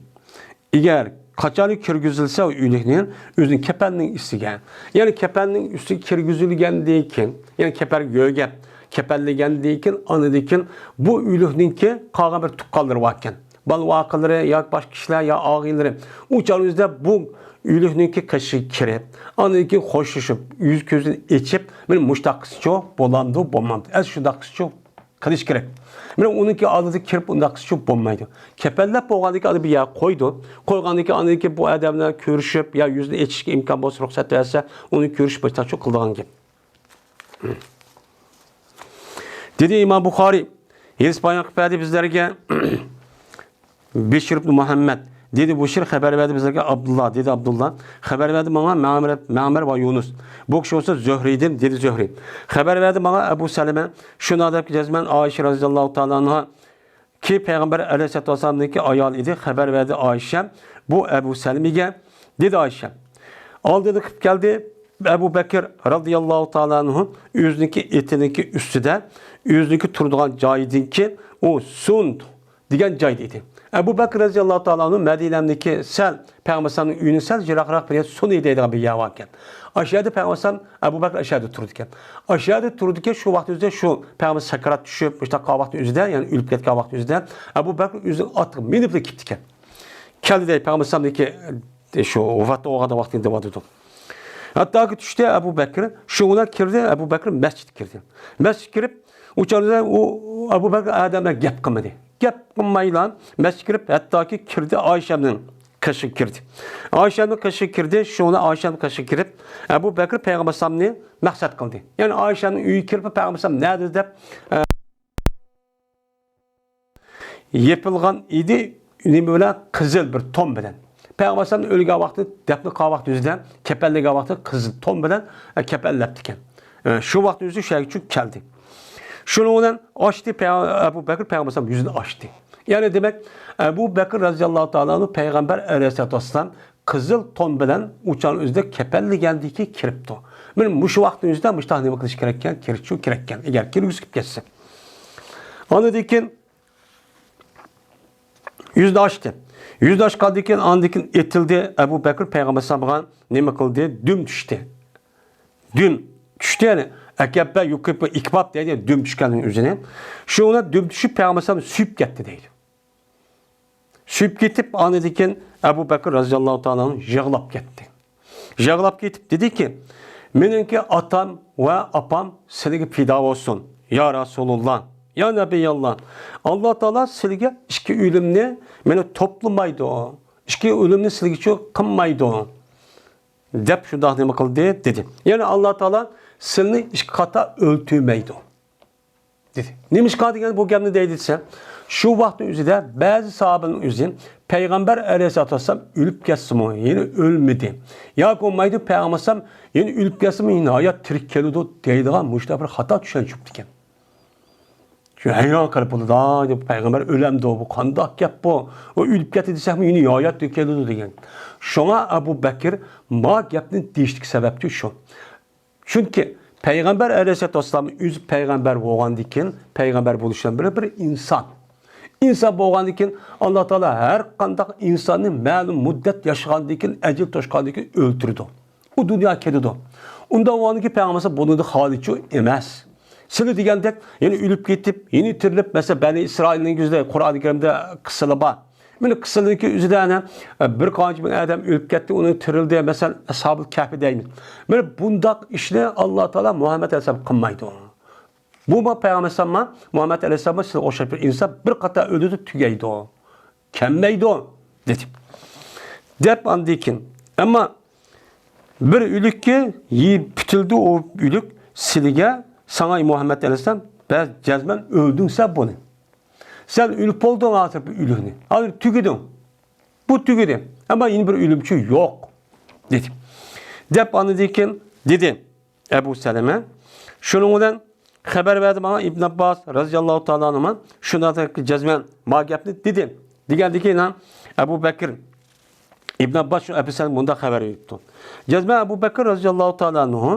ئەگەر قاچانكى كىرگۈزۈلسە ئۆلۈكنى ئۆزىنىڭ كەپەننىڭ ئۈستىگە، يەنى كەپەننىڭ ئۈستىگە كىرگۈزۈلگەندىن كېيىن، يەنى كەپەنگە يۆگەپ، كەپەنلىگەندىن كېيىن، ئاندىن كېيىن بۇ ئۆلۈكنىڭكى قالغان بىر تۇغقانلىرى باركەن. بالا-ۋاقىلىرى ياكى باشقا كىشىلەر يا ئاغىنىلىرى. ئۇ چاغنىڭ ئۆزىدە بۇ ئۆلۈكنىڭكى قېشىغا كىرىپ، ئاندىن كېيىن خوشلىشىپ، يۈز-كۆزىنى ئېچىپ، مانا مۇشۇنداق قىلسىچۇ بولامدۇ، بولمامدۇ؟ ئەسلى شۇنداق قىلسىچۇ قىلىش كېرەك. مانا ئۇنىڭكى ئالدىدا كىرىپ ئۇنداق قىلسىچۇ بولمايدۇ. كەپەنلەپ بولغاندىن كېيىن ئاندىن بىر يەرگە قويىدۇ. قويغاندىن كېيىن ئاندىن كېيىن بۇ ئادەم بىلەن كۆرۈشۈپ يا يۈزىنى ئېچىشقا ئىمكان بولسا، رۇخسەت بەرسە، ئۇنى كۆرۈشۈپ مۇشۇنداقچۇ قىلىدىغان گەپ. دېدى ئىمام بۇخارىي، ھەدىس بايان قىلىپ بەردى بىزلەرگە بىشر ئىبن مۇھەممەد. دېدى بۇشر، خەۋەر بەردى بىزلەرگە ئابدۇللا. دېدى ئابدۇللا، خەۋەر بەردى ماڭا مەمەر، مەمەر ۋە يۇنۇس. بۇ كىشى بولسا زۆھرىدىن. دېدى زۆھرى، خەۋەر بەردى ماڭا ئەبۇ سەلەمە. شۇنداق دەپ جەزمەن ئائىشە رەزىياللاھۇ تائالا ئانھا كى پەيغەمبەر ئەلەيھىسسالاتۇ ۋەسسالامنىڭكى ئايالى ئىدى. خەۋەر بەردى ئائىشە، بۇ ئەبۇ سەلىمىگە. دېدى ئائىشە، ئالدىدا قىلىپ كەلدى. ئەبۇ بەكىر رەزىياللاھۇ تائالا ئەنھۇ ئۆزىنىڭكى ئېتىنىڭكى ئۈستىدە، ئۆزىنىڭكى تۇرىدىغان جايىدىنكى ئۇ سۇند دېگەن جايدا ئىدى. ئەبۇ بەكىر رەزىياللاھۇ تائالا ئەنھۇ مەدىنەمدىكى سەل پەيغەمبەر ئەلەيھىسسالامنىڭ ئۆيىنىڭ سەل يىراقراق بىر يەر سۇنى دەيدىغان بىر يەر باركەن. ئاشۇ يەردە پەيغەمبەر ئەلەيھىسسالام، ئەبۇ بەكىر ئاشۇ يەردە تۇرىدىكەن. ئاشۇ يەردە تۇرىدىكەن، شۇ ۋاقىت ئۆزىدە شۇ پەيغەمبەر سەكرات چۈشۈپ، مۇشۇنداق قالغان ۋاقىت ئۆزىدە، يەنى ئۆلۈپ كەتكەن ۋاقىت ئۆزىدە ئەبۇ بەكىر ئۆزىنىڭ ئاتىغا مىنىپلا كېتىپتىكەن. كەلدى دەي پەيغەمبەر ئەلەيھىسسالامنىڭكى، ئە، شۇ ۋاپات بولغان ۋاقتىدا دەۋاتىدۇ. ھەتتاكى چۈشتى ئەبۇ بەكىر، شۇ بىلەن كىردى، ئەبۇ بەكىر مەسچىتكە كىردى. مەسچىتكە كىرىپ، ئۇ چاغدا ئۇ ئەبۇ بەكىر ئادەم بىلەن گەپ قىلمىدى. گەپ قىلمايلا مەسچىتكە كىرىپ، ھەتتاكى كىردى، ئائىشەمنىڭ قېشىغا كىردى. ئائىشەمنىڭ قېشىغا كىردى، شۇ بىلەن ئائىشەمنىڭ قېشىغا كىرىپ، ئەبۇ بەكىر پەيغەمبەر ئەلەيھىسسالامنى مەقسەت قىلدى. يەنى ئائىشەمنىڭ ئۆيىگە كىرىپ، پەيغەمبەر ئەلەيھىسسالام نەدە دەپ، ئە، يېپىلغان ئىدى، نېمە بىلەن؟ قىزىل بىر تون بىلەن. پەيغەمبەر ئەلەيھىسسالام ئۆلگەن ۋاقتى، دەپنە قىلغان ۋاقتى ئۆزىدە، كەپەنلىگەن ۋاقتى قىزىل تون بىلەن، ئە، كەپەنلەپتىكەن. ئە، شۇ ۋاقىت ئۆزى شۇ يەرگە چۈشۈپ كەلدى. شۇنىڭ بىلەن ئاچتى پەيغە-، ئەبۇ بەكىر پەيغەمبەر ئەلەيھىسسالام يۈزىنى ئاچتى. يەنى دېمەك، ئەبۇ بەكىر رەزىياللاھۇ تائالا ئەنھۇ پەيغەمبەر ئەلەيھىسسالاتۇ ۋەسسالام قىزىل تون بىلەن ئۇ چاغنىڭ ئۆزىدە كەپەنلىگەندىكى كىرىپتۇ. مانا مۇشۇ ۋاقىتنىڭ ئۆزىدە مۇشۇنداق نېمە قىلىش كېرەككەن؟ كىرىشچۇ كېرەككەن. ئەگەر كىرگۈزۈپ كەتسە. ئاندىن كېيىن يۈزنى ئاچتى. يۈزنى ئاچقاندىن كېيىن، ئاندىن كېيىن ئېتىلدى. ئەبۇ بەكىر پەيغەمبەر ئەلەيھىسسالامغا نېمە قىلدى؟ دۈم چۈشتى. دۈم چۈشتى، يەنى ئەكەببە يۇكىببۇ ئىكباب دەيدۇ، دۈم چۈشكەننىڭ ئۆزىنى. شۇ بىلەن دۈم چۈشۈپ پەيغەمبەر ئەلەيھىسسالام سۆيۈپ كەتتى دەيدۇ. سۆيۈپ كېتىپ، ئاندىن كېيىن ئەبۇ بەكىر رەزىياللاھۇ تائالا ئەنھۇ يىغلاپ كەتتى. يىغلاپ كېتىپ دېدىكى، مېنىڭكى ئاتام ۋە ئاپام سىلىگە پىدا بولسۇن، يا رەسۇلۇللا، يا نەبىياللا. ئاللا تائالا سىلىگە ئىككى ئۆلۈمنى مېنى توپلىمايدۇ. ئىككى ئۆلۈمنى سىلىگىچۇ قىلمايدۇ، دەپ شۇنداق نېمە قىلدى، دېدى. يەنى ئاللا تائالا سىلىنى ئىككى قاتا ئۆلتۈرمەيدۇ. دېدى. نېمىشقا دېگەن بۇ گەپنى دەيدۇ دېسە، شۇ ۋاقىتنىڭ ئۆزىدە بەزى ساھابىنىڭ ئۆزى پەيغەمبەر ئەلەيھىسسالاتۇ ۋەسسالام ئۆلۈپ كەتسىمۇ، يەنە ئۆلمىدى. ياكى بولمايدۇ، پەيغەمبەر ئەلەيھىسسالام يەنە ئۆلۈپ كەتسىمۇ، يەنە ھايات تىرىك كېلىدۇ دەيدىغان مۇشۇنداق بىر خاتا چۈشەنچە چۈشۈپتىكەن. شۇ ھەيران قېلىپ بولىدۇ، دەپ، پەيغەمبەر ئۆلەمدۇ، بۇ قانداق گەپ بۇ؟ ئۇ ئۆلۈپ كەتتى دېسەكمۇ، يەنە ھايات تىرىك كېلىدۇ دېگەن. شۇڭا ئەبۇ بەكىر ما گەپنى دېيىشتىكى سەۋەبچۇ شۇ. چۈنكى پەيغەمبەر ئەلەيھىسسالاتۇ ۋەسسالام ئۆزى پەيغەمبەر بولغاندىن كېيىن، پەيغەمبەر بولۇشتىن بىر، بىر ئىنسان. ئىنسان بولغاندىن كېيىن، ئاللا تائالا ھەر قانداق ئىنساننى مەلۇم مۇددەت ياشىغاندىن كېيىن، ئەجىل توشقاندىن كېيىن ئۆلتۈرىدۇ. ئۇ دۇنياغا كېتىدۇ. ئۇنداق بولغاندىن كېيىن پەيغەمبەر بۇنىڭدىن خالىچۇ ئەمەس. سىلى دېگەندەك، يەنە ئۆلۈپ كېتىپ، يەنە تىرىلىپ، مەسىلەن، بەنى ئىسرائىلنىڭ يۈزىدە قۇرئانى كەرىمدە قىسسىلار بار. مانا قىسسىلىرىنىڭكى ئۆزىدە ئەنە، بىر قانچە مىڭ ئادەم ئۆلۈپ كەتتى، ئۇنى تىرىلدى، مەسىلەن، ئەسھابۇل كەھپى دەيمىز. مانا بۇنداق ئىشنى ئاللا تائالا مۇھەممەد ئەلەيھىسسالام قىلمايدۇ. بۇ ما پەيغەمبەر ئەلەيھىسسالام، مۇھەممەد ئەلەيھىسسالام سىلىگە ئوخشاش بىر ئىنسان بىر قاتا ئۆلىدۇ، تۈگەيدۇ. كەلمەيدۇ، دېدى. دەپ ئاندىن كېيىن. ئەمما بىر ئۆلۈككە يېيىپ پۈتۈلدى، ئۇ ئۆلۈك سىلىگە، ساڭا، ئەي مۇھەممەد ئەلەيھىسسالام، بەس، جەزمەن ئۆلدۈڭ سەن بۇنى. سەن ئۆلۈپ بولدۇڭ ھازىر بۇ ئۆلۈكنى. ھازىر تۈگىدىڭ. بۇ تۈگىدى. ئەمما يەنە بىر ئۆلۈمچى يوق، دېدى. دەپ ئاندىن كېيىن دېدى ئەبۇ سەلەمە. شۇنىڭ بىلەن خەۋەر بەردى ماڭا ئىبن ئابباس رەزىياللاھۇ تائالا ئەنھۇما، شۇنداق جەزمەن ما گەپنى دېدى. دېگەندىكىن ئەبۇ بەكىر ئىبن ئابباس شۇ ئەپسەن مۇنداق خەۋەر بېرىپتۇ. جەزمەن ئەبۇ بەكىر رەزىياللاھۇ تائالا ئەنھۇ،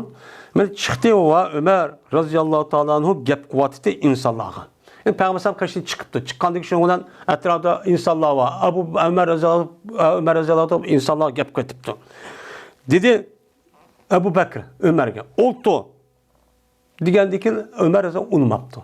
مانا چىقتى ۋە ئۆمەر رەزىياللاھۇ تائالا ئەنھۇ گەپ قىلىۋاتتى ئىنسانلارغا. پەيغەمبەر ئەلەيھىسسالام قېشىدىن چىقىپتۇ. چىققاندىن كېيىن شۇنىڭ بىلەن ئەتراپتا ئىنسانلار بار. ئەبۇ ئۆمەر رەزىياللاھۇ، ئۆمەر رەزىياللاھۇ ئەنھۇ ئىنسانلارغا گەپ قىلىۋېتىپتۇ. دېدى، ئەبۇ بەكرى ئۆمەرگە، «ئولتۇر» دېگەندىن كېيىن ئۆمەر رەزىياللاھۇ ئۇنىماپتۇ.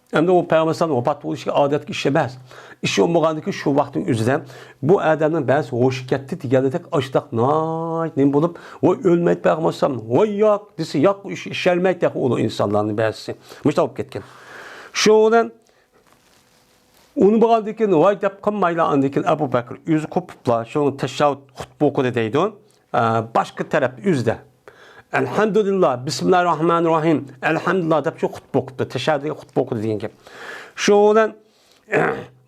ئەمدى ئۇ پەيغەمبەر ئەلەيھىسسالام ۋاپات بولۇشى ئادەتتىكى ئىش ئەمەس. ئىش بولمىغاندىن كېيىن شۇ ۋاقىتنىڭ ئۆزىدە بۇ ئادەمنىڭ بەزى ھوشى كەتتى دېگەندەك ئاشتاق ناھايىتى نېمە بولۇپ، ۋاي ئۆلمەيدۇ پەيغەمبەر ئەلەيھىسسالام، ۋاي ياق دېسە ياق، ئۇ ئىش ئىشەلمەيدۇ تېخى ئۇلۇغ ئىنسانلارنىڭ بەزىسى. مۇشۇنداق بولۇپ كەتكەن. شۇنىڭ بىلەن ئۇنىمىغاندىن كېيىن ۋاي دەپ قىلمايلا، ئاندىن كېيىن ئەبۇ بەكرى ئۆزى قوپۇپلا، شۇنىڭ تەشەھھۇد خۇتبە ئوقۇدى دەيدۇ. ئە، باشقا تەرەپ ئۆزىدە. ئەلھەمدۇلىللا، بىسمىللاھىر راھمانىر راھىم، ئەلھەمدۇلىللا دەپ شۇ خۇتبە ئوقۇپتۇ. تەشەھھۇدتىكى خۇتبە ئوقۇدى دېگەن گەپ. شۇنىڭ بىلەن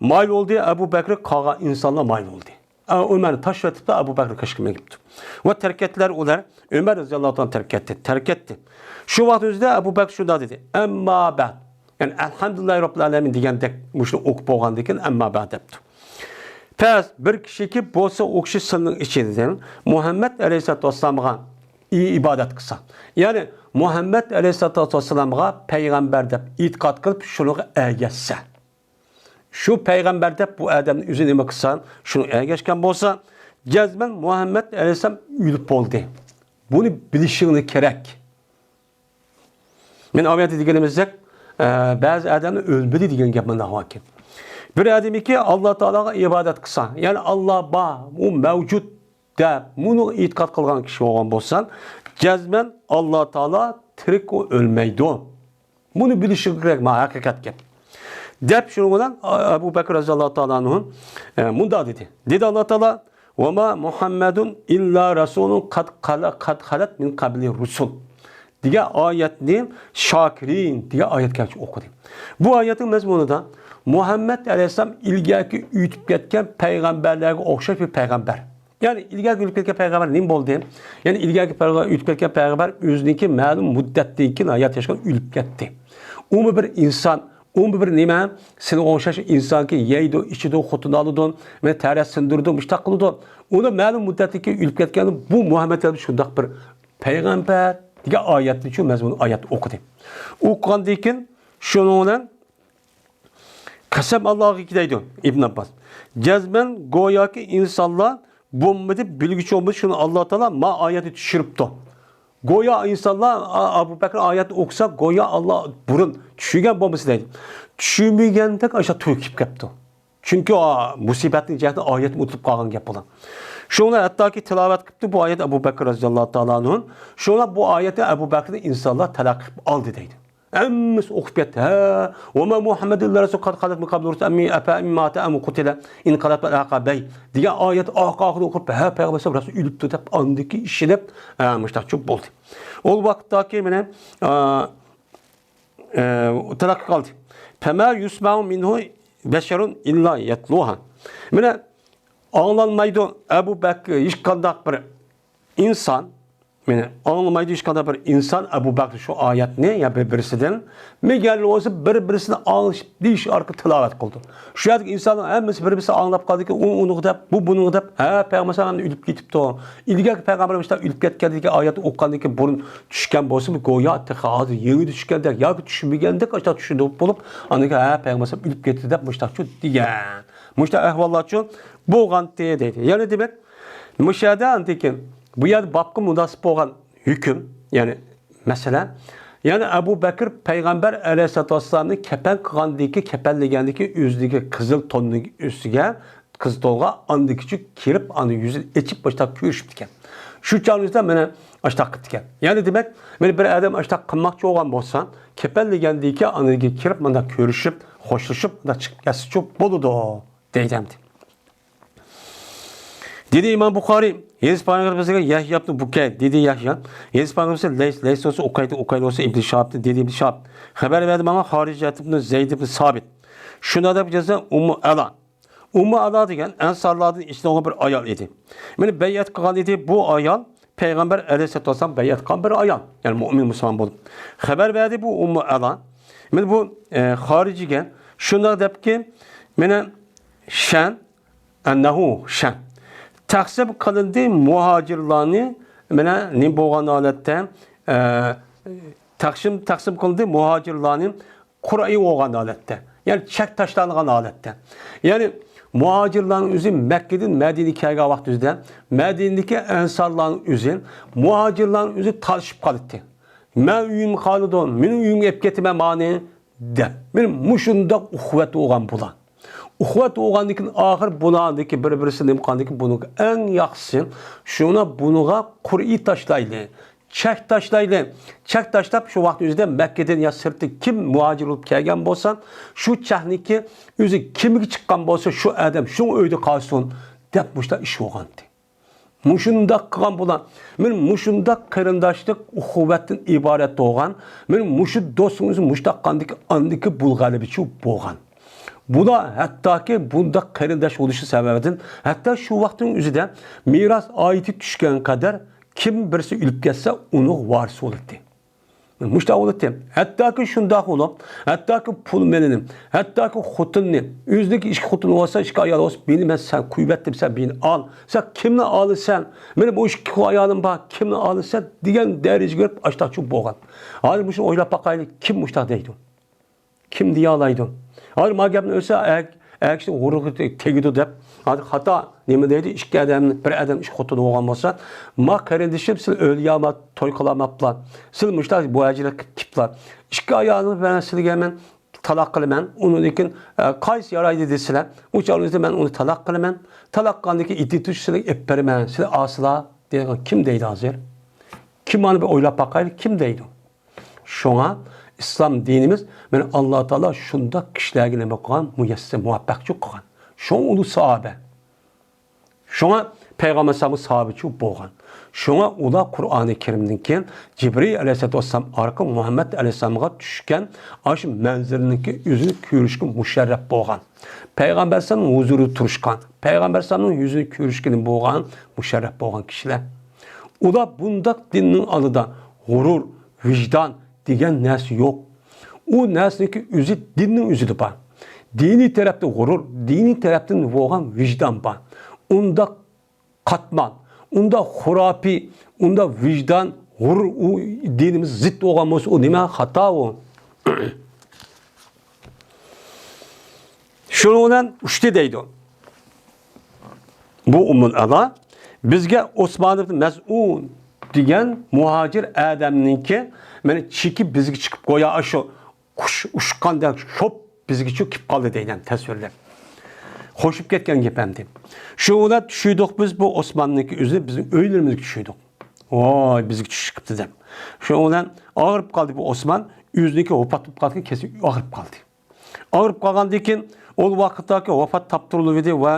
مايىل بولدى ئەبۇ بەكرى، قالغان ئىنسانلار مايىل بولدى. ئە، ئۆمەرنى تاشلىۋېتىپلا ئەبۇ بەكرى قېشىغا مېڭىپتۇ. ۋە تەركەتتىلەر ئۇلار. ئۆمەر رەزىياللاھۇ تائالا تەركەتتى، تەركەتتى. شۇ ۋاقىت ئۆزىدە ئەبۇ بەكرى شۇنداق دېدى، «ئەمما بەد.» يەنى ئەلھەمدۇلىللاھى رەببىل ئالەمىن دېگەندەك مۇشۇنى ئوقۇپ بولغاندىن كېيىن، «ئەمما بەد» دەپتۇ. پەس بىر كىشىكى بولسا ئۇ كىشى سىلىنىڭ ئىچىدىن مۇھەممەد ئەلەيھىسسالاتۇ ۋەسسالامغا ئى-، ئىبادەت قىلسا، يەنى مۇھەممەد ئەلەيھىسسالاتۇ ۋەسسالامغا پەيغەمبەر دەپ ئېتىقاد قىلىپ، شۇنىڭغا ئەگەشسە، شۇ پەيغەمبەر دەپ بۇ ئادەمنى ئۆزى نېمە قىلسا، شۇنىڭغا ئەگەشكەن بولسا، جەزمەن مۇھەممەد ئەلەيھىسسالام ئۆلۈپ بولدى. بۇنى بىلىشىڭلار كېرەك. مەن ئاۋۇ يەردە دېگىنىمىزدەك، ئە، بەزى ئادەملەر ئۆلمىدى دېگەن گەپ مۇنداق باركەن. بىر ئادەمكى ئاللا تائالاغا ئىبادەت قىلسا، يەنى ئاللا بار، ئۇ مەۋجۇت دەپ، مۇنىڭغا ئېتىقاد قىلغان كىشى بولغان بولسا، جەزمەن ئاللا تائالا تىرىك، ئۇ ئۆلمەيدۇ. بۇنى بىلىشىڭ كېرەك، ما ھەقىقەت گەپ. دەپ شۇنىڭ بىلەن ئەبۇ بەكرى رەزىياللاھۇ تائالا ئەنھۇ، ئە، مۇنداق دېدى. دېدى ئاللا تائالا، «ۋەما مۇھەممەدۇن ئىللا رەسۇلۇن قەد خەلە-، قەد خەلەت مىن قەبلىھىر رۇسۇل» دېگەن ئايەتنى، شاكىرىن دېگەن ئايەت كەلگەچ ئوقۇدى. بۇ ئايەتنىڭ مەزمۇنىدا مۇھەممەد ئەلەيھىسسالام ئىلگەركى ئۆتۈپ كەتكەن پەيغەمبەرلەرگە ئوخشاش بىر پەيغەمبەر. يەنى ئىلگەركى ئۆتۈپ كەتكەن پەيغەمبەر نېمە بولدى؟ يەنى ئىلگەركى پەيغە-، ئۆتۈپ كەتكەن پەيغەمبەر ئۆزىنىڭكى مەلۇم مۇددەتتىن كېيىن ھايات ياشىغان ئۆلۈپ كەتتى. ئۇمۇ بىر ئىنسان، ئۇمۇ بىر نېمە؟ سېنىڭغا ئوخشاش ئىنسانكى يەيدۇ، ئىچىدۇ، خوتۇن ئالىدۇ، مەن تەرەت سىندۇرىدۇ، مۇشتاق قىلىدۇ. ئۇنى مەلۇم مۇددەتتىن كېيىن ئۆلۈپ كەتكەن بۇ مۇھەممەد شۇنداق بىر پەيغەمبەر دېگەن ئايەتنى شۇ مەزمۇن ئايەت ئوقۇدى. ئوقۇغاندىن كېيىن شۇنىڭ بىلەن قەسەم ئاللاغا دەيدۇ ئىبن ئابباس. جەزمەن گوياكى ئىنسانلار بولمىدى، بىلگۈچى بولمىدى، شۇنى ئاللا تائالا ما ئايەتنى چۈشۈرۈپتۇ. گويا ئىنسانلار ئا-، ئەبۇ بەكرى ئايەتنى ئوقۇسا، گويا ئاللا بۇرۇن چۈشۈرگەن بولمىسا دەيدۇ. چۈشۈرمىگەندەك ئاشۇ توي كېلىپ كەپتۇ. چۈنكى ئا، مۇسىبەتنىڭ جەھەتتىن ئايەتنى ئۇنتۇلۇپ قالغان گەپ بۇلار. شۇڭا ھەتتاكى تىلاۋەت قىپتۇ بۇ ئايەت ئەبۇ بەكرى رەزىياللاھۇ تائالا ئەنھۇ. شۇڭا بۇ ئايەتنى ئەبۇ بەكرىدىن ئىنسانلار تەلەققى قىلىپ ئالدى دەيدۇ. ھەممىسى ئوقۇپ كەتتى. ھە، ۋەما مۇھەممەدۇن ئىللا رەسۇل قەد خەلەت مىن قەبلىھىر رۇسۇل ئەفە ئىن ماتا ئەۋ قۇتىلا ئىنقەلەبتۇم ئەلا ئەقەبەيھىم دېگەن ئايەت ئارقا-ئارقىدىن ئوقۇپ، ھە، پەيغەمبەر رەسۇل ئۆلۈپتۇ دەپ ئاندىكى ئىشىنىپ، ھە، مۇشتاقچۇ بولدى. ئۇ ۋاقىتتاكى مانا، ئا، ئە، تەلەققى قىلدى. فما يسمع منه بشر إلا يتلوها. مانا ئاڭلانمايدۇ ئەبۇ بەكرى ھېچقانداق بىر ئىنسان، مانا ئاڭلىمايدۇ ھېچقانداق بىر ئىنسان ئەبۇ بەكرى شۇ ئايەتنى يا بىر-، بىرسىدىن، مەگەر بولسا بىر-، بىرسىنى ئاڭلىشىپ دېيىش ئارقىلىق تىلاۋەت قىلىدۇ. شۇ يەردىكى ئىنسانلار ھەممىسى بىر-، بىرسى ئاڭلاپ قالدىكى، ئۇ ئۇنىڭغا دەپ، بۇ بۇنىڭغا دەپ، ھە، پەيغەمبەر ئەلەيھىسسالام ئۆلۈپ كېتىپتۇ. ئىلگەركى پەيغەمبەر مۇشۇنداق ئۆلۈپ كەتكەن دېگەن ئايەتنى ئوقۇغاندىن كېيىن بۇرۇن چۈشكەن بولسىمۇ، گويا تېخى ھازىر يېڭىدىن چۈشكەندەك ياكى چۈشمىگەندەك ئاشۇنداق چۈشىنىپ بولۇپ، ئاندىن كېيىن، ھە، پەيغەمبەر ئەلەيھىسسالام ئۆلۈپ كەتتى دەپ مۇشۇنداقچۇ دېگەن. مۇشۇنداق ئەھۋاللارچۇ بولغانتى دەيدۇ. يەنى دېمەك، مۇشۇ يەردە ئاندىن كېيىن بۇ يەردە بابقا مۇناسىپ بولغان ھۆكۈم، يەنى مەسىلە، يەنى ئەبۇ بەكىر پەيغەمبەر ئەلەيھىسسالاتۇ ۋەسسالامنى كەپەن قىلغاندىكى، كەپەنلىگەندىكى ئۆزىدىكى قىزىل توننىڭ ئۈستىگە قىزىل تونغا ئاندىكىچە كىرىپ، ئاندىن يۈزىنى ئېچىپ، مۇشۇنداق كۆرۈشۈپتىكەن. شۇ چاغنىڭ ئۆزىدە مانا مۇشۇنداق قىپتىكەن. يەنى دېمەك، مانا بىر ئادەم مۇشۇنداق قىلماقچى بولغان بولسا، كەپەنلىگەندىن كېيىن ئاندىن كېيىن كىرىپ، مۇنداق كۆرۈشۈپ، خوشلىشىپ، مۇنداق چىقىپ كەتسىچۇ بولىدۇ، دەيدۇ ئەمدى. دېدى ئىمام بۇخارىي، ھەدىس پەيغەمبىرىمىزگە يەھيا ئىبنى بۇكەير، دېدى يەھيا، ھەدىس پەيغەمبىرىمىزگە لەيس، لەيس بولسا ئۇقەيدە، ئۇقەيدە بولسا ئىبنى شىھاب، دېدى ئىبنى شىھاب. خەۋەر بەردى ماڭا خارىجە ئىبنى زەيد ئىبنى سابىت. شۇنداق دەپ يازدى ئۇممۇ ئەلا. ئۇممۇ ئەلا دېگەن ئەنسارلاردىن ئىچىدىغۇ بىر ئايال ئىدى. مانا بەيئەت قىلغان ئىدى. بۇ ئايال پەيغەمبەر ئەلەيھىسسالاتۇ ۋەسسالام بەيئەت قىلغان بىر ئايال. يەنى مۇئمىن مۇسۇلمان بولۇپ. خەۋەر بەردى بۇ ئۇممۇ ئەلا. مانا بۇ، ئە، خارىجىگە شۇنداق دەپكى، مانا شەن، ئەننەھۇ شەن. تەقسىم قىلىندى مۇھاجىرلارنى، مانا نېمە بولغان ھالەتتە، ئە، تەقسىم، تەقسىم قىلىندى مۇھاجىرلارنى قۇرئى بولغان ھالەتتە، يەنى چەك تاشلانغان ھالەتتە. يەنى مۇھاجىرلارنىڭ ئۆزى مەككىدىن مەدىنىگە كەلگەن ۋاقتىمىزدا، مەدىنىدىكى ئەنسارلارنىڭ ئۆزى مۇھاجىرلارنىڭ ئۆزى تالىشىپ قالاتتى. مەن ئۆيۈم قالىدۇ، مېنىڭ ئۆيۈمگە ئېلىپ كېتىمەن مانى، دەپ. مېنى مۇشۇنداق ئۇخۋەت بولغان بۇلار. ئۇخۋەت بولغاندىن كېيىن ئاخىر بۇلاردىكى بىر-بىرسى نېمە قىلغاندىن كېيىن بۇنىڭ ئەڭ ياخشىسى، شۇڭا بۇنىڭغا قۇرئى تاشلايلى، چەك تاشلايلى. چەك تاشلاپ، شۇ ۋاقىت ئۆزىدە مەككىدىن يا سىرتى كىم مۇھاجىر بولۇپ كەلگەن بولسا، شۇ چەكنىڭكى ئۆزى كىمگە چىققان بولسا، شۇ ئادەم شۇ ئۆيدە قالسۇن، دەپ مۇشۇنداق ئىش بولغانتى. مۇشۇنداق قىلغان بۇلار. مېنى مۇشۇنداق قېرىنداشلىق ئۇخۇۋەتتىن ئىبارەت بولغان، مېنى مۇشۇ دوستۇم ئۆزى مۇشۇنداق قاندىكى ئاندىكى بۇ غەلىبىچى بولغان. بۇلار ھەتتاكى بۇنداق قېرىنداش بولۇشى سەۋەبىدىن، ھەتتا شۇ ۋاقىتنىڭ ئۆزىدە مىراس ئايىتى چۈشكەن قەدەر كىم بىرسى ئۆلۈپ كەتسە، ئۇنىڭ ۋارىسى بولاتتى. مۇشۇنداق بولاتتى. ھەتتاكى شۇنداق بولۇپ، ھەتتاكى پۇل مېلىنى، ھەتتاكى خوتۇننى، ئۆزىنىڭكى ئىككى خوتۇنى بولسا، ئىككى ئايالى بولسا، بېنى مەن سەن قويۇۋەتتىم، سەن بېنى ئال. سەن كىمنى ئالىسەن؟ مېنىڭ بۇ ئىككى ئايالىم بار، كىمنى ئالىسەن؟ دېگەن دەرىجىگە كىرىپ ئاشتاقچى بولغان. ھازىر مۇشۇنى ئويلاپ باقايلى، كىم مۇشۇنداق دەيدۇ؟ كىم دېيەلايدۇ؟ ھازىر ما گەپنى ئۆتسە، ئەر، ئەر كىشىنىڭ غۇرۇرىغا تېگىدۇ دەپ. ھازىر خاتا نېمە دەيدۇ؟ ئىككى ئادەم، بىر ئادەم ئىككى خوتۇن بولغان بولسا، ما قېرىندىشىم، سىلەر ئۆيلىگە ما توي قىلالماپلا، سىلەر مۇشۇنداق بۇ ھەجرەتكە كېتىپلا، ئىككى ئايالىڭىز بىلەن سىلىگە مەن تالاق قىلىمەن، ئۇنىڭدىن كېيىن، ئە، قايسى يارايدۇ دېسىلەر، ئۇ چاغدا مەن ئۇنى تالاق قىلىمەن، تالاق قىلغاندىن كېيىن ئىددە تۇتۇش سىلىگە ئېلىپ بېرىمەن، سىلەر ئالسىلا دېگەن كىم دەيدۇ ھازىر؟ كىم، مانا بىر ئويلاپ باقايلى، كىم دەيدۇ؟ شۇڭا ئىسلام دىنىمىز، مانا، ئاللا تائالا شۇنداق كىشىلەرگە نېمە قىلغان؟ مۇيەسسەر، مۇۋەپپەقچىلىك قىلغان. شۇڭا ئۇلۇغ ساھابە. شۇڭا پەيغەمبەر ئەلەيھىسسالامغا ساھابىچۇ بولغان. شۇڭا ئۇلار قۇرئانى كەرىمدىن كېيىن جىبرىل ئەلەيھىسسالاتۇ ۋەسسالام ئارقىلىق مۇھەممەد ئەلەيھىسسالامغا چۈشكەن ئاشۇ مەنزىرىنىڭكى يۈزىنى كۆرۈشكە مۇشەررەپ بولغان. پەيغەمبەر ئەلەيھىسسالامنىڭ ھۇزۇرىدا تۇرۇشقان، پەيغەمبەر ئەلەيھىسسالامنىڭ يۈزىنى كۆرۈشكىنى بولغان مۇشەررەپ بولغان كىشىلەر. ئۇلار بۇنداق دىننىڭ ئالدىدا غۇرۇر، ۋىجدان دېگەن نەرسە يوق. ئۇ نەرسىنىڭكى ئۆزى دىننىڭ ئۆزىدە بار. دىنىي تەرەپتە غۇرۇر، دىنىي تەرەپتىن بولغان ۋىجدان بار. ئۇنداق قاتمال، ئۇنداق خۇراپىي، ئۇنداق ۋىجدان، غۇرۇر، ئۇ دىنىمىز زىت بولغان بولسا، ئۇ نېمە خاتا ئۇ؟ شۇنىڭ بىلەن ئۇچتى دەيدۇ. بۇ ئۇممۇل ئەلا بىزگە ئوسمان ئىبن مەزئۇن دېگەن مۇھاجىر ئادەمنىڭكى، مانا، چېكى بىزگە چىقىپ، گويا شۇ قۇش ئۇچقاندەك شوپ بىزگىچە كېلىپ قالدى دەيدۇ تەسۋىرلەپ. خوشۇپ كەتكەن گەپ ئەمدى. شۇ بىلەن چۈشىدۇق بىز بۇ ئوسماننىڭكى ئۆزىنى بىزنىڭ ئۆيلىرىمىزگە چۈشىدۇق. ۋاي، بىزگە چۈشۈپ قىپتۇ دەپ. شۇنىڭ بىلەن ئاغرىپ قالدى بۇ ئوسمان، ئۆزىنىڭكى ۋاپات بولۇپ قالدى، كېسىلى ئاغرىپ قالدى. ئاغرىپ قالغاندىن كېيىن، ئۇ ۋاقىتتاكى ۋاپات تاپتۇرۇلۇۋىدى ۋە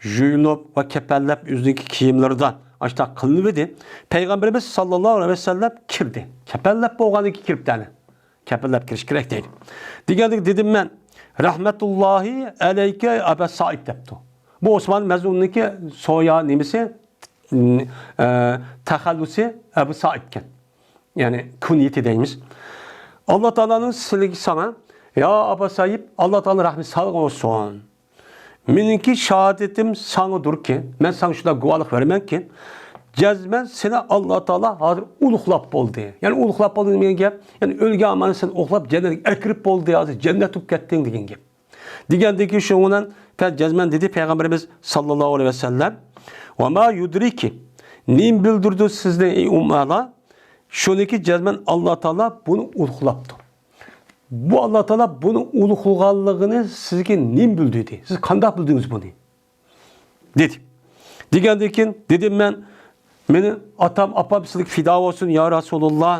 يۇيۇلۇپ ۋە كەپەنلەپ، ئۆزىنىڭكى كىيىملىرىدا ئاشۇنداق قىلىنىۋىدى. پەيغەمبىرىمىز ساللاللاھۇ ئەلەيھى ۋەسەللەم كىردى. كەپەنلەپ بولغاندىن كېيىن كىرىپتۇ ئەنە. كەپەنلەپ كىرىش كېرەك دەيدۇ. دېگەندىكىن دېدىم مەن، رەھمەتۇللاھى ئەلەيكە ئەبا سائىب دەپتۇ. بۇ ئوسمان مەزئۇننىڭكى سويا نېمىسى، ئە، تەخەللۇسى ئەبۇ سائىبكەن. يەنى كۇنيىتى دەيمىز. ئاللا تائالانىڭ سىلىگە ساڭا، يا ئابا سائىب، ئاللا تائالانىڭ رەھمىتى ساڭا بولسۇن. مېنىڭكى شاھادىتىم ساڭىدۇركى، مەن ساڭا شۇنداق گۇۋاھلىق بېرىمەنكى، جەزمەن سېنى ئاللا تائالا ھازىر ئۇلۇغلاپ بولدى. يەنى ئۇلۇغلاپ بولدى دېگەن گەپ، يەنى ئۆلگەن ئامانەت سېنى ئۇلۇغلاپ جەننەتكە ئەكىرىپ بولدى، ھازىر جەننەت بولۇپ كەتتىڭ دېگەن گەپ. دېگەندىن كېيىن شۇنىڭ بىلەن پەن جەزمەن دېدى پەيغەمبىرىمىز ساللاللاھۇ ئەلەيھى ۋەسەللەم، ۋە ما يۇدرىكى، نېمە بىلدۈردى سىزنى ئەي ئۇممۇ ئەلا؟ شۇنىكى جەزمەن ئاللا تائالا بۇنى ئۇلۇغلاپتۇ. بۇ ئاللا تائالا بۇنى ئۇلۇغلىغانلىقىنى سىزگە نېمە بىلدۈردى؟ سىز قانداق بىلدىڭىز بۇنى؟ دېدى. دېگەندىن كېيىن دېدىم مەن، مېنى ئاتام، ئاپام سىلىگە پىدا بولسۇن يا رەسۇلۇللا.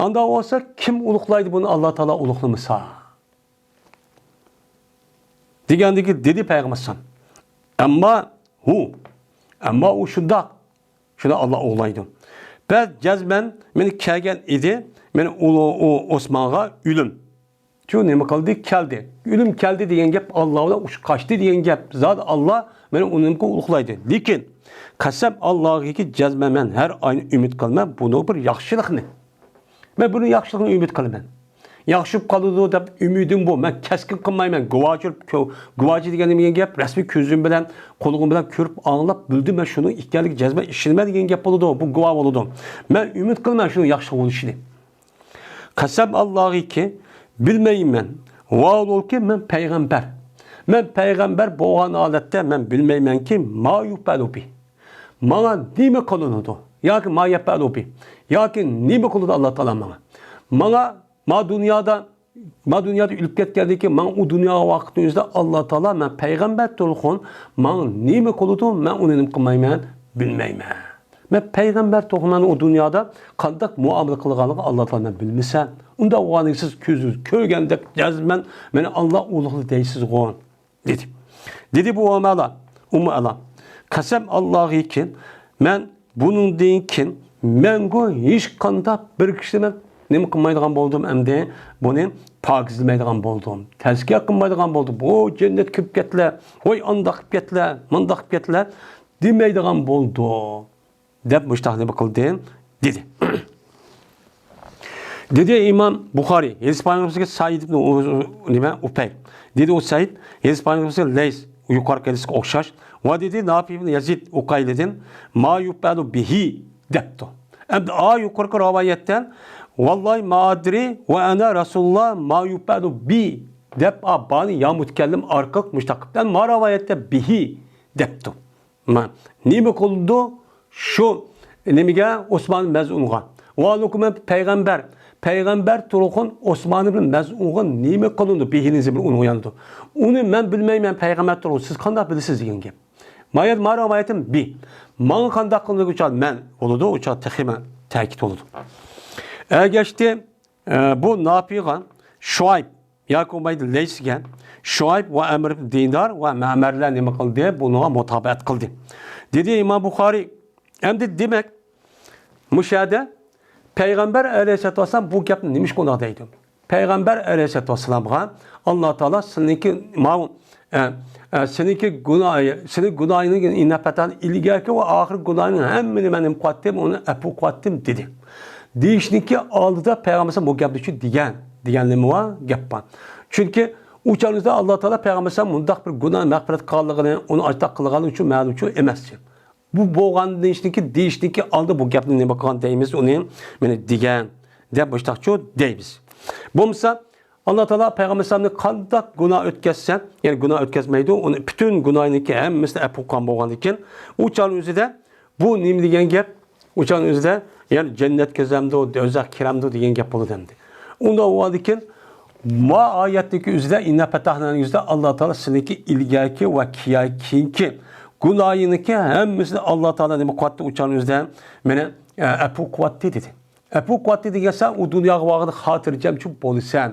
ئانداق بولسا كىم ئۇلۇغلايدۇ بۇنى ئاللا تائالا ئۇلۇغلىمىسا؟ دېگەندىن كېيىن دېدى پەيغەمبەر ئەلەيھىسسالام، ئەمما ھۇ، ئەمما ئۇ شۇنداق، شۇنى ئاللا ئۇلۇغلايدۇ. بەس جەزمەن مېنى كەلگەن ئىدى، مېنى ئۇ، ئۇ ئوسمانغا ئۆلۈم. شۇ نېمە قىلدى؟ كەلدى. ئۆلۈم كەلدى دېگەن گەپ ئاللا بىلەن ئۇچۇپ قاچتى دېگەن گەپ. زادى ئاللا مېنى ئۇنىڭغا ئۇلۇغلايدۇ. لېكىن قەسەم ئاللاغىكى جەزمەن مەن ھەر ئاينى ئۈمىد قىلىمەن بۇنىڭ بىر ياخشىلىقنى. مەن بۇنىڭ ياخشىلىقىنى ئۈمىد قىلىمەن. ياخشى بولۇپ قالىدۇ دەپ ئۈمىدىم بۇ. مەن كەسكىن قىلمايمەن. گۇۋاچىلىق، گۇۋاچى دېگەن نېمە دېگەن گەپ؟ رەسمىي كۆزۈم بىلەن، قۇلىقىم بىلەن كۆرۈپ، ئاڭلاپ بىلدىم، مەن شۇنىڭ ئىكەنلىكى جەزمەن ئىشىنىمەن دېگەن گەپ بولىدۇ. بۇ گۇۋاھ بولىدۇ. مەن ئۈمىد قىلىمەن شۇنىڭ ياخشى بولۇشىنى. قەسەم ئاللاغىكى، بىلمەيمەن. ۋاھالۇكى، مەن پەيغەمبەر. مەن پەيغەمبەر بولغان ھالەتتە مەن بىلمەيمەنكى، ما يۇپئەلۇ بى. ماڭا نېمە قىلىنىدۇ؟ ياكى ما يەپئەلۇ بى. ياكى نېمە قىلىدۇ ئاللا تائالا ماڭا؟ ماڭا، ما دۇنيادا، ما دۇنيادا ئۆلۈپ كەتكەندىن كېيىن، ماڭا ئۇ دۇنياغا ۋاقىتنىڭ ئۆزىدە ئاللا تائالا، مەن پەيغەمبەر تۇرغۇن، ماڭا نېمە قىلىدۇ؟ مەن ئۇنى نېمە قىلمايمەن؟ بىلمەيمەن. مەن پەيغەمبەر تۇرغۇن، مەن ئۇ دۇنيادا قانداق مۇئامىلە قىلغانلىقىنى ئاللا تائالا مەن بىلمىسەم. ئۇنداق بولغاندىن كېيىن سىز كۆزىڭىز كۆرگەندەك جەزمەن مېنى ئاللا ئۇلۇغلىدى دەيسىزغۇ. دېدى. دېدى بۇ ئۇمۇ ئەلا، ئۇمۇ ئەلا. قەسەم ئاللاغىكى، مەن بۇنىڭدىن كېيىن مەڭگۈ ھېچقانداق بىر كىشىنى مەن نېمە قىلمايدىغان بولدۇم ئەمدى؟ بۇنى پاكىزلىمەيدىغان بولدۇم. تەزكىيە قىلمايدىغان بولدۇم. ۋوي، جەننەتكە كىرىپ كەتلە. ۋوي، ئانداق قىلىپ كەتلە، مۇنداق قىلىپ كەتلە دېمەيدىغان بولدۇم. دەپ مۇشتاق نېمە قىلدى؟ دېدى. دېدى ئىمام بۇخارىي، ھەدىس پايغىمبىرىمىزگە سەئىد ئىبن ئۇ-، نېمە، ئۇپەي. دېدى ئۇ سەئىد، ھەدىس پايغىمبىرىمىزگە لەيس، يۇقىرىقى ھەدىسكە ئوخشاش. ۋە دېدى نافى ئىبن يەزىد ئۇقەيلىدىن، ما يۇپئەلۇ بىھى دەپتۇ. ئەمدى ئا يۇقىرىقى رىۋايەتتە، ۋاللاھى ما ئەدرى ۋە ئەنە رەسۇلۇللا ما يۇپئەلۇ بى دەپ، ئا، بانى يا مۇتەكەللىم ئارقىلىق مۇشتاق قىپتۇ. ئەمما ما رىۋايەتتە بىھى دەپتۇ. ما، نېمە قىلدى شۇ نېمىگە، ئوسمان مەزئۇنغا؟ ۋە لۇقمان پەيغەمبەر، پەيغەمبەر تۇرغۇن ئوسمان ئىبن مەزئۇنغا نېمە قىلىندى؟ بىھىنىڭ زېمىنى ئۇنىڭغا ياندى. ئۇنى مەن بىلمەيمەن، پەيغەمبەر تۇرغۇن، سىز قانداق بىلىسىز دېگەن گەپ. ما يەد ما رىۋايەتىم بى. ماڭا قانداق قىلىندى ئۇچار مەن بولىدۇ، ئۇچار تېخى مەن تەكىت بولىدۇ. ئەگەشتى، ئە، بۇ ناپىغا شۇئايب ياكى ئۇبەيدۇ لەيسكە شۇئايب ۋە ئەمر ئىبن دىنار ۋە مەمەرلەر نېمە قىلدى؟ بۇنىڭغا مۇتابىئەت قىلدى. دېدى ئىمام بۇخارىي، ئەمدى دېمەك، مۇشۇ يەردە پەيغەمبەر ئەلەيھىسسالاتۇ ۋەسسالام بۇ گەپنى نېمىشقا ئۇنداق دەيدۇ؟ پەيغەمبەر ئەلەيھىسسالاتۇ ۋەسسالامغا ئاللا تائالا سېنىڭكى ماۋۇ، ئە، ئە، سېنىڭكى گۇناھى، سېنىڭ گۇناھىڭنى ئىننە پەتەھنە ئىلگەركى ۋە ئاخىرقى گۇناھىڭنى ھەممىنى مەن نېمە قىلىۋەتتىم، ئۇنى ئەپۇ قىلىۋەتتىم دېدى. دېيىشنىڭكى ئالدىدا پەيغەمبەر بۇ گەپنى شۇ دېگەن، دېگەن نېمە بار؟ گەپ بار. چۈنكى ئۇ چاغنىڭدا ئاللا تائالا پەيغەمبەر مۇنداق بىر گۇناھ مەغپىرەت قىلغانلىقىنى، ئۇنى ئاشتاق قىلغانلىقى ئۈچۈن مەلۇم ئۇچۇن ئەمەسچى. بۇ بولغان دېيىشنىڭكى، دېيىشنىڭكى ئالدى بۇ گەپنى نېمە قىلغان دەيمىز، ئۇنى مېنى دېگەن دەپ مۇشتاقچۇ دەيمىز. بولمىسا، ئاللا تائالا پەيغەمبەر ئەلەيھىسسالامنى قانداق گۇناھ ئۆتكەزسە، يەنى گۇناھ ئۆتكەزمەيدۇ، ئۇنى پۈتۈن گۇناھىنىڭكى ھەممىسىنى ئەپۇ قىلغان بولغاندىكىن، ئۇ چاغنىڭ ئۆزىدە بۇ نېمە دېگەن گەپ؟ ئۇ چاغنىڭ ئۆزىدە، يەنى جەننەتكە كىرەمدۇ، دوزاخقا كىرەمدۇ دېگەن گەپ بولىدۇ ئەمدى. ئۇنداق بولغاندىكىن، ما ئايەتنىڭكى ئۆزىدە، ئىننا پەتەھنانىڭ ئۆزىدە ئاللا تائالا سېنىڭكى ئىلگەركى ۋە كېيىنكى گۇناھىڭنىڭكى ھەممىسىنى ئاللا تائالا نېمە قىلىۋەتتى؟ ئۇ چاغنىڭ ئۆزىدە مېنى، ئە، ئەپۇ قىلىۋەتتى دېدى. ئەپۇ قىلىۋەتتى دېگەن سەن ئۇ دۇنياغا بارغاندا خاتىرجەمچۇ بولىسەن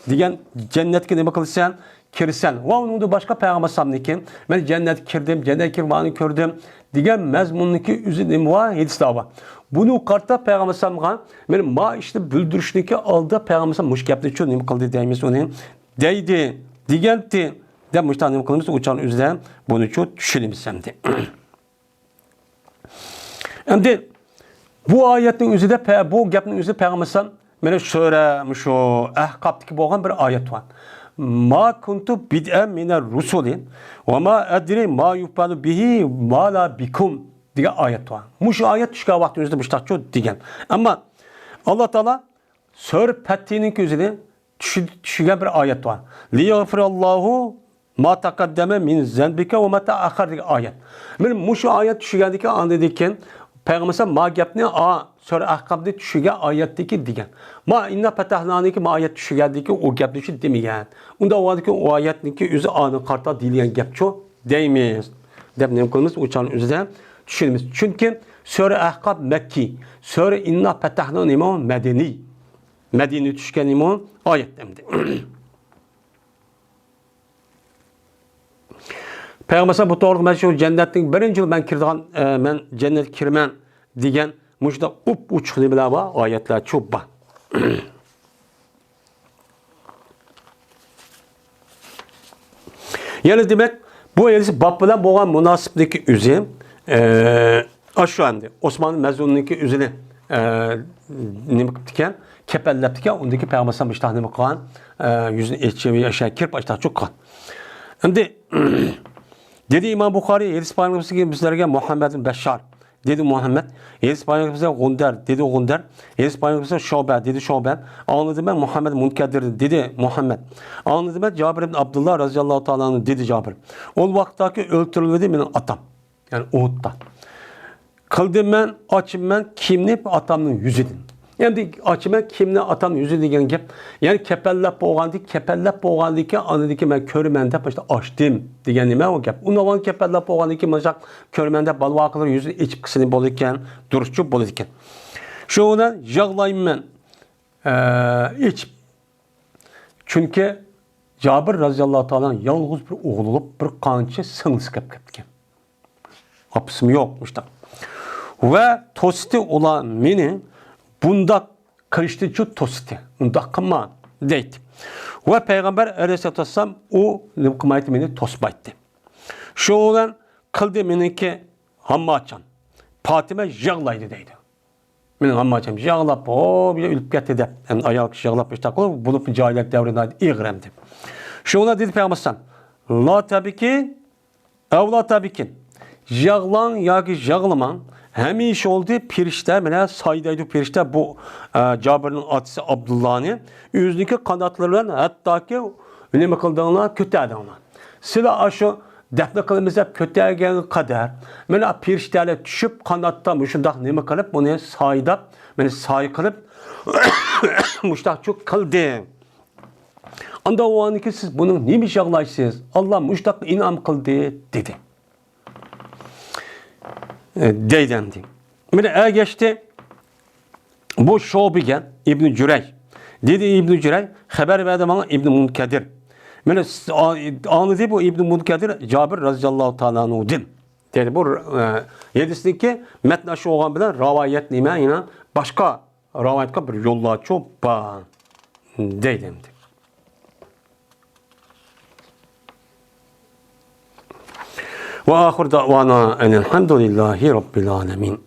دېگەن، جەننەتكە نېمە قىلىسەن؟ كىرىسەن. ۋە ئۇنىڭدىن باشقا پەيغەمبەر ئەلەيھىسسالامنىڭكى، مەن جەننەتكە كىردىم، جەننەتكە كىرىپ مانى كۆردۈم دېگەن مەزمۇننىڭكى ئۆزى نېمە بار؟ ھەدىسلەر بار. بۇنى قارىتا پەيغەمبەر ئەلەيھىسسالامغا مەن ما ئىشنى بىلدۈرۈشنىڭكى ئالدىدا پەيغەمبەر ئەلەيھىسسالام مۇشۇ گەپنى شۇ نېمە قىلدى دەيمىز ئۇنى؟ دەيدى، دېگەنتى دەپ مۇشۇنداق نېمە قىلىمىز؟ ئۇ چاغنىڭ ئۆزىدە بۇنى شۇ چۈشىنىمىز ئەمدى. ئەمدى بۇ ئايەتنىڭ ئۆزىدە، پە-، بۇ گەپنىڭ ئۆزىدە پەيغەمبەر ئەلەيھىسسالام مانا سۈرە، مۇشۇ ئەھقاپتىكى بولغان بىر ئايەت بار. ما كۇنتۇ بىدئەن مىنەر رۇسۇلى ۋە ما ئەدرى ما يۇپئەلۇ بىھى ۋە لا بىكۇم دېگەن ئايەت بار. مۇشۇ ئايەت چۈشكەن ۋاقىتنىڭ ئۆزىدە مۇشۇنداقچۇ دېگەن. ئەمما ئاللا تائالا سۈرە پەتھىنىڭكى ئۆزىنى چۈشى-، چۈشىگەن بىر ئايەت بار. لىيەغفىرەللاھۇ ما تەقەددەمە مىن زەنبىكە ۋە ما تەئەخخەر دېگەن ئايەت. مانا مۇشۇ ئايەت چۈشىگەندىكىن ئاندىن كېيىن پەيغەمبەر ئەلەيھىسسالام ما گەپنى، ئا، سۈرە ئەھقاپنى چۈشىگەن ئايەتتىكى دېگەن. ما ئىننا پەتەھنانىكى ما ئايەت چۈشىگەندىكى ئۇ گەپنى شۇ دېمىگەن. ئۇنداق بولغاندىكىن ئۇ ئايەتنىڭكى ئۆزى ئانى قارىتا دېيىلگەن گەپچۇ دەيمىز. دەپ نېمە قىلىمىز؟ ئۇ چاغنىڭ ئۆزىدە چۈشىنىمىز. چۈنكى سۈرە ئەھقاپ مەككىي، سۈرە ئىننا پەتەھنا نېمە؟ مەدەنىي. مەدىنىدە چۈشكەن نېمە؟ ئايەت ئەمدى. پەيغەمبەر بۇ توغرىلىق مەن شۇ جەننەتنىڭ بىرىنچى يىلى مەن كىرىدىغان، ئە، مەن جەننەتكە كىرىمەن دېگەن مۇشۇنداق ئۇپ ئوچۇق نېمىلەر بار، ئايەتلەر چوپ بار. يەنى دېمەك، بۇ ھەدىس باب بىلەن بولغان مۇناسىۋىتىنىڭكى ئۆزى، ئە، ئاشۇ ئەمدى ئوسمان مەزئۇننىڭكى ئۆزىنى، ئە، نېمە قىپتىكەن؟ كەپەنلەپتىكەن. ئۇندىكى پەيغەمبەر ئەلەيھىسسالام مۇشۇنداق نېمە قىلغان؟ ئە، يۈزىنى ئېچىپ، ئاشۇ كىرىپ ئاشۇنداق چوققان. ئەمدى دېدى ئىمام بۇخارىي، ھەدىس بايانلىقى بىزلەرگە مۇھەممەد بىن بەششار دېدى مۇھەممەد. ھەدىس پەيغەمبىرىمىزگە غۇندەر، دېدى غۇندەر. ھەدىس پەيغەمبىرىمىزگە شۇبە، دېدى شۇبە. ئاڭلىدىم مەن مۇھەممەد مۇنكەدىردىن، دېدى مۇھەممەد. ئاڭلىدىم مەن جابىر ئىبن ئابدۇللا رەزىياللاھۇ تائالا ئەنھۇ، دېدى جابىر. ئۇ ۋاقىتتاكى ئۆلتۈرۈلدى مېنىڭ ئاتام. يەنى ئۇھۇدتا. قىلدىم مەن، ئاچىمەن كىيىمنى ئاتامنىڭ يۈزىدىن. ئەمدى ئاچىمەن كىيىمنى ئاتامنىڭ يۈزىدىن دېگەن گەپ. يەنى كەپەنلەپ بولغاندىن، كەپەنلەپ بولغاندىن كېيىن ئاندىن كېيىن مەن كۆرىمەن دەپ مۇشۇنداق ئاچتىم دېگەن نېمە ئۇ گەپ. ئۇنداق كەپەنلەپ بولغاندىن كېيىن مۇشۇنداق كۆرىمەن دەپ بالا-ۋاقىلار يۈزىنى ئېچىپ قىلسا بولىدىكەن، دۇرۇسچۇ بولىدىكەن. شۇ بىلەن ياغلايمەن، ئە، ئېچىپ. چۈنكى جابىر رەزىياللاھۇ تائالا يالغۇز بىر ئوغلى بولۇپ، بىر قانچە سىڭلىسى كەپ كەپتىكەن. ئاپىسىمۇ يوق، مۇشتاق. ۋە توسىتى ئۇلار مېنى بۇنداق قىلىشتىنچۇ توسىتى. ئۇنداق قىلما، دەيتتى. ۋە پەيغەمبەر ئەلەيھىسسالاتۇ ۋەسسالام ئۇ نېمە قىلمايتتى، مېنى توسمايتتى. شۇ بىلەن قىلدى مېنىڭكى ھامماچام. پاتىمە يىغلايدۇ دەيدۇ. مېنىڭ ھامماچام يىغلاپ، ھو، بۇ ئۆلۈپ كەتتى دەپ. ئەمدى ئايال كىشى يىغلاپ مۇشتاق قىلىپ، بولۇپمۇ جاھىلىيەت دەۋرىدە ئېغىر ئەمدى. شۇ بىلەن دېدى پەيغەمبەر ئەلەيھىسسالام، لا تەبكى، ئەۋلا تەبكىن. يىغلاڭ ياكى يىغلىماڭ. ھەمىشە بولدى پىرىشتە، مانا سايدايدۇ پىرىشتە بۇ، ئە، جابىرنىڭ ئاتىسى ئابدۇللانى ئۆزىنىڭكى قاناتلىرى بىلەن ھەتتاكى نېمە قىلدىڭلار، كۆتەردىڭلار. سىلەر ئاشۇ دەپنە قىلىمىز دەپ كۆتەرگەنگە قەدەر، مانا پىرىشتەلەر چۈشۈپ، قاناتتا مۇشۇنداق نېمە قىلىپ، بۇنى سايداپ، مانا ساي قىلىپ، مۇشۇنداق قىلدى. ئانداق بولغاندىكىن سىز بۇنىڭ نېمە ئىش يىغلايسىز؟ ئاللا مۇشۇنداق ئىنئام قىلدى، دېدى. ئە، دەيدۇ ئەمدى. مانا ئەگەشتى بۇ شۇبىگە ئىبنى جۈرەيج. دېدى ئىبنى جۈرەيج، خەۋەر بەردى ماڭا ئىبنى مۇنكەدىر. مانا س-، ئا-، ئاڭلىدى بۇ ئىبنى مۇنكەدىر جابىر رەزىياللاھۇ تائالا ئەنھۇدىن. دېدى بۇ، ئە، ھەدىسنىڭكى مەتنى ئاشۇ بولغان بىلەن رىۋايەت نېمە؟ يەنە باشقا رىۋايەتكە بىر يوللارچۇ بار دەيدۇ ئەمدى. ۋە ئاخىر دەۋانا ئەنىل ھەمدۇلىللاھى رەببىل ئالەمىن.